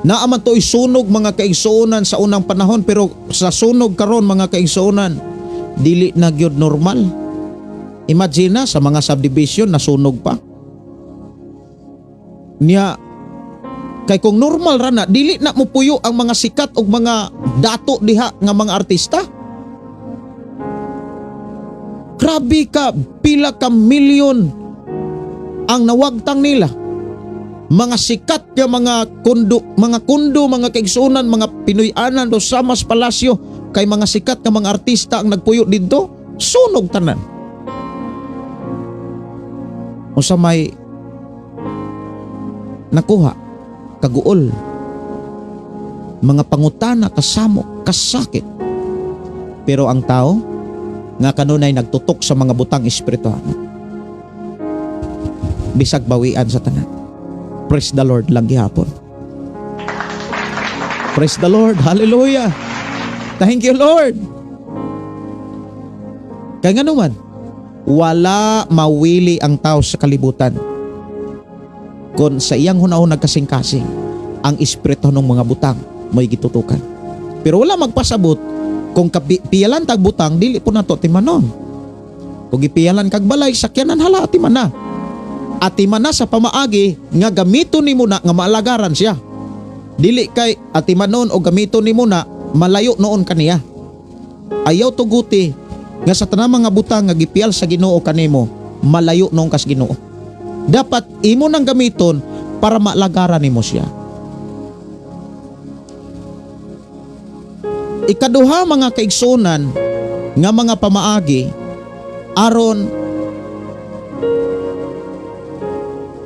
Naa man to'y sunog, mga kaigsuonan, sa unang panahon, pero sa sunog karon, mga kaigsuonan, dili na gyud normal. Imagine na sa mga subdivision nasunog pa. Niya kay kung normal ra na, dili na mopuyo ang mga sikat og mga dato diha nga mga artista. Grabe ka, pila ka milyon ang nawagtang nila. Mga sikat nga mga kundo, mga kaigsuonan, mga Pinoy-anan do Samas Palacio, kay mga sikat nga mga artista ang nagpuyo didto, sunog tanan. Unsa may nakuha? Kaguol. Mga pangutana, kasamok, kasakit. Pero ang tao nga kanunay nagtutok sa mga butang espiritual, bisag bawian sa tanan. Praise the Lord lang gihapon. Praise the Lord. Hallelujah. Thank you, Lord. Kaya nga naman, wala mawili ang tao sa kalibutan kung sa iyang hunahuna kasing-kasing ang espiritu ng mga butang may gitutukan. Pero wala magpasabot kung piyalan tag butang, dili po nato timanon. Kung gipiyalan kag balay, sakyanan, hala, atiman na. Atiman na sa pamaagi nga gamiton nimo na nga maalagaran siya. Dili kay atimanon o gamiton nimo na malayo noon kaniya. Ayaw tuguti nga sa tanang mga butang nga gipiyal sa Ginoo kanimo, malayo noon kas Ginoo. Dapat imo nang gamiton para maalagaran nimo siya. Ikaduha, mga kaigsunan, nga mga pamaagi aron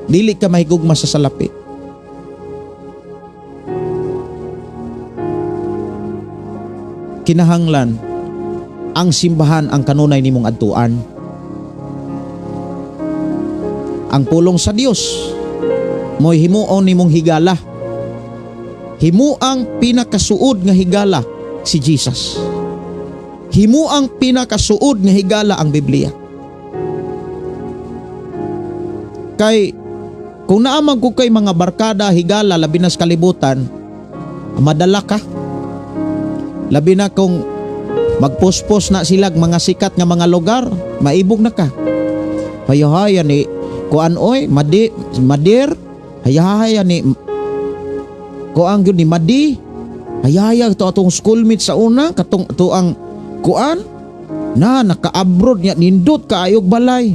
dili ka mahigugma sa salapi. Kinahanglan ang simbahan ang kanunay nimong adtuan. Ang pulong sa Dios. Mo'y himuon nimong higala. Himuang pinakasuod nga higala si Jesus. Himuang pinakasuod nga higala ang Biblia. Kay kung naamang ko kay mga barkada higala labi na sa kalibutan, madala ka. Labi na kung magpuspos na silag mga sikat nga mga lugar, maibog na ka. Hayahaya ni kuan oy, madi, madir, hayahaya ni kuan gyud ni madi, hayahaya to atong schoolmate sa una, katong to ang kuan na naka-abroad niya nindot kaayog balay.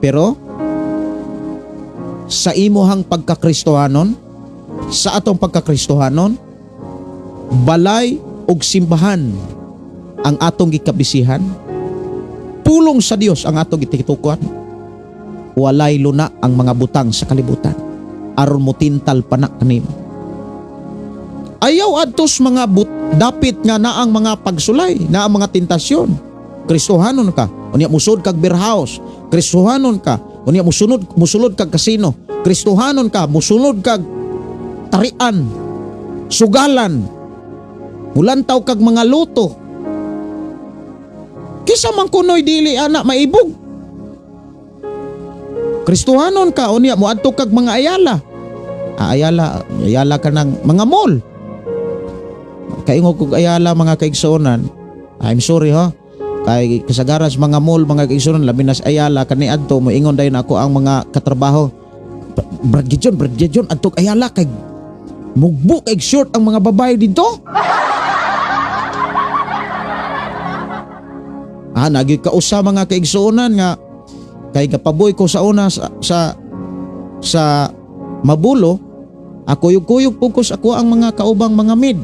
Pero sa imuhang pagkakristohanon, sa atong pagkakristohanon, balay ug simbahan ang atong gikabisihan, pulong sa Dios ang atong gititukan, walay luna ang mga butang sa kalibutan aron motintal pa na kanimo. Ayaw adtos mga dapit nga naang mga pagsulay, naang mga tentasyon. Kristohanon ka, unya musud kag beer house. Kristohanon ka, unya musulod kag kasino. Kristohanon ka, musulod kag tarian, sugalan, mulantaw kag mga luto. Kisa man kunoy dili ana maibog. Kristohanon ka, unya moadto kag mga ayala. Ah, ayala, ayala ka ng mga mall. Kaingog kog ayala mga kaigsuonan. I'm sorry ha. Kay kasagaran sa mga mall mga kaigsuonan, labi na sa ayala kani adto moingon dayon ako ang mga katrabaho. Brad Gideon, Brad Gideon, adto ayala kay mugbo kay short ang mga babae dito. Ah, nagi kausa mga kaigsuonan nga kay gapaboy ko sa una sa Mabulo, ako yung kuyog pugos ako ang mga kaubang mga mid.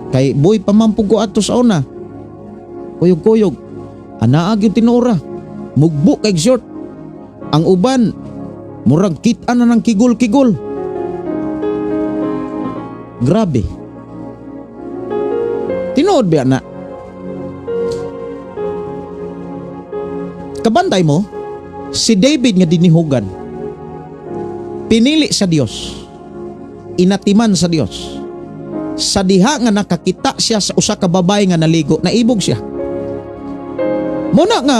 Kay boy pa man pug ko adto sa una. Kuyog-kuyog. Anaag yung tinuora. Mugbo kay short. Ang uban murag kit-an na ng kigol-kigol. Grabe. Tinuod ba na? Kabantay mo, si David nga dinihugan, pinili sa Dios, inatiman sa Dios. Sa diha nga nakakita siya sa usa ka babae nga naligo, naibog siya. Muna nga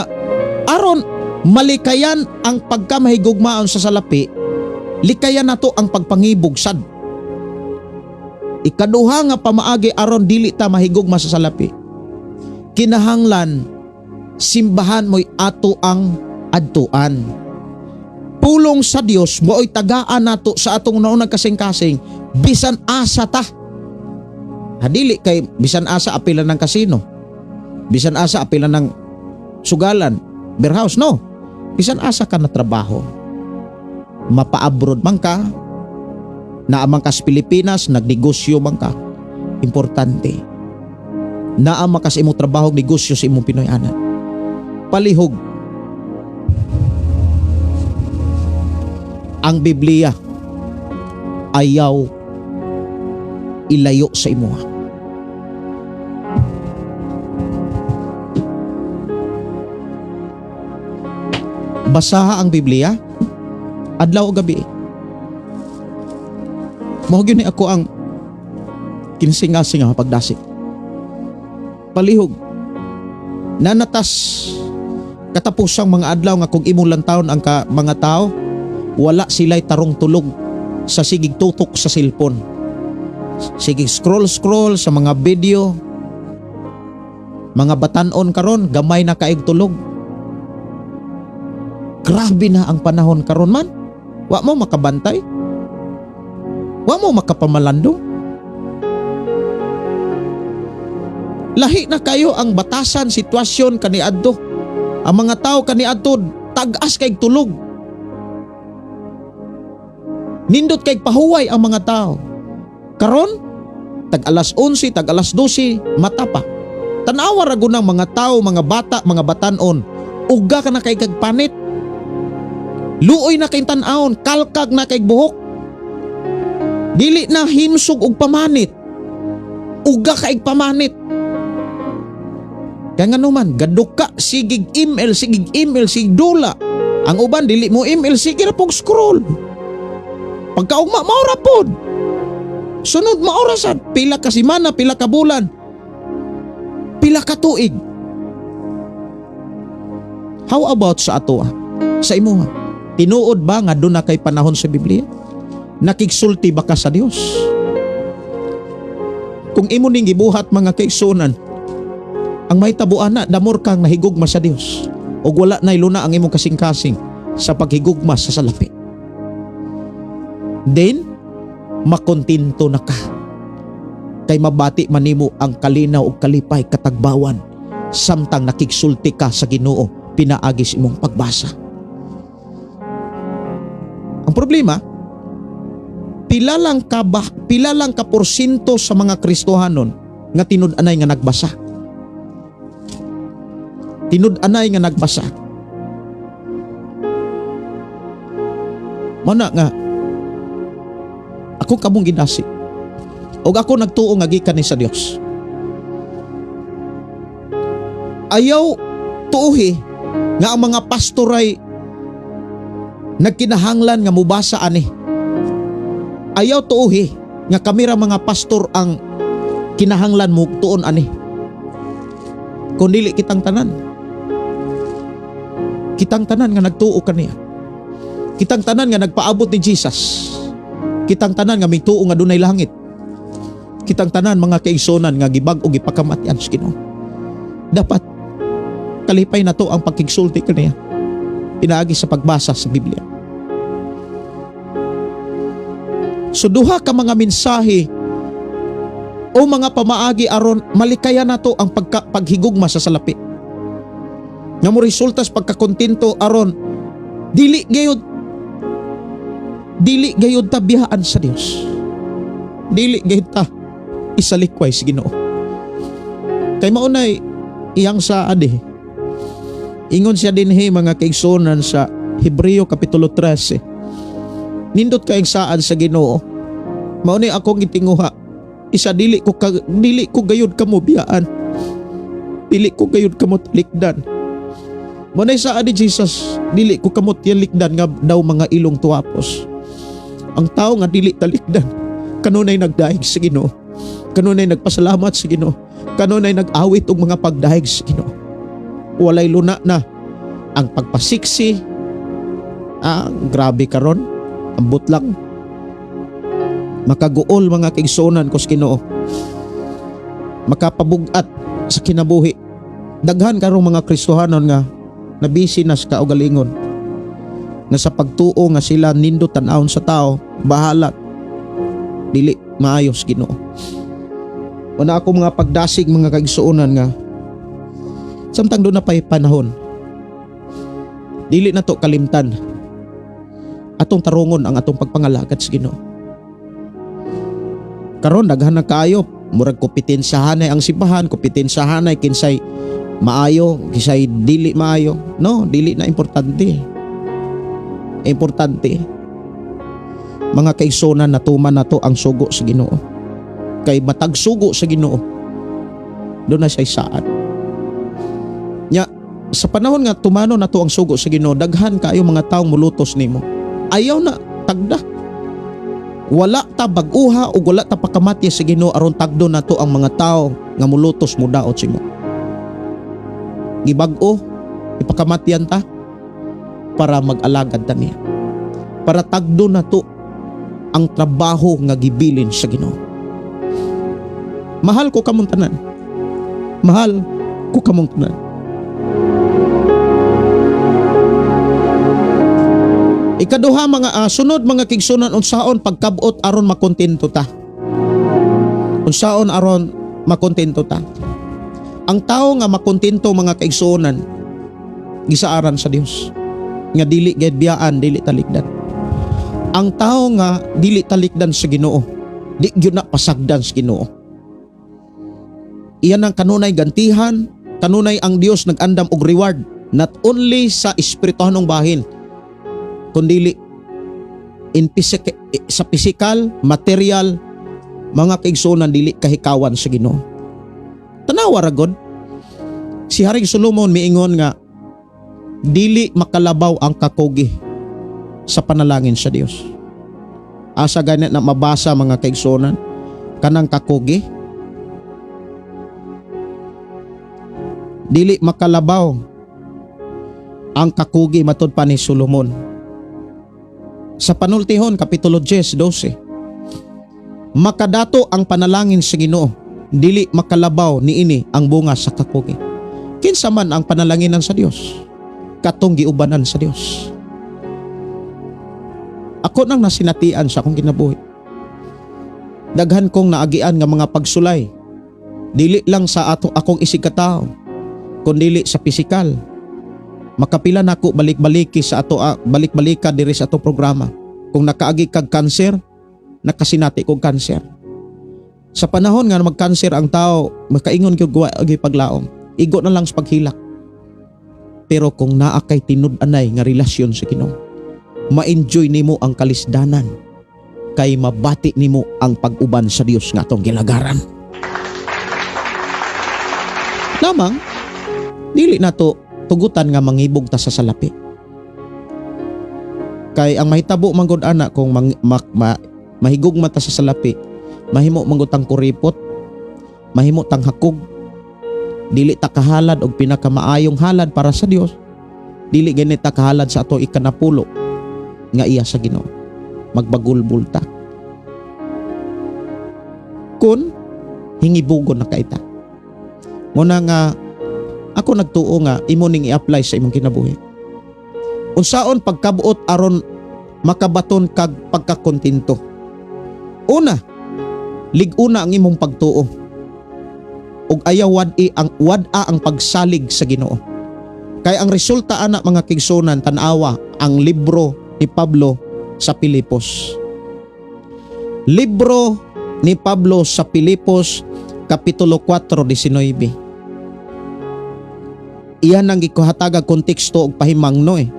aron malikayan ang pagkamahigugmaon sa salapi, likayan nato ang pagpangibog sad. Ikaduha nga pamaagi aron dili ta mahigugma sa salapi, kinahanglan simbahan mo'y ato ang adtuan. Pulong sa Dios mo'y tagaan nato sa atong naunang kasing-kasing bisan asa ta. Hadili kay bisan asa apilan ng kasino, bisan asa apilan ng sugalan, beer house, no. Bisan asa ka na trabaho, mapa-abroad man ka, naamang ka sa Pilipinas, nagnegosyo man ka, importante naama ka sa imong trabaho, negosyo sa imong Pinoy-anan. Palihog ang Biblia ayaw ilayo sa imuha. Basaha ang Biblia adlaw o gabi. Mao gyud ni ako ang kinsinga-singa pagdasig. Palihog nanatas katapusang mga adlaw nga kung imong lantawon ang mga tao, wala sila'y tarong tulog sa sigig tutok sa cellphone. Sige scroll-scroll sa mga video. Mga batan-on karon gamay na kaig tulog. Grabe na ang panahon karon man. Wa mo makabantay. Wa mo makapamalandong. Lahi na kayo ang batasan sitwasyon kaniadto. Ang mga tao kaniadto tag-as kay tulog. Nindot kay pahuway ang mga tao. Karon tag alas 11, tag alas 12, mata pa. Tan-awa ra gud ang mga tao, mga bata, mga batan-on. Uga ka na kay kagpanit. Luoy na kay tan-awon, kalkag na kay buhok. Dili na himsog og pamanit. Uga kay pamanit. Kaya nga naman, gaduka, sigig email, sigig email, sigig dula. Ang uban dili mo email, sige ra pong scroll. Pagkaugma mao ra pod. Sunod mao ra sad pila ka semana, pila ka bulan, pila ka tuig. How about sa ato, ah? Sa imuha? Tinuod ba nga duna kay panahon sa Biblia? Nakigsulti ba ka sa Dios? Kung imo ning gibuhat, mga kaigsuonan, ang mahitabuan na the more kang nahigugma sa Dios ug wala nay luna ang imong kasing-kasing sa paghigugma sa salapi. Then makontento na ka. Kay mabati man nimo ang kalinaw ug kalipay, katagbawan, samtang nakigsulti ka sa Ginoo pinaagi sa imong pagbasa. Ang problema, pila lang ka porsyento sa mga Kristohanon nga tinud-anay nga nagbasa. Tinud-anay nga nagbasa. Mao na nga ako kamong ginasi. Og ako nagtuo nga gikan ni sa Dios. Ayaw tuuhi nga ang mga pastor ay nagkinahanglan nga mubasa ani. Ayaw tuuhi nga kami ra mga pastor ang kinahanglan mo tuon ani. Kung dili kitang tanan. Kitang tanan nga nagtuo kaniya. Kitang tanan nga nagpaabot ni Jesus. Kitang tanan nga mituo nga dunay langit. Kitang tanan, mga kaigsunan, nga gibag-o gipakamatian sa Ginoo. Dapat kalipay na to ang pagkigsulti kaniya pinaagi sa pagbasa sa Biblia. So duha ka mga mensahe o mga pamaagi aron malikayan nato ang paghigugma sa salapi. Nga mo resulta sa pagkakontento aron dili gayud ta biyaan sa Dios. Dili gayud ta isalikway sa Ginoo. Kay maunay iyang saad eh. Ingon siya dinhi, mga kaigsunan, sa Hebreo kapitulo 13. Nindot kayong saad sa Ginoo. Mao ni akong gitinguha. Isa dili ko gayud kamo biyaan. Dili ko gayud kamo talikdan. Mao nay saad ni Jesus, dili ko kamo talikdan nga daw mga ilong tuwapos. Ang tao nga dili talikdan, kanunay nagdayeg sa Ginoo. Kanunay nagpasalamat sa Ginoo. Kanunay nag-awit og mga pagdayeg sa Ginoo. Walay luna na ang pagpasiksi. Ah, grabe karon. Ambot lang. Makaguol, mga kaigsuonan ko sa Ginoo. Makapabugat sa kinabuhi. Daghan karong mga Kristohanon nga nabisi na sa kaugalingon. Nga sa pagtuo nga sila nindot tan-awon sa tao, bahala dili maayos Ginoo. Wala ako mga pagdasig, mga kaigsuonan, nga samtang duna pa'y panahon, dili na to kalimtan, atong tarungon ang atong pagpangalagad sa Ginoo. Karon daghan na kaayo, murag kompetensiyahan ang simbahan, kompetensiyahan ay kinsay maayo, kinsay dili maayo. No, dili na importante. Importante, mga kaigsunan, natuman na to ang sugo sa Ginoo. Kay matag sugo sa Ginoo, duna siya saad. Nya, sa panahon nga tumano na to ang sugo sa Ginoo, daghan kaayo mga taong mulutos nimo. Ayaw na tagda. Wala ta bag-uha o wala ta pakamatya sa Ginoo aron tagdo na to ang mga tao nga mulutos mudaot sa imo. Gibag-o, ipakamatyan ta para mag-alagad ta niya. Para tagdo na to ang trabaho nga gibilin sa Ginoo. Mahal ko kamong tanan. Mahal ko kamong tanan. Ikaduha, mga sunod, mga kaigsunan, unsaon pagkabot aron makontento ta. Unsaon aron makontento ta. Ang tao nga makontento, mga kaigsuonan, gisaaran sa Dios nga dili gayud biyaan, dili talikdan. Ang tao nga dili talikdan sa Ginoo, di gyud na pasagdan sa Ginoo. Iyan ang kanunay gantihan, kanunay ang Dios nag-andam og reward, not only sa espirituhanong bahin kundili sa physical, material, mga kaigsuonan, dili kahikawan sa Ginoo. Tanawa ra gud. Si Haring Solomon miingon nga Dili makalabaw ang kakugi sa panalangin sa Dios. Asa ganit na mabasa, mga kaigsuonan, kanang kakugi? Dili makalabaw ang kakugi matud pa ni Solomon. Sa Panultihon, Kapitulo 10, 12. Makadato ang panalangin sa Ginoo, dili makalabaw niini ang bunga sa kakugi. Kinsa man ang panalanginan sa Dios? Katong giubanan sa Dios. Ako nang nasinatian sa akong kinabuhi. Daghan kong naagian nga mga pagsulay. Dili lang sa ato akong isig katao, kundili sa pisikal. Makapila nako balik-baliki sa ato balik-balika diri sa ato programa. Kung nakaagi kag kanser, nakasinati kog kanser. Sa panahon nga magkanser ang tao, makaingon gyud wa gyud paglaom. Igo na lang sa paghilak. Pero kung naa kay tinud-anay nga relasyon sa Ginoo, ma-enjoy nimo ang kalisdanan kay mabati nimo ang pag-uban sa Dios nga atong gilagaran. Lamang dili nato tugutan nga mangibog ta sa salapi. Kay ang mahitabo man gud ana kung mahigugma ta sa salapi, mahimo man gud tang kuripot, mahimo tang hakog, dili ta kahalad og pinakamaayong halad para sa Dios, dili gani ta kahalad sa ato ikanapulo nga iya sa Ginoo. Magbagulbul ta. Kun hingibugon na kaita. Muna nga ako nagtuo nga imo ning i-apply sa imong kinabuhi. Unsaon pagkabuot aron makabaton kag pagkakontento? Una, lig-una ang imong pagtuo. Ug ayaw wad-i ang wad-a ang pagsalig sa Ginoo. Kay ang resulta ana, mga kaigsuonan, tan-awa ang Libro ni Pablo sa Pilipos. Libro ni Pablo sa Pilipos, Kapitulo 4:19. Iyan ang gikuhatagag konteksto og pahimangno eh.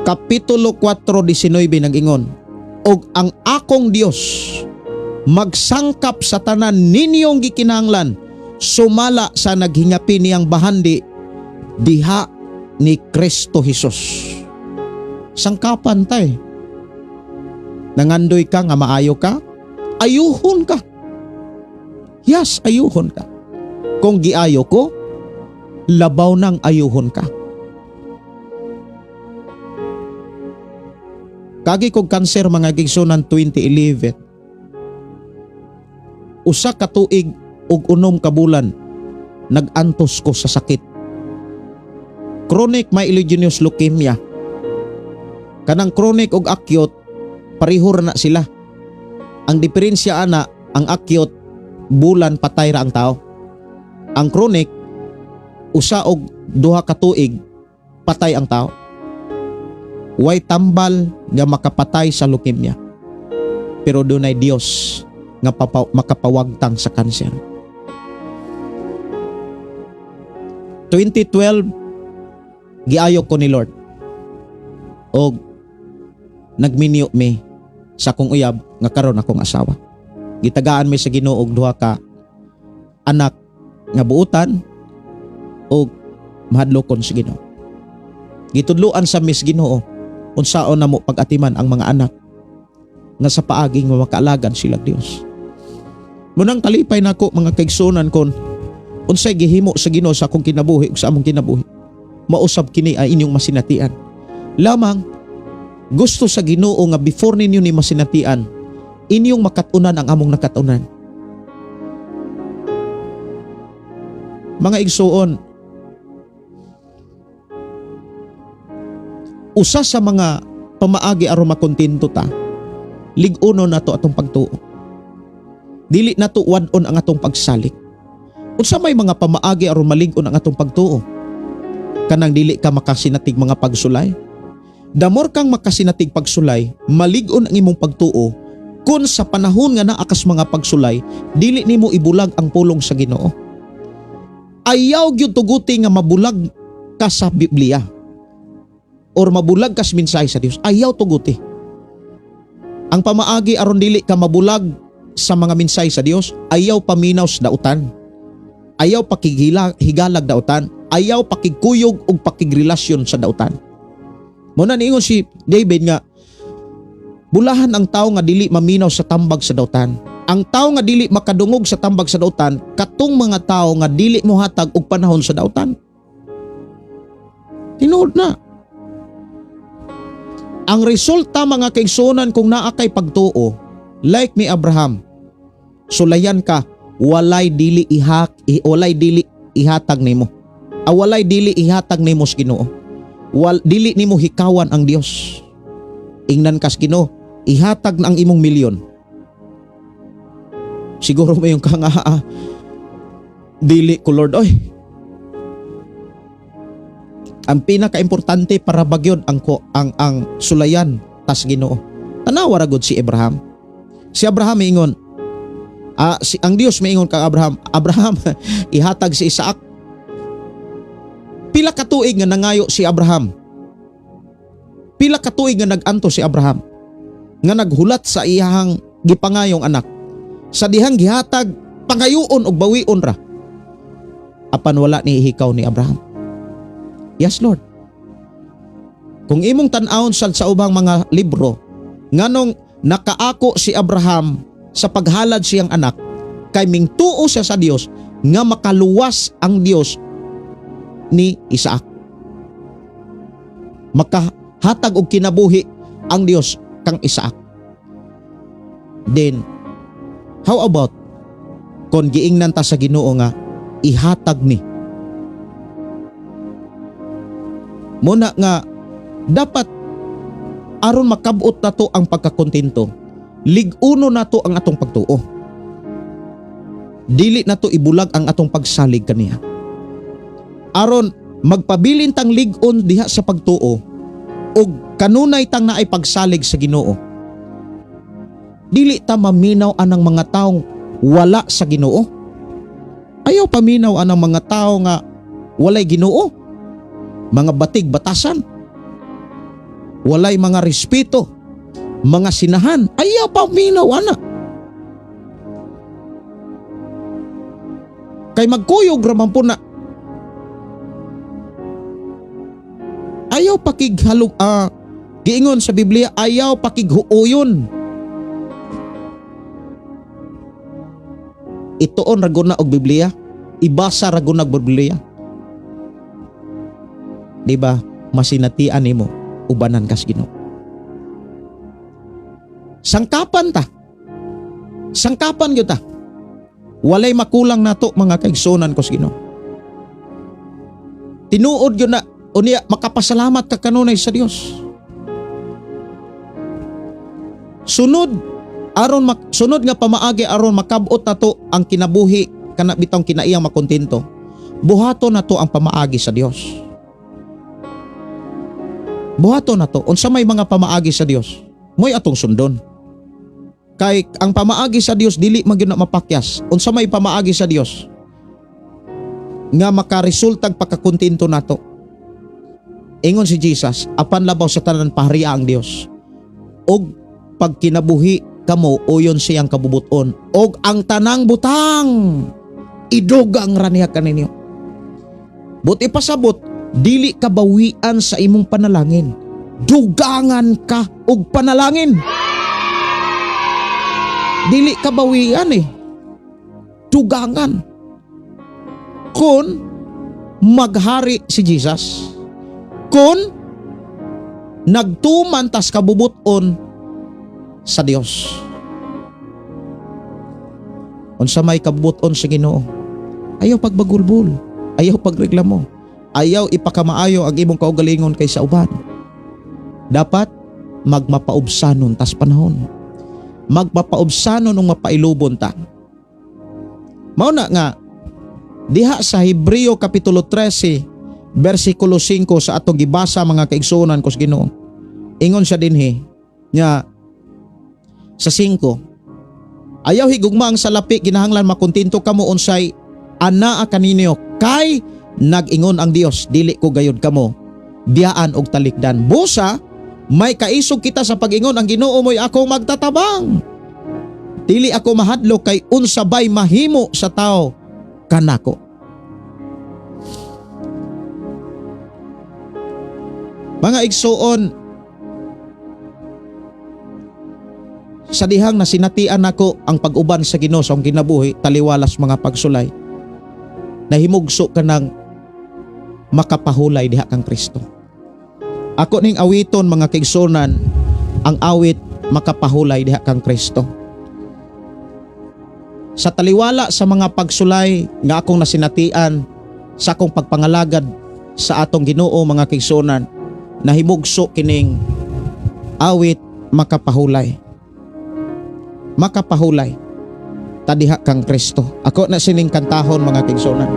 Kapitulo 4:19 nag-ingon, "Og ang akong Dios magsangkap sa tanan ninyong gikinahanglan sumala sa naghingapi niyang bahandi diha ni Kristo Jesus." Sangkapan tay. Nangandoy ka nga maayo ka, ayuhon ka. Yes, ayuhon ka. Kung giayo ko, labaw nang ayuhon ka. Kagi kog kanser, mga kaigsuonan, 2011. Usa ka tuig ug 6 ka bulan nag-antos ko sa sakit. Chronic myelogenous leukemia. Kanang chronic ug acute, pareho ra na sila. Ang diferensya ana, ang acute bulan patay ra ang tao. Ang chronic, usa og 2 ka tuig patay ang tao. Way tambal nga makapatay sa leukemia. Pero dunay Dios nga makapawagtang sa kanser. 2012 giayo ko ni Lord. Og nagminyo mi sa akong uyab nga karon akong asawa. Gitagaan mi sa Ginoo og duha ka anak nga buutan og mahadlokon sa Ginoo. Gitudloan sa mis Ginoo unsaon namo pag-atiman ang mga anak nga sa paaging makaalagan sila Dios. Munang kalipay nako, mga kaigsuonan, kon unsay gihimo sa Ginoo sa akong kinabuhi ug sa among kinabuhi. Mausab kini ay inyong masinatian. Lamang gusto sa Ginoo nga before ninyo ni masinatian, inyong makatunan ang among nakatunan. Mga igsuon, usa sa mga pamaagi aron makontento ta, lig-uno nato atong pagtuo. Dili nato wad-on ang atong pagsalig. Unsa may mga pamaagi aron malig-on ang atong pagtuo? Kanang dili ka makasinatig mga pagsulay. The more kang makasinatig pagsulay, malig-on ang imong pagtuo. Kun sa panahon nga naa kas mga pagsulay, dili nimo ibulag ang pulong sa Ginoo. Ayaw gyud tuguti nga mabulag ka sa Biblia or mabulag ka sa mensahe sa Dios. Ayaw tuguti. Ang pamaagi aron dili ka mabulag sa mga mensahe sa Dios, ayaw paminaw sa dautan. Ayaw pakighila, higalag dautan. Ayaw pakigkuyog og pakigrelasyon sa dautan. Mao na niingon si David nga bulahan ang tao nga dili maminaw sa tambag sa dautan. Ang tao nga dili makadungog sa tambag sa dautan, katong mga tao nga dili mohatag og panahon sa dautan. Tinuod na. Ang resulta, mga kaigsuonan, kung naa kay pagtuo, like ni Abraham, sulayan ka, walay dili ihatag nimo. Ah, walay dili ihatag nimo sa Ginoo. Dili nimo hikawan ang Dios. Ingnan kas Ginoo, ihatag na ang imong milyon. Siguro may yung kang dili ko, Lord, oy. Ang pinakaimportante para bagyon ang ko ang sulayan tas Ginoo. Tanawa ra gud si Abraham. Si Abraham miingon, ang Dios miingon kang Abraham, "Abraham, ihatag si Isaac." Pila ka tuig nga nangayo si Abraham? Pila ka tuig nga nag-anto si Abraham? Nga naghulat sa iyahang gipangayong anak. Sa dihang gihatag, pangayoon og bawion ra. Apan wala ni hikaw ni Abraham. Yes, Lord. Kung imong tan-awon sad sa ubang mga libro, nganong nakaako si Abraham sa paghalad siyang anak, kay mingtuo siya sa Dios nga makaluwas ang Dios ni Isaac. Makahatag og kinabuhi ang Dios kang Isaac. Then, how about kon giingnan ta sa Ginoo nga ihatag ni? Muna nga dapat aron makabot nato ang pagkakontento, lig-uno nato ang atong pagtuo. Dili nato ibulag ang atong pagsalig kaniya. Aron magpabilin tang lig-on diha sa pagtuo ug kanunay tang naay pagsalig sa Ginoo. Dili ta maminaw anang mga taong wala sa Ginoo. Ayaw paminaw anang mga tao nga walay Ginoo. Mga batig batasan. Walay mga respeto, mga sinahan. Ayaw paminaw ana. Kay magkuyog ra man po na. Ayaw pakighalog, giingon sa Biblia, ayaw pakighuoyon. Ituon ra gud na og Biblia, ibasa ra gud na og Biblia. Di ba? Masinatian nimo ubanan kas Ginoo. Sangkapan ta. Sangkapan gyud ta. Walay makulang nato, mga kaigsuonan ko sa Ginoo. Tinuod gyud na unya makapasalamat ka kanunay sa Dios. Sunod nga pamaagi aron makabot nato ang kinabuhi kana bitong kinaiyang makontento. Buhaton nato ang pamaagi sa Dios. Buhaton nato unsa may mga pamaagi sa Dios. Mo'y atong sundon. Kay ang pamaagi sa Dios dili man gyud na mapakyas. Unsa may pamaagi sa Dios nga makaresultag pagkakontento nato? Ingon si Jesus, apan labaw sa tanan paharia ang Dios. Og pagkinabuhi kamo uyon siyang kabubuton og ang tanang butang idugang ra niya kaninyo. Buti pasabot, dili ka bawian sa imong panalangin. Dugangan ka og panalangin. Dili ka bawian. Dugangan. Kung maghari si Jesus, kung nagtuman tas kabubuton sa Dios. Unsa may kabubuton sa Ginoo? Ayaw pagbagulbol, ayaw pagreklamo, ayaw ipakamaayo ang imong kaugalingon kaysa uban. Dapat magmapaubsanon tas panahon. Magpapaubsanon ug mapailubon ta. Mao na nga diha sa Hebreo kapitulo 13 bersikulo 5 sa atong gibasa, mga kaigsuonan ko sa Ginoo. Ingon siya dinhi nga sa 5, ayaw higugma ang salapi, kinahanglan makontento kamo unsay anaa kaninyo, kay nag-ingon ang Dios, dili ko gayud kamo biyaan og talikdan. Busa may kaisog kita sa pag-ingon, ang Ginoo mo'y akong magtatabang. Dili ako mahadlok kay unsa bay mahimo sa tao kanako. Mga igsuon, sa dihang nasinatian nako ang pag-uban sa Ginoo sa akong kinabuhi, taliwalas mga pagsulay, nahimugso ka ng makapahulay diha kang Kristo. Ako ning awiton, mga kaigsuonan, ang awit "Makapahulay diha kang Kristo." Sa taliwala sa mga pagsulay nga akong nasinatian sa akong pagpangalagad sa atong Ginoo, mga kaigsuonan, nahimugso kining awit "Makapahulay". Makapahulay ta diha kang Kristo. Ako na sining kantahon, mga kaigsuonan.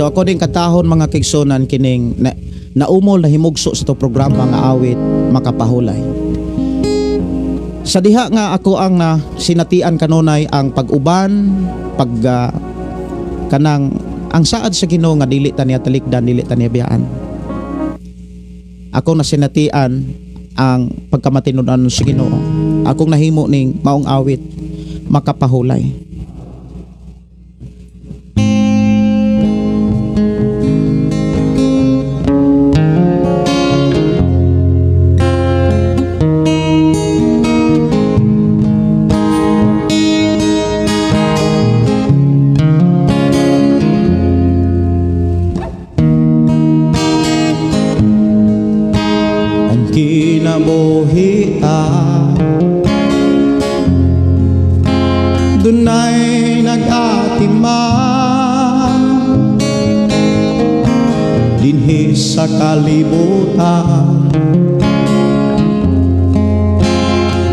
So ako din kantahon, mga kaigsuonan, kining na, naumol nahimugso sa to programa nga awit "Makapahulay". Sa diha nga ako ang na sinatian kanunay ang pag-uban, pag kanang ang saad sa Ginoo nga dili ta niya talikdan, dili ta niya biyaan. Ako nasinatian ang pagkamatinud-anon sa Ginoo. Akong nahimo ning maong awit "Makapahulay". Ang kinabuhi ta dunay nag-atiman dinhi sa kalibutan,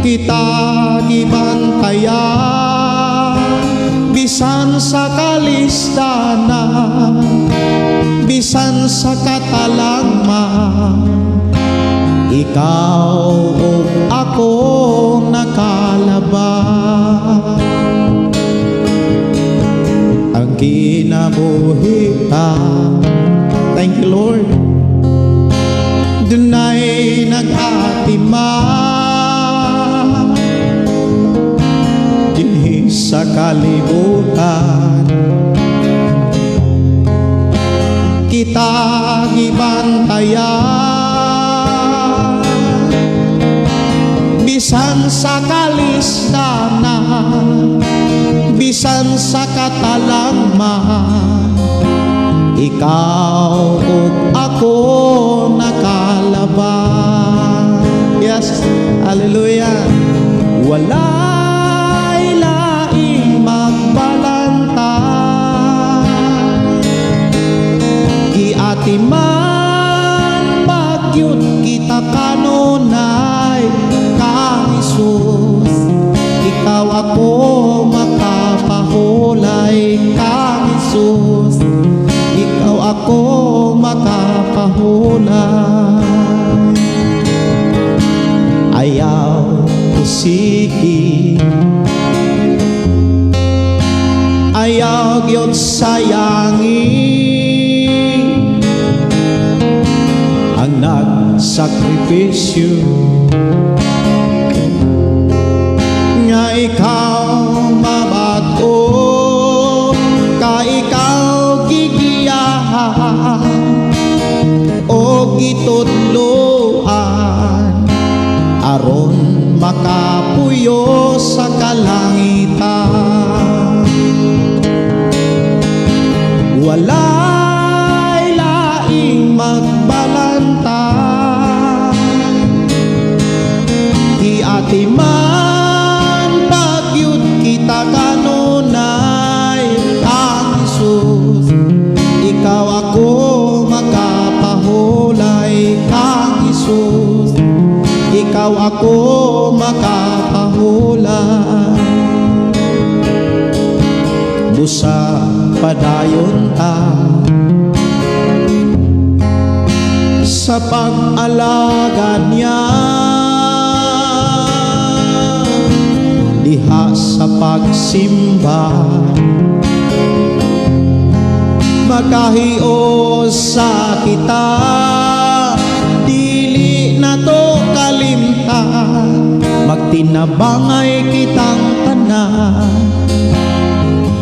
kita gibantayan bisan sa kalisdanan, bisan sa katalagman, ikaw ug ako nakalabang. Ang kinabuhi ta, thank you, Lord, dunay nag-atiman dinhi sa kalibutan, kita gibantayan bisan sa kalisdanan, bisan sa katalagman, ikaw ug ako nakalabang. Yes, hallelujah. Walay laing magbalanta, giatiman pagyud kita kanunay kang Hesus. Ikaw ako makapahulay kang Hesus. Ikaw ako makapahulay. Ayaw usiki, ayaw gyud sayangi ang nagsakripisyo nga ikaw mabag-o ka, ikaw gigiyahan o gitudloan aron makapuyo sa kalangitan. Walay laing magbalanta, giatiman pagyud kita kanunay kang Hesus. Ikaw ako makapahulay kang Hesus. Ikaw ako makapahulay. Busa padayon ta. Sa pag-alagad niya, diha sa pagsimba, makahiusa kita. Dili nato kalimtan, magtinabangay kitang tanan,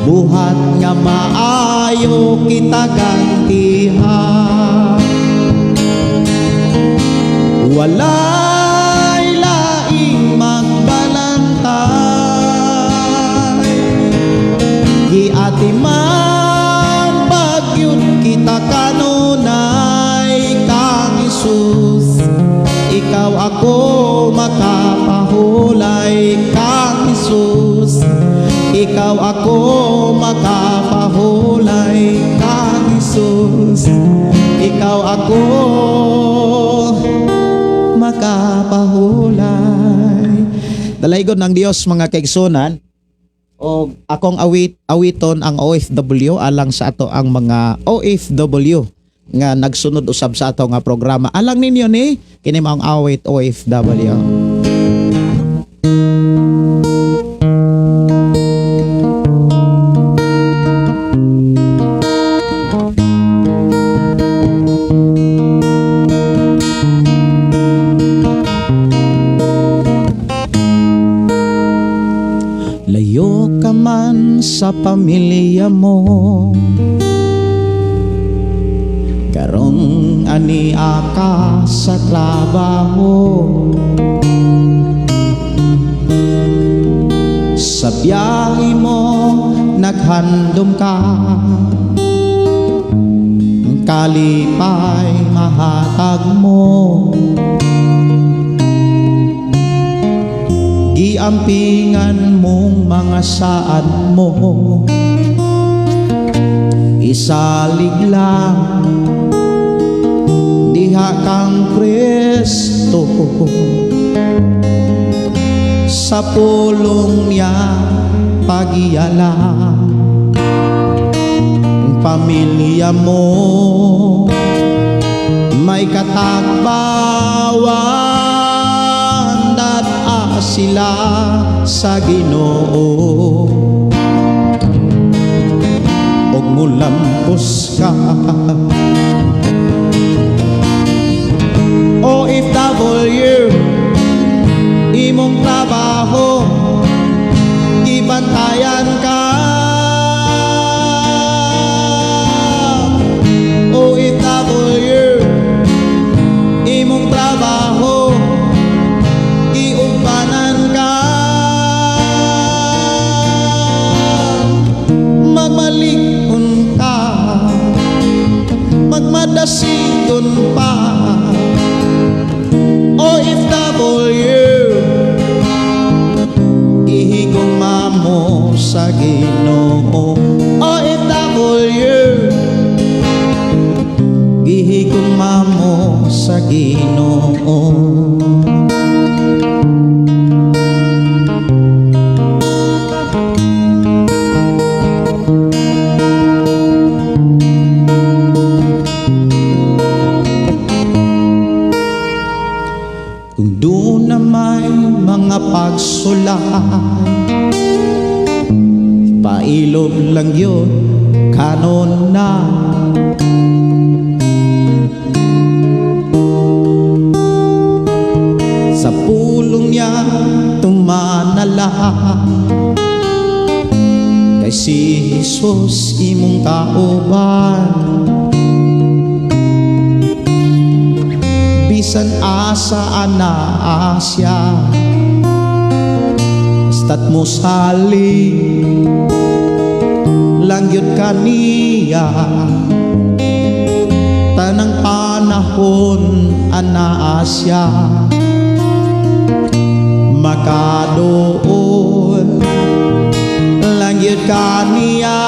buhat nga maayo kita gantihan. Walay laing magbalantay, giatiman bagyod kita kanunay kang Hesus. Ikaw ako makapahulay kang Hesus. Ikaw ako makapahulay kang Hesus. Ikaw ako makapahulay. Dalaygon ng Dios, mga kaigsunan, o akong awit awiton ang OFW alang sa ato ang mga OFW nga nagsunod usab sa ato nga programa. Alang ninyo ni kini maong awit, OFW. Layo ka man sa pamilya mo, karong ania ka sa trabaho. Sa biyahe mo naghandom ka, ang kalipay mahatag mo. Giampingan mong mga saad mo, isalig lang diha kang Kristo. Sa pulong niya pagiyala ang pamilya mo, may katagbawan dat-a sila sa Ginoo og mulampos ka. OFW, imong trabaho gibantayan ka. OFW, imong trabaho giubanan ka. Magmalikon ka, magmadasigon pa. OFW, ihigugma mo sa Ginoo. OFW, gihigugma mo sa Ginoo. Kung doon na may mga pagsulay, pailob lang yun kanon na. Sa pulong niya tumanala, kay si Jesus imong kauban. Bisan asa anaa siya, basta't mo sali lang yun kaniya. Tanang panahon anaa siya, makadool lang yun kaniya.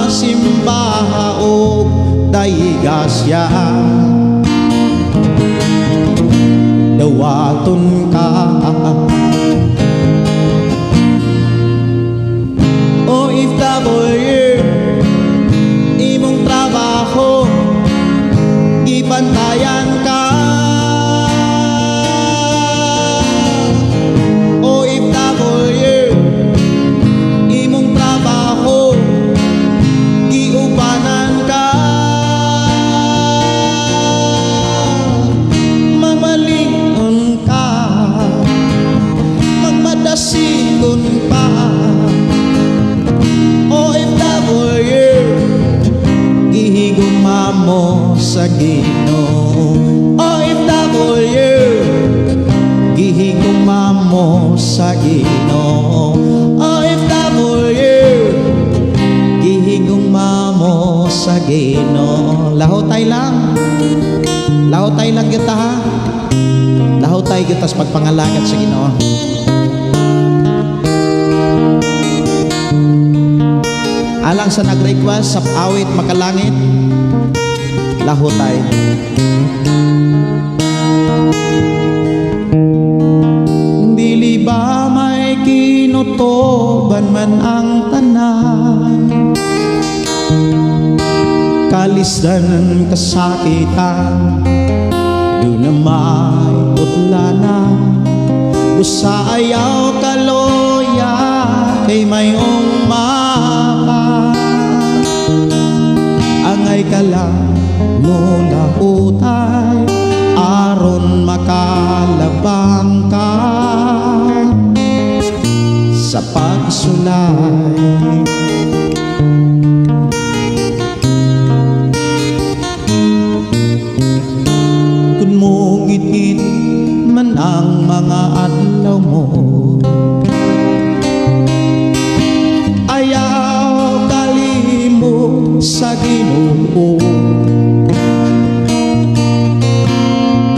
Simbaha og daiga siya, dawaton ka. OFW, imong trabaho Gibantayan ka. OFW, imong trabaho giubanan ka. Mamalingon ka, magmadasigon pa. OFW, gihigugma mo sa Ginoo. OFW, gihigugma mo sa Ginoo. OFW, gihigugma mo sa Ginoo. Lahutay lang, lahutay lang kita ha. Lahutay kita sa pagpangalagad sa Ginoo. Alang sa nag-request sa awit "Makalangit", "Lahutay". Dili ba may kinutoban man ang tanan, kalisdan, kasakitan, duna may utlana. Busa ayaw kaloya kay mayong mapa. Angay ka lang molahutay aron makalabang ka sa pagsulay. Kung mongit-ngit man ang mga adlaw mo, ayaw kalimot sa Ginoo.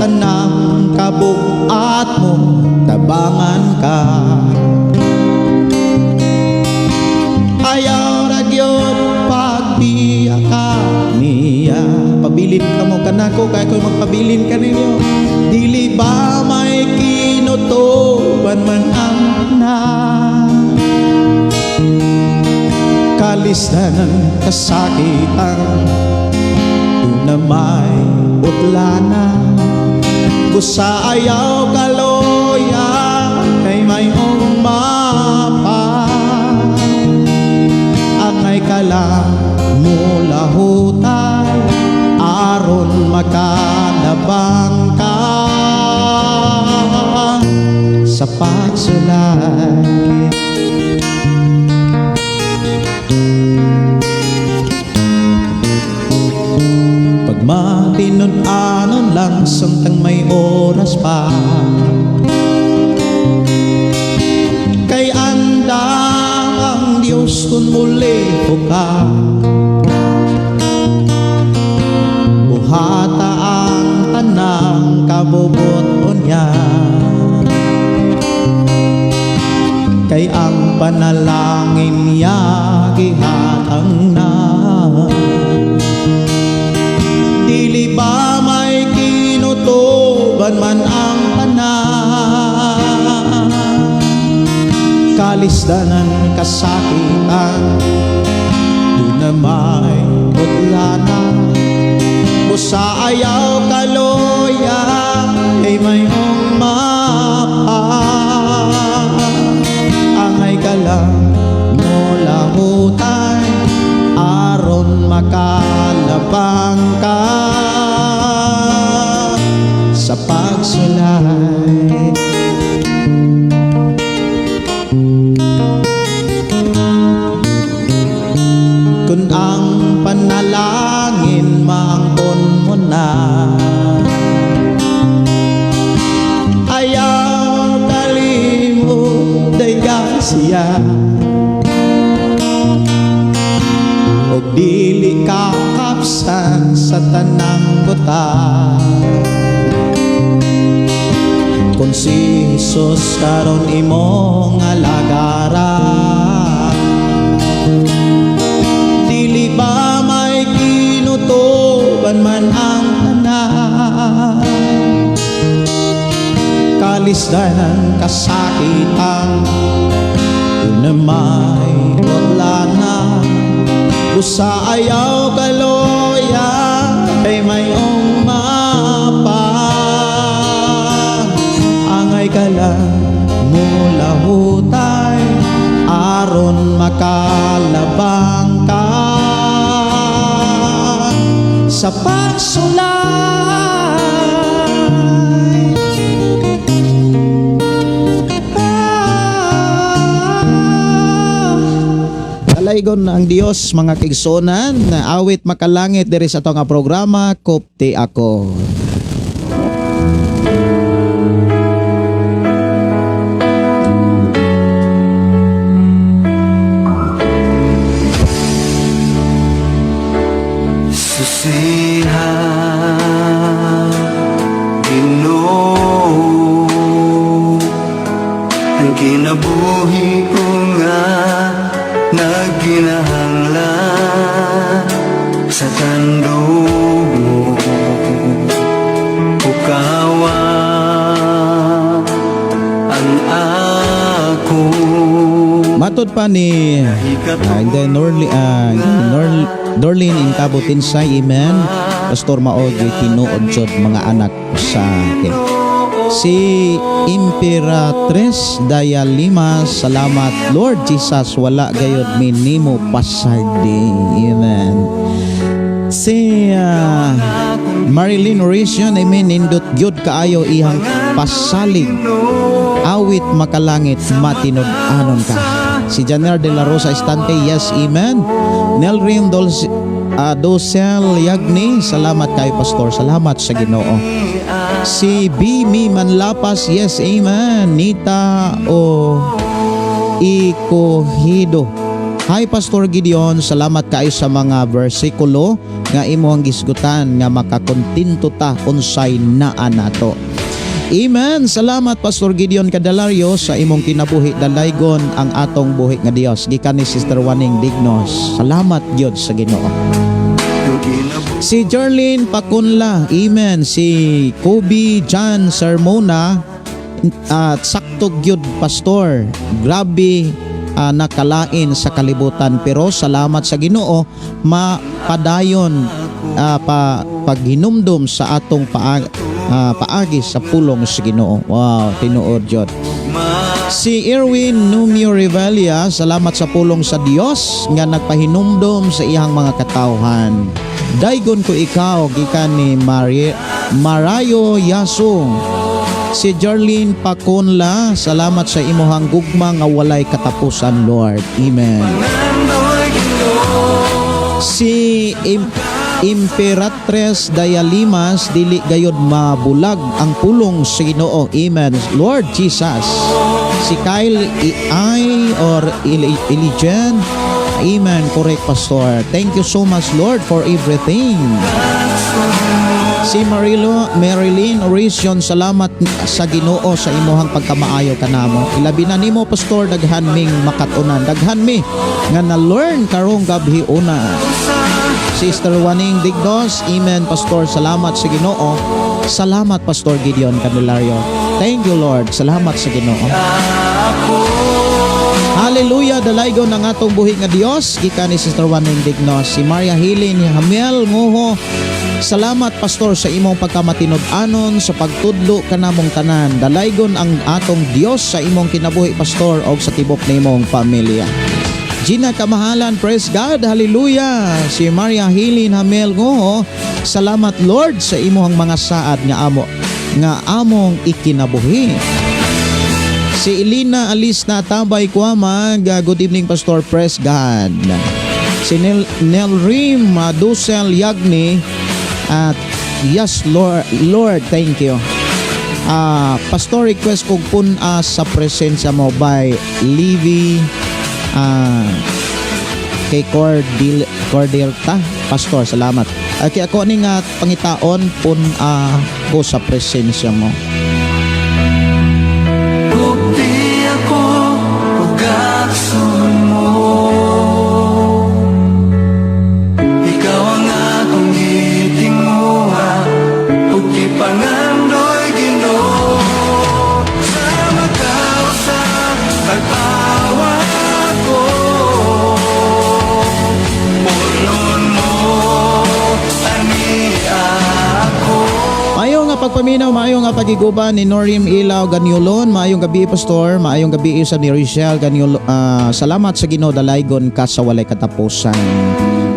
Tanang kabuat mo, tabangan ka. Ayaw ra gyud pagbiya ka niya. Pabilin ka mo kanako kay ko'y magpabilin kaninyo. Dili ba may kinutuban man ang na kalisdan, kasakitan, duna may utlana. Busa ayaw kaloya kay mayong mapa. Angay ka lang molahutay aron makalabang ka sa pagsulay. Pagmatinud-anon lang samtang may oras pa, kay andam ang Diyos kung muli ka. Buhata ang tanang kabubuton niya, kay ang panalangin niya gihatang na. Dili ba may kinutuban man ang tanan, kalisdanan, kasakitan, duna may utlana. Busa ayaw kaloya ay mayong mapa. Angay ka lang molahutay aron makalabang ka sa pagsulay. Kung ang panalangin maangkon mo na, ayaw kalimot dayga siya. Og dili ka kapsan sa tanang buta, kung si Jesus karon imong alagaran. Dili ba may kinutuban man ang tanan, kalisdanan, kasakitan, duna may utlana. Busa ayaw kaloya kay mayong mapa. Kahutay aron makalabang ka sa pagsulay. Ah. Dalaygon ang Dios, mga kaigsuonan, awit makalangit diri sa ato nga programa Kupti Ako. Susiha, Ginoo, ang kinabuhi ko nga nagkinahanglan sa tandog mo. Pukawa ang ako. Matod pa ni and then Norli, Dorlene in Cabo Tinsay, amen. Pastor, mao tinuod jud mga anak sa akin. Si Imperatres Daya Lima, salamat Lord Jesus, wala gayod minimo pasagdi. Amen. Si Marilyn Orician, amen, nindot gyud kaayo ihang pasalig. Awit makalangit, matinud-anon ka. Si Janer de la Rosa Estante, yes, amen. Nelrin Dolce, Dosel Yagni, salamat kayo, Pastor. Salamat sa Ginoo. Si Bimi Manlapas, yes, amen. Nita o Ikohido. Hi, Pastor Gideon, salamat kayo sa mga bersikulo nga imong gisgutan nga makakontento ta unsay naa nato. Amen. Salamat, Pastor Gideon Cadalario, sa imong kinabuhi. Dalaygon ang atong buhi nga Dios. Gikan ni Sister Waning Dignos. Salamat gyud sa Ginoo. Si Jerlyn Pacunla, amen. Si Kobe John Sermona, at sakto gyud, Pastor. Grabe nakalain sa kalibutan, pero salamat sa Ginoo, mapadayon pa paghinumdum sa atong paagi sa pulong sa Ginoo. Wow, tinuod jud. Si Erwin Numio Revilla, salamat sa pulong sa Dios nga nagpahinumdom sa iyang mga katawhan. Daygon ko ikaw, gikan ni Marayo Yasong. Si Jarlene Paconla, salamat sa imuhang gugma nga walay katapusan, Lord. Amen. Si Imperatres Dayalimas, dili gayod mabulag ang pulong sa Ginoo. Amen. Lord Jesus. Si Kyle I or Iligen. Amen. Correct, Pastor. Thank you so much, Lord, for everything. Si Marilo, Marilyn Orision, salamat sa Ginoo sa imuhang pagkamaayo kanamo. Ilabi na nimo, Pastor, daghan ming makatunan. Daghan mi nga na-learn karong gabi una. Sister Waning Digdos, amen, Pastor, salamat sa Ginoo. Salamat, Pastor Gideon Candelario. Thank you, Lord. Salamat sa Ginoo. Hallelujah, dalaygon ang atong buhi nga Dios, gikan ni Sister Waning Dignos. Si Maria Hilin Hamiel Nguho, salamat, Pastor, sa imong pagkamatinud-anon sa pagtudlo kanamong tanan. Dalaygon ang atong Dios sa imong kinabuhi, Pastor, og sa tibok nimong pamilya. Gina Kamahalan, praise God, hallelujah. Si Maria Hilin Hamel Nguho, salamat Lord sa imong mga saad nga among ikinabuhi. Si Elina Alice na Tabay Kwama, good evening, Pastor, praise God. Si Nelrim Dusel Yagni at yes Lord, Lord, thank you. Pastor, request kog pun-a sa presensya mo by Livy kay Cordelta. Pastor, salamat. Okay, ako ni nga pangitaon pun-a ko sa presensya mo. Gupti ako ug mo. Ikaw ang akong gitinguha ug gipangandoy, Ginoo, sa makaw sa pagpawa ko. Punon mo ani ako. Ayo nga. pagpaminaw, maayong nga pagiguban ni Norim Ilaw Ganyulon, maayong gabi, Pastor, maayong gabi sa ni Richelle Ganyulon. Salamat sa Ginoo, dalaygon ka sa walay katapusan.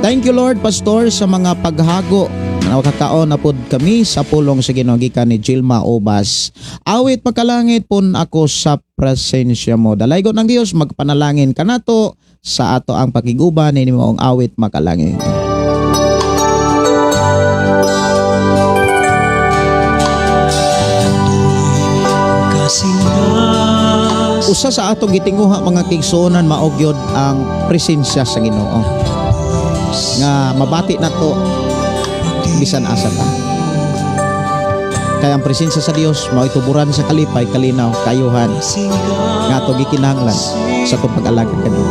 Thank you, Lord, Pastor, sa mga paghago. Nakakaon na pod kami sa pulong sa Ginoo, gikan ni Gilma Obas. Awit Makalangit, pun ako sa presensya mo. Dalaygon ng Dios, magpanalangin kanato sa ato ang pakiguban ni maong Awit Makalangit. Usa sa atong gitinguha, mga kaigsuonan, mao gyud ang presensya sa Ginoo. Nga mabati nato bisan asa ta. Kaya ang presensya sa Dios mao'y tuburan sa kalipay, kalinaw, kayuhan nga ato gikinahanglan sa atong pag-alagad kaniya.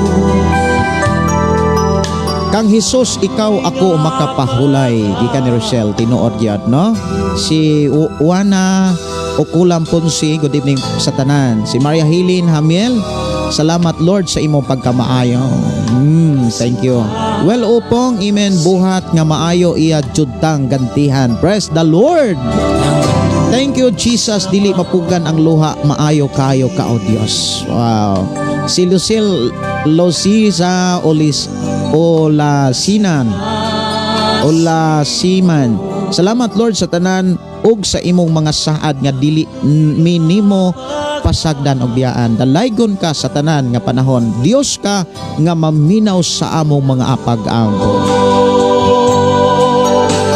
Kang Hesus ikaw ako makapahulay, gikan ni Rochelle, tinuod gyud, no? Si Juana Okulam Ponsi, good evening sa tanan. Si Maria Hilin Hamiel, salamat, Lord, sa imong pagkamaayo. Thank you. Well, upong amen, buhat nga maayo iya judtang gantihan. Praise the Lord. Thank you, Jesus, dili mapugan ang luha, maayo kayo ka, o Dios. Wow. Si Lucille Losiza Olis Olasinan Olasiman. Salamat, Lord, sa tanan ug sa imong mga saad nga dili minimo pasagdan og biyaan. Dalaygon ka sa tanan nga panahon. Dios ka nga maminaw sa among mga apag-ampo.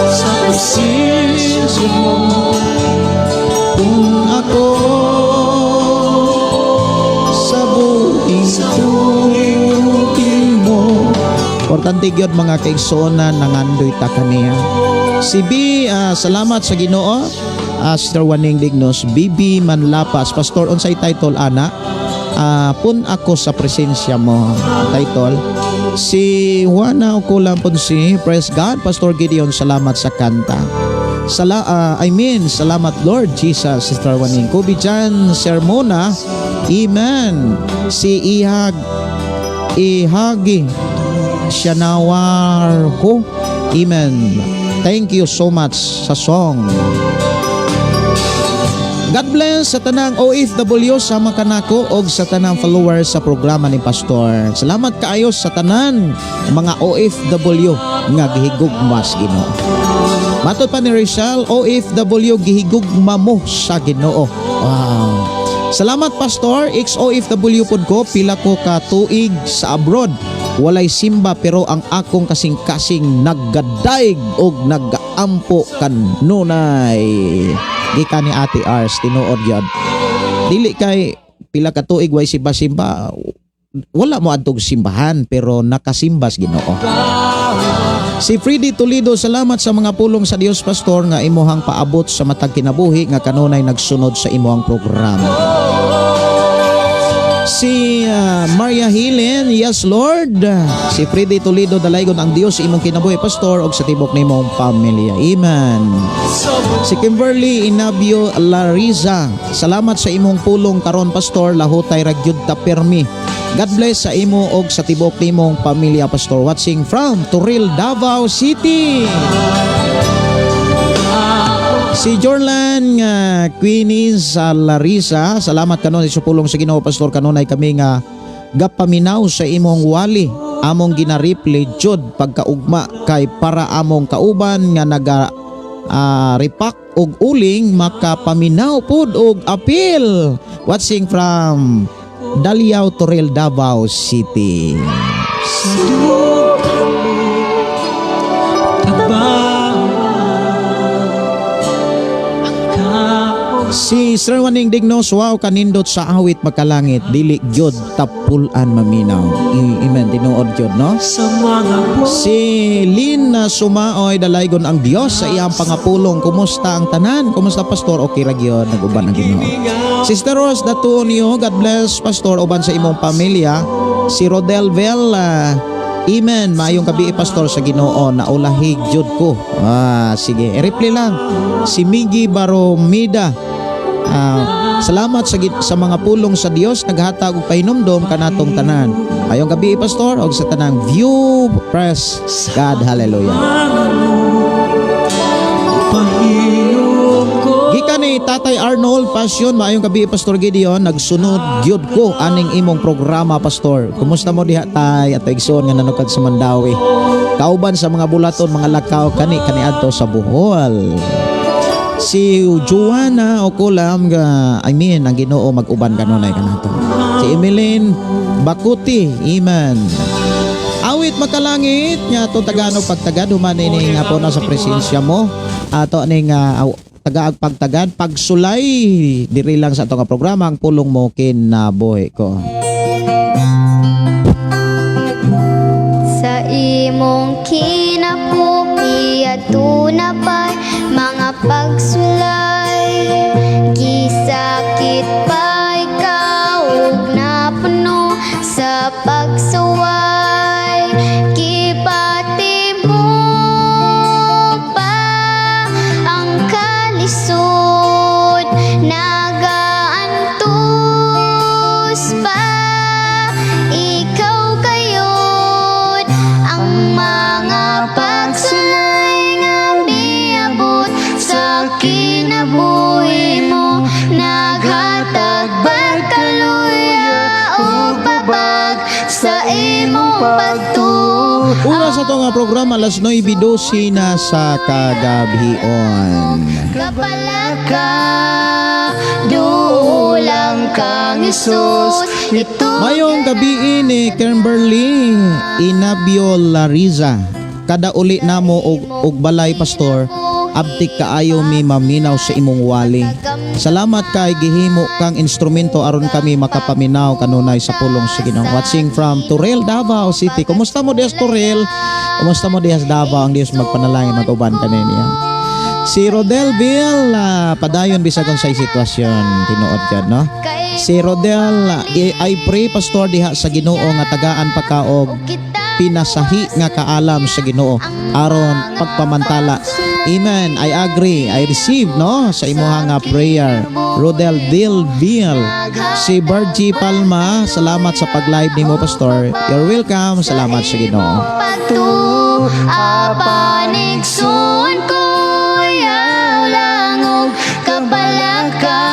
Sa presensya mo. Kung ako sa buing mo. Importante gyud, mga kaigsuonan, nangandoy ta kaniya. Si B, salamat sa Ginoo. Sister Waning Dignos, BB Manlapas, Pastor, unsay title ana? Pun ako sa presensya mo. Title. Si Juana Okulam Ponsi, praise God, Pastor Gideon, salamat sa kanta. I mean, salamat, Lord Jesus, Sister Waning. Kubi Jan Sermona, Amen. Si Ihag, Ihagi, Shanawar ko, Amen. Thank you so much sa song. God bless sa tanang OFW sama kanako og sa tanang followers sa programa ni Pastor. Salamat kaayo sa tanan mga OFW nga gihigugma sa Ginoo. Matod pa ni Rizal, OFW gihigugma mo sa Ginoo. Wow. Salamat, Pastor, ex-OFW pod ko, pila ko ka tuig sa abroad. Walay simba pero ang akong kasing-kasing naggadayeg og nagaampo kanunay. Gikan ni Ate Ars, tinuod gyud. Dili kay pila ka tuig way simba-simba, wala mo adtog simbahan pero nakasimba sa Ginoo. Si Freddy Toledo, salamat sa mga pulong sa Dios, Pastor, nga imuhang paabot sa matag kinabuhi nga kanunay nagsunod sa imuhang programa. Si Maria Helen, yes, Lord. Si Freddy Toledo, dalaygon ang Dios sa imong kinabuhi, Pastor, ug sa tibok nimong pamilya. Amen. Si Kimberly Inabio Lariza, salamat sa imong pulong karon, Pastor, lahutay ra gyud ta permi. God bless sa imo og sa tibok nimong pamilya, Pastor. Watching from Toril, Davao City. Si Jorlan nga Queenie sa Larissa, salamat kanon sa pulong sa Ginoo, Pastor, kanunay kami nga gapaminaw sa imong wali. Among gina-replay jud pagkaugma kay para among kauban nga naga repack og uling makapaminaw pud og apil. Watching from Daliao, Toril, Davao City. Sa dughan mo Tagbawa Ang kaog Si Sir Waning Dignos, wow, kanindot sa Awit Makalangit, dili gyud tapulan maminaw. Amen, tinuod gyud, no? Sa mga buwan. Si Lynn Sumaoy, dalaygon ang Dios sa iyang pangapulong. Kumusta ang tanan? Kumusta, Pastor? Okay ra gyud, nag-uban ang Ginoo. Sister Rose Datunio, God bless, Pastor, uban sa imong pamilya. Si Rodel Vela, Amen. Maayong gabi, Pastor, sa Ginoo, naulahig jud ko. Sige, i-reply lang. Si Miggy Baromida, salamat sa mga pulong sa Dios naghatag og pahinumdom kanatong tanan. Maayong gabi, Pastor, og sa tanang view, praise God, hallelujah. Pahiyom ko. Si Tatay Arnold Passion, maayong gabi, Pastor Gideon, nagsunod gyud ko aning imong programa, Pastor. Kumusta mo diha, tay, at igsoon nga nanukad sa Mandawi? Kauban sa mga bulaton, mga lakaw kani kaniadto sa Bohol. Si Joanna Okolam ga, I mean, ang Ginoo mag-uban kanunay kanato. Si Emeline Bakuti, Iman. Awit makalangit nga ato tagano pagtagad human ini nga po na sa presensya mo. Ato ning tagaag pagtagad pagsulay diri lang sa ato nga programa, Ang Pulong Mo Kinabuhi Ko. Sa imong kinabuhi aduna pa'y mga pagsulay. Gisakit pa ikaw ug napuno sa pagsuway. Gibati mo pa ang kalisod, nagaantos pa ikaw gayod. Ang mga pagsulay nga miabot sa kinabuhi mo, naghatag pagkaluya o babag sa imong pagtuo. Una sa ato nga programa, alas 9:12 na sa kagabhion. Kapalaka, dulang kang Hesus ito. Mayong gabi ni Kimberly Inabio Lariza. Kada uli namo og balay, pastor, abtik kaayo mi maminaw sa imong wali. Salamat kay gihimo kang instrumento aron kami makapaminaw kanunay sa pulong sa Ginoo. Watching from Turel, Davao City. Kumusta mo dias Turel? Kumusta mo dias Davao? Ang Dios magpanalangin mag-uban kaninyo. Si Rodel Bill, padayon bisag sa sitwasyon, tinuod jud, no? Si Rodel, I pray, pastor, diha sa Ginoo nga tagaan pa ka og pinasahi nga kaalam sa Ginoo aron pagpamantala. Amen. I agree. I receive, no, sa imuha nga prayer. Rodel Dil Bill. Si Bergie Palma, salamat sa pag-live nimo, pastor. You're welcome. Salamat sa Ginoo. Pagtuo apan igsoon ko, yaw lang og kabalaka,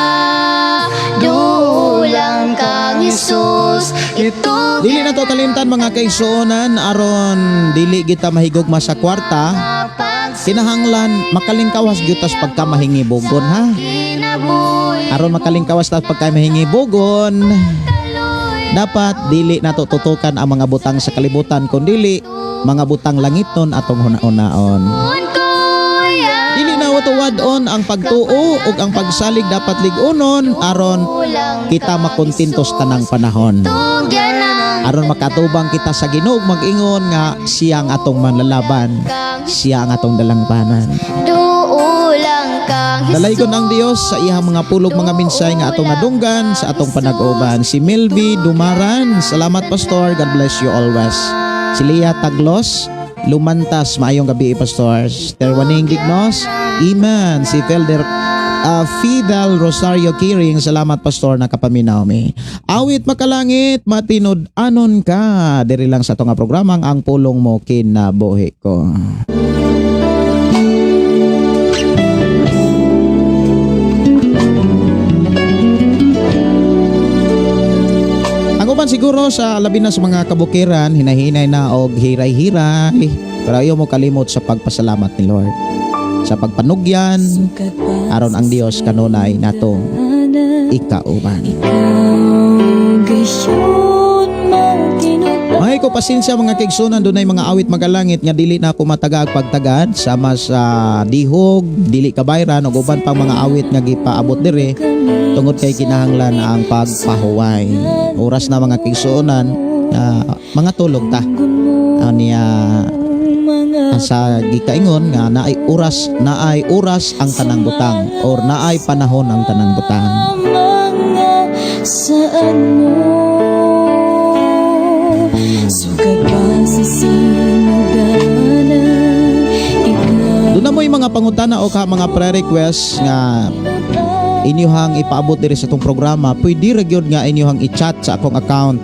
dulang kang Hesus ito. Dili na to kalimtan, mga kaigsuonan, aron dili kita mahigugma sa kwarta. Kinahanglan makalingkawas gyud tas pagka mahingibugon, ha. Aron makalingkawas tas pagka mahingibugon, dapat dili nato tutukan ang mga butang sa kalibutan kun dili mga butang langitnon atong huna-hunaon. Dili na wad-on ang pagtuo ug ang pagsalig, dapat lig-unon aron kita makontento sa tanang panahon. Aron makatubang kita sa Ginoo mag-ingon nga siya ang atong manlalaban, siya ang atong dalangpanan. Dulang kang Hesus. Dalaygon ang Dios sa iyang mga pulong, mga minsay nga atong nadunggan sa atong panag-uban. Si Milby Dumaran, salamat, pastor, God bless you always. Si Leah Taglos, Lumantas, maayong gabi, pastor. Terwaning Dignos, Iman, si Felder Fidel Rosario Kiring, salamat, pastor, nakapaminaw mi. Awit makalangit, matinud anon ka, diri lang sa atong nga programang Ang Pulong Mo Kinabuhi Ko. Ang uban siguro sa labi na sa mga kabukiran, hinahinay na og hiray-hiray. Pero ayaw mo kalimot sa pagpasalamat ni Lord. Sa pagpanugyan, aron ang Dios kanunay nato ikauban. May ko pasensya, mga kaigsunan, dunay mga awit magalangit nga dili na ako matagaag pagtagad sama sa Dihog, Dili Kabayran ug uban pang mga awit nga gipaabot diri tungod kay kinahanglan ang pagpahuway. Oras na, mga kaigsuonan, mga tulog ta. Niya sa gikaingon nga naay oras ang tanang butang or naay panahon ang tanang butang. Mga saan mo Sugad pa sa sinugdanan Ikaw Doon na mo yung mga pangutana o ka mga pre-request nga inyuhang ipaabot diri sa itong programa, pwede ra gyud nga inyuhang i-chat sa akong account,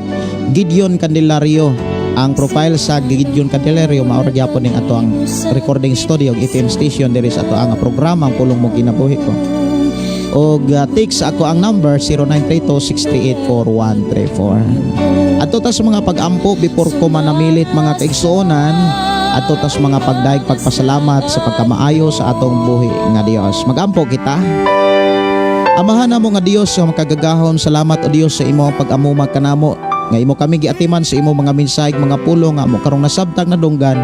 Gideon Candelario. Ang profile sa Gideon Candelario mao ra gyapon ning ato ang recording studio, FM station diri sa ato ang programa, Ang Pulong Mo Kinabuhi Ko. Og text ako ang number 0932-638-4134. Adto ta sa mga pag-ampo before ko manamilit, mga kaigsuonan. Adto ta sa mga pagdaig, pagpasalamat sa pagkamaayo sa atong buhi nga Dios. Magampo kita. Amahan namo nga Dios nga makagagahom, salamat, o Dios, sa imong pag-amumag kanamo nga imo kami giatiman sa imo mga mensahe, mga pulong nga amo karong nasabtang nadunggan.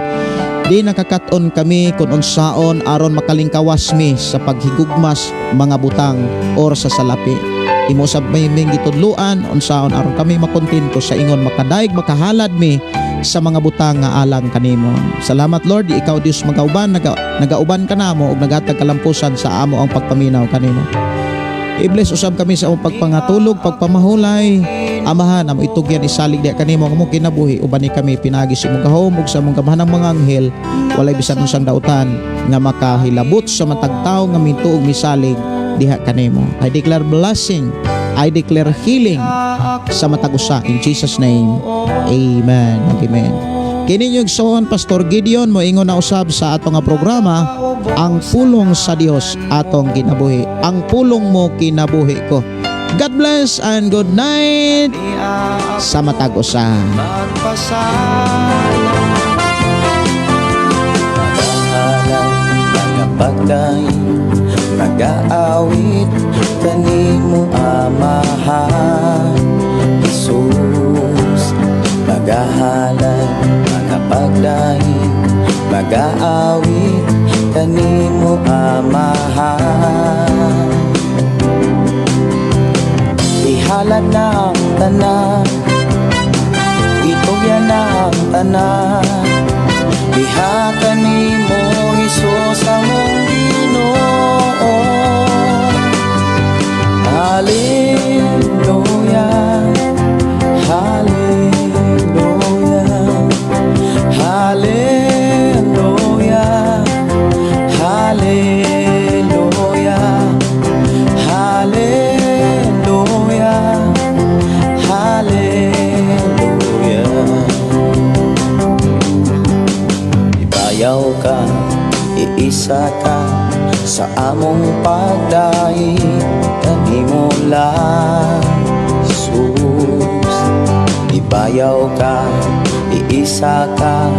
Di nakakat-on kami kung unsaon aron makalingkawas mi sa paghigugmas mga butang or sa salapi. Imo sab may ming gitudluan unsaon aron kami makontento sa ingon makadaig, makahalad mi sa mga butang nga alang kanimo. Salamat, Lord, ikaw Dios magauban, nagauban kanamo ug nagatag kalampusan sa amo ang pagpaminaw kanimo. I-bless usab kami sa among pagpangatulog, pagpamahulay. Amahan, amo itugyan, isalig diha kanimo ang among kinabuhi. Uban ni kami pinagi sa imong gahom ug sa among gamhanang mga anghel. Walay bisan unsang dautan nga makahilabot sa matag tawo nga mituo ug misalig diha kanimo. I declare blessing. I declare healing sa matag usa in Jesus' name. Amen. Amen. Kini inyong igsoon, Pastor Gideon, moingon na usab sa ato nga programa, Ang Pulong sa Dios Atong Kinabuhi. Ang pulong mo, kinabuhi ko. God bless and good night sa matag usa. Magpasala. Magahalad, mga pagdaig, nagaawit kanimo, Amahan Jesus. Magahalad, mga pagdaig, magaawit kanimo, Amahan. Ihalad na ang tanan, itugyan na ang tanan diha kanimo, Hesus among Ginoo. Hallelujah, Hallelujah, Hallelujah, Hallelujah, Hallelujah, Hallelujah. Ibayaw ka, iisa ka sa among pagdaig kanimo lang, Jesus. Ibayaw ka, iisa ka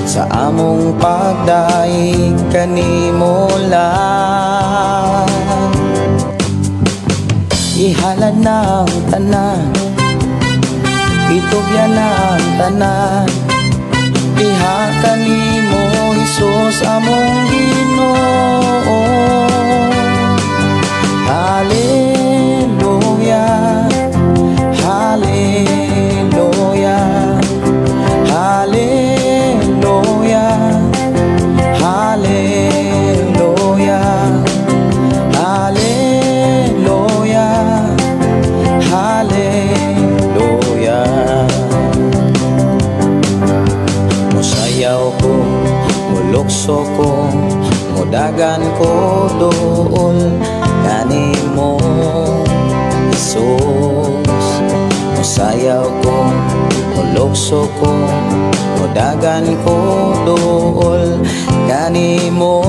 sa among pagdaig kanimo lang. Ihalad na ang tanan, itugyan na ang tanan diha kanimo, Hesus among Ginoo. Hallelujah, Hallelujah, Hallelujah, Hallelujah, Hallelujah, Hallelujah. Musayaw ko, mulukso ko, mudagan ko dool kanimo, Jesus. Musayaw ko, mulukso ko, mudagan ko dool kanimo.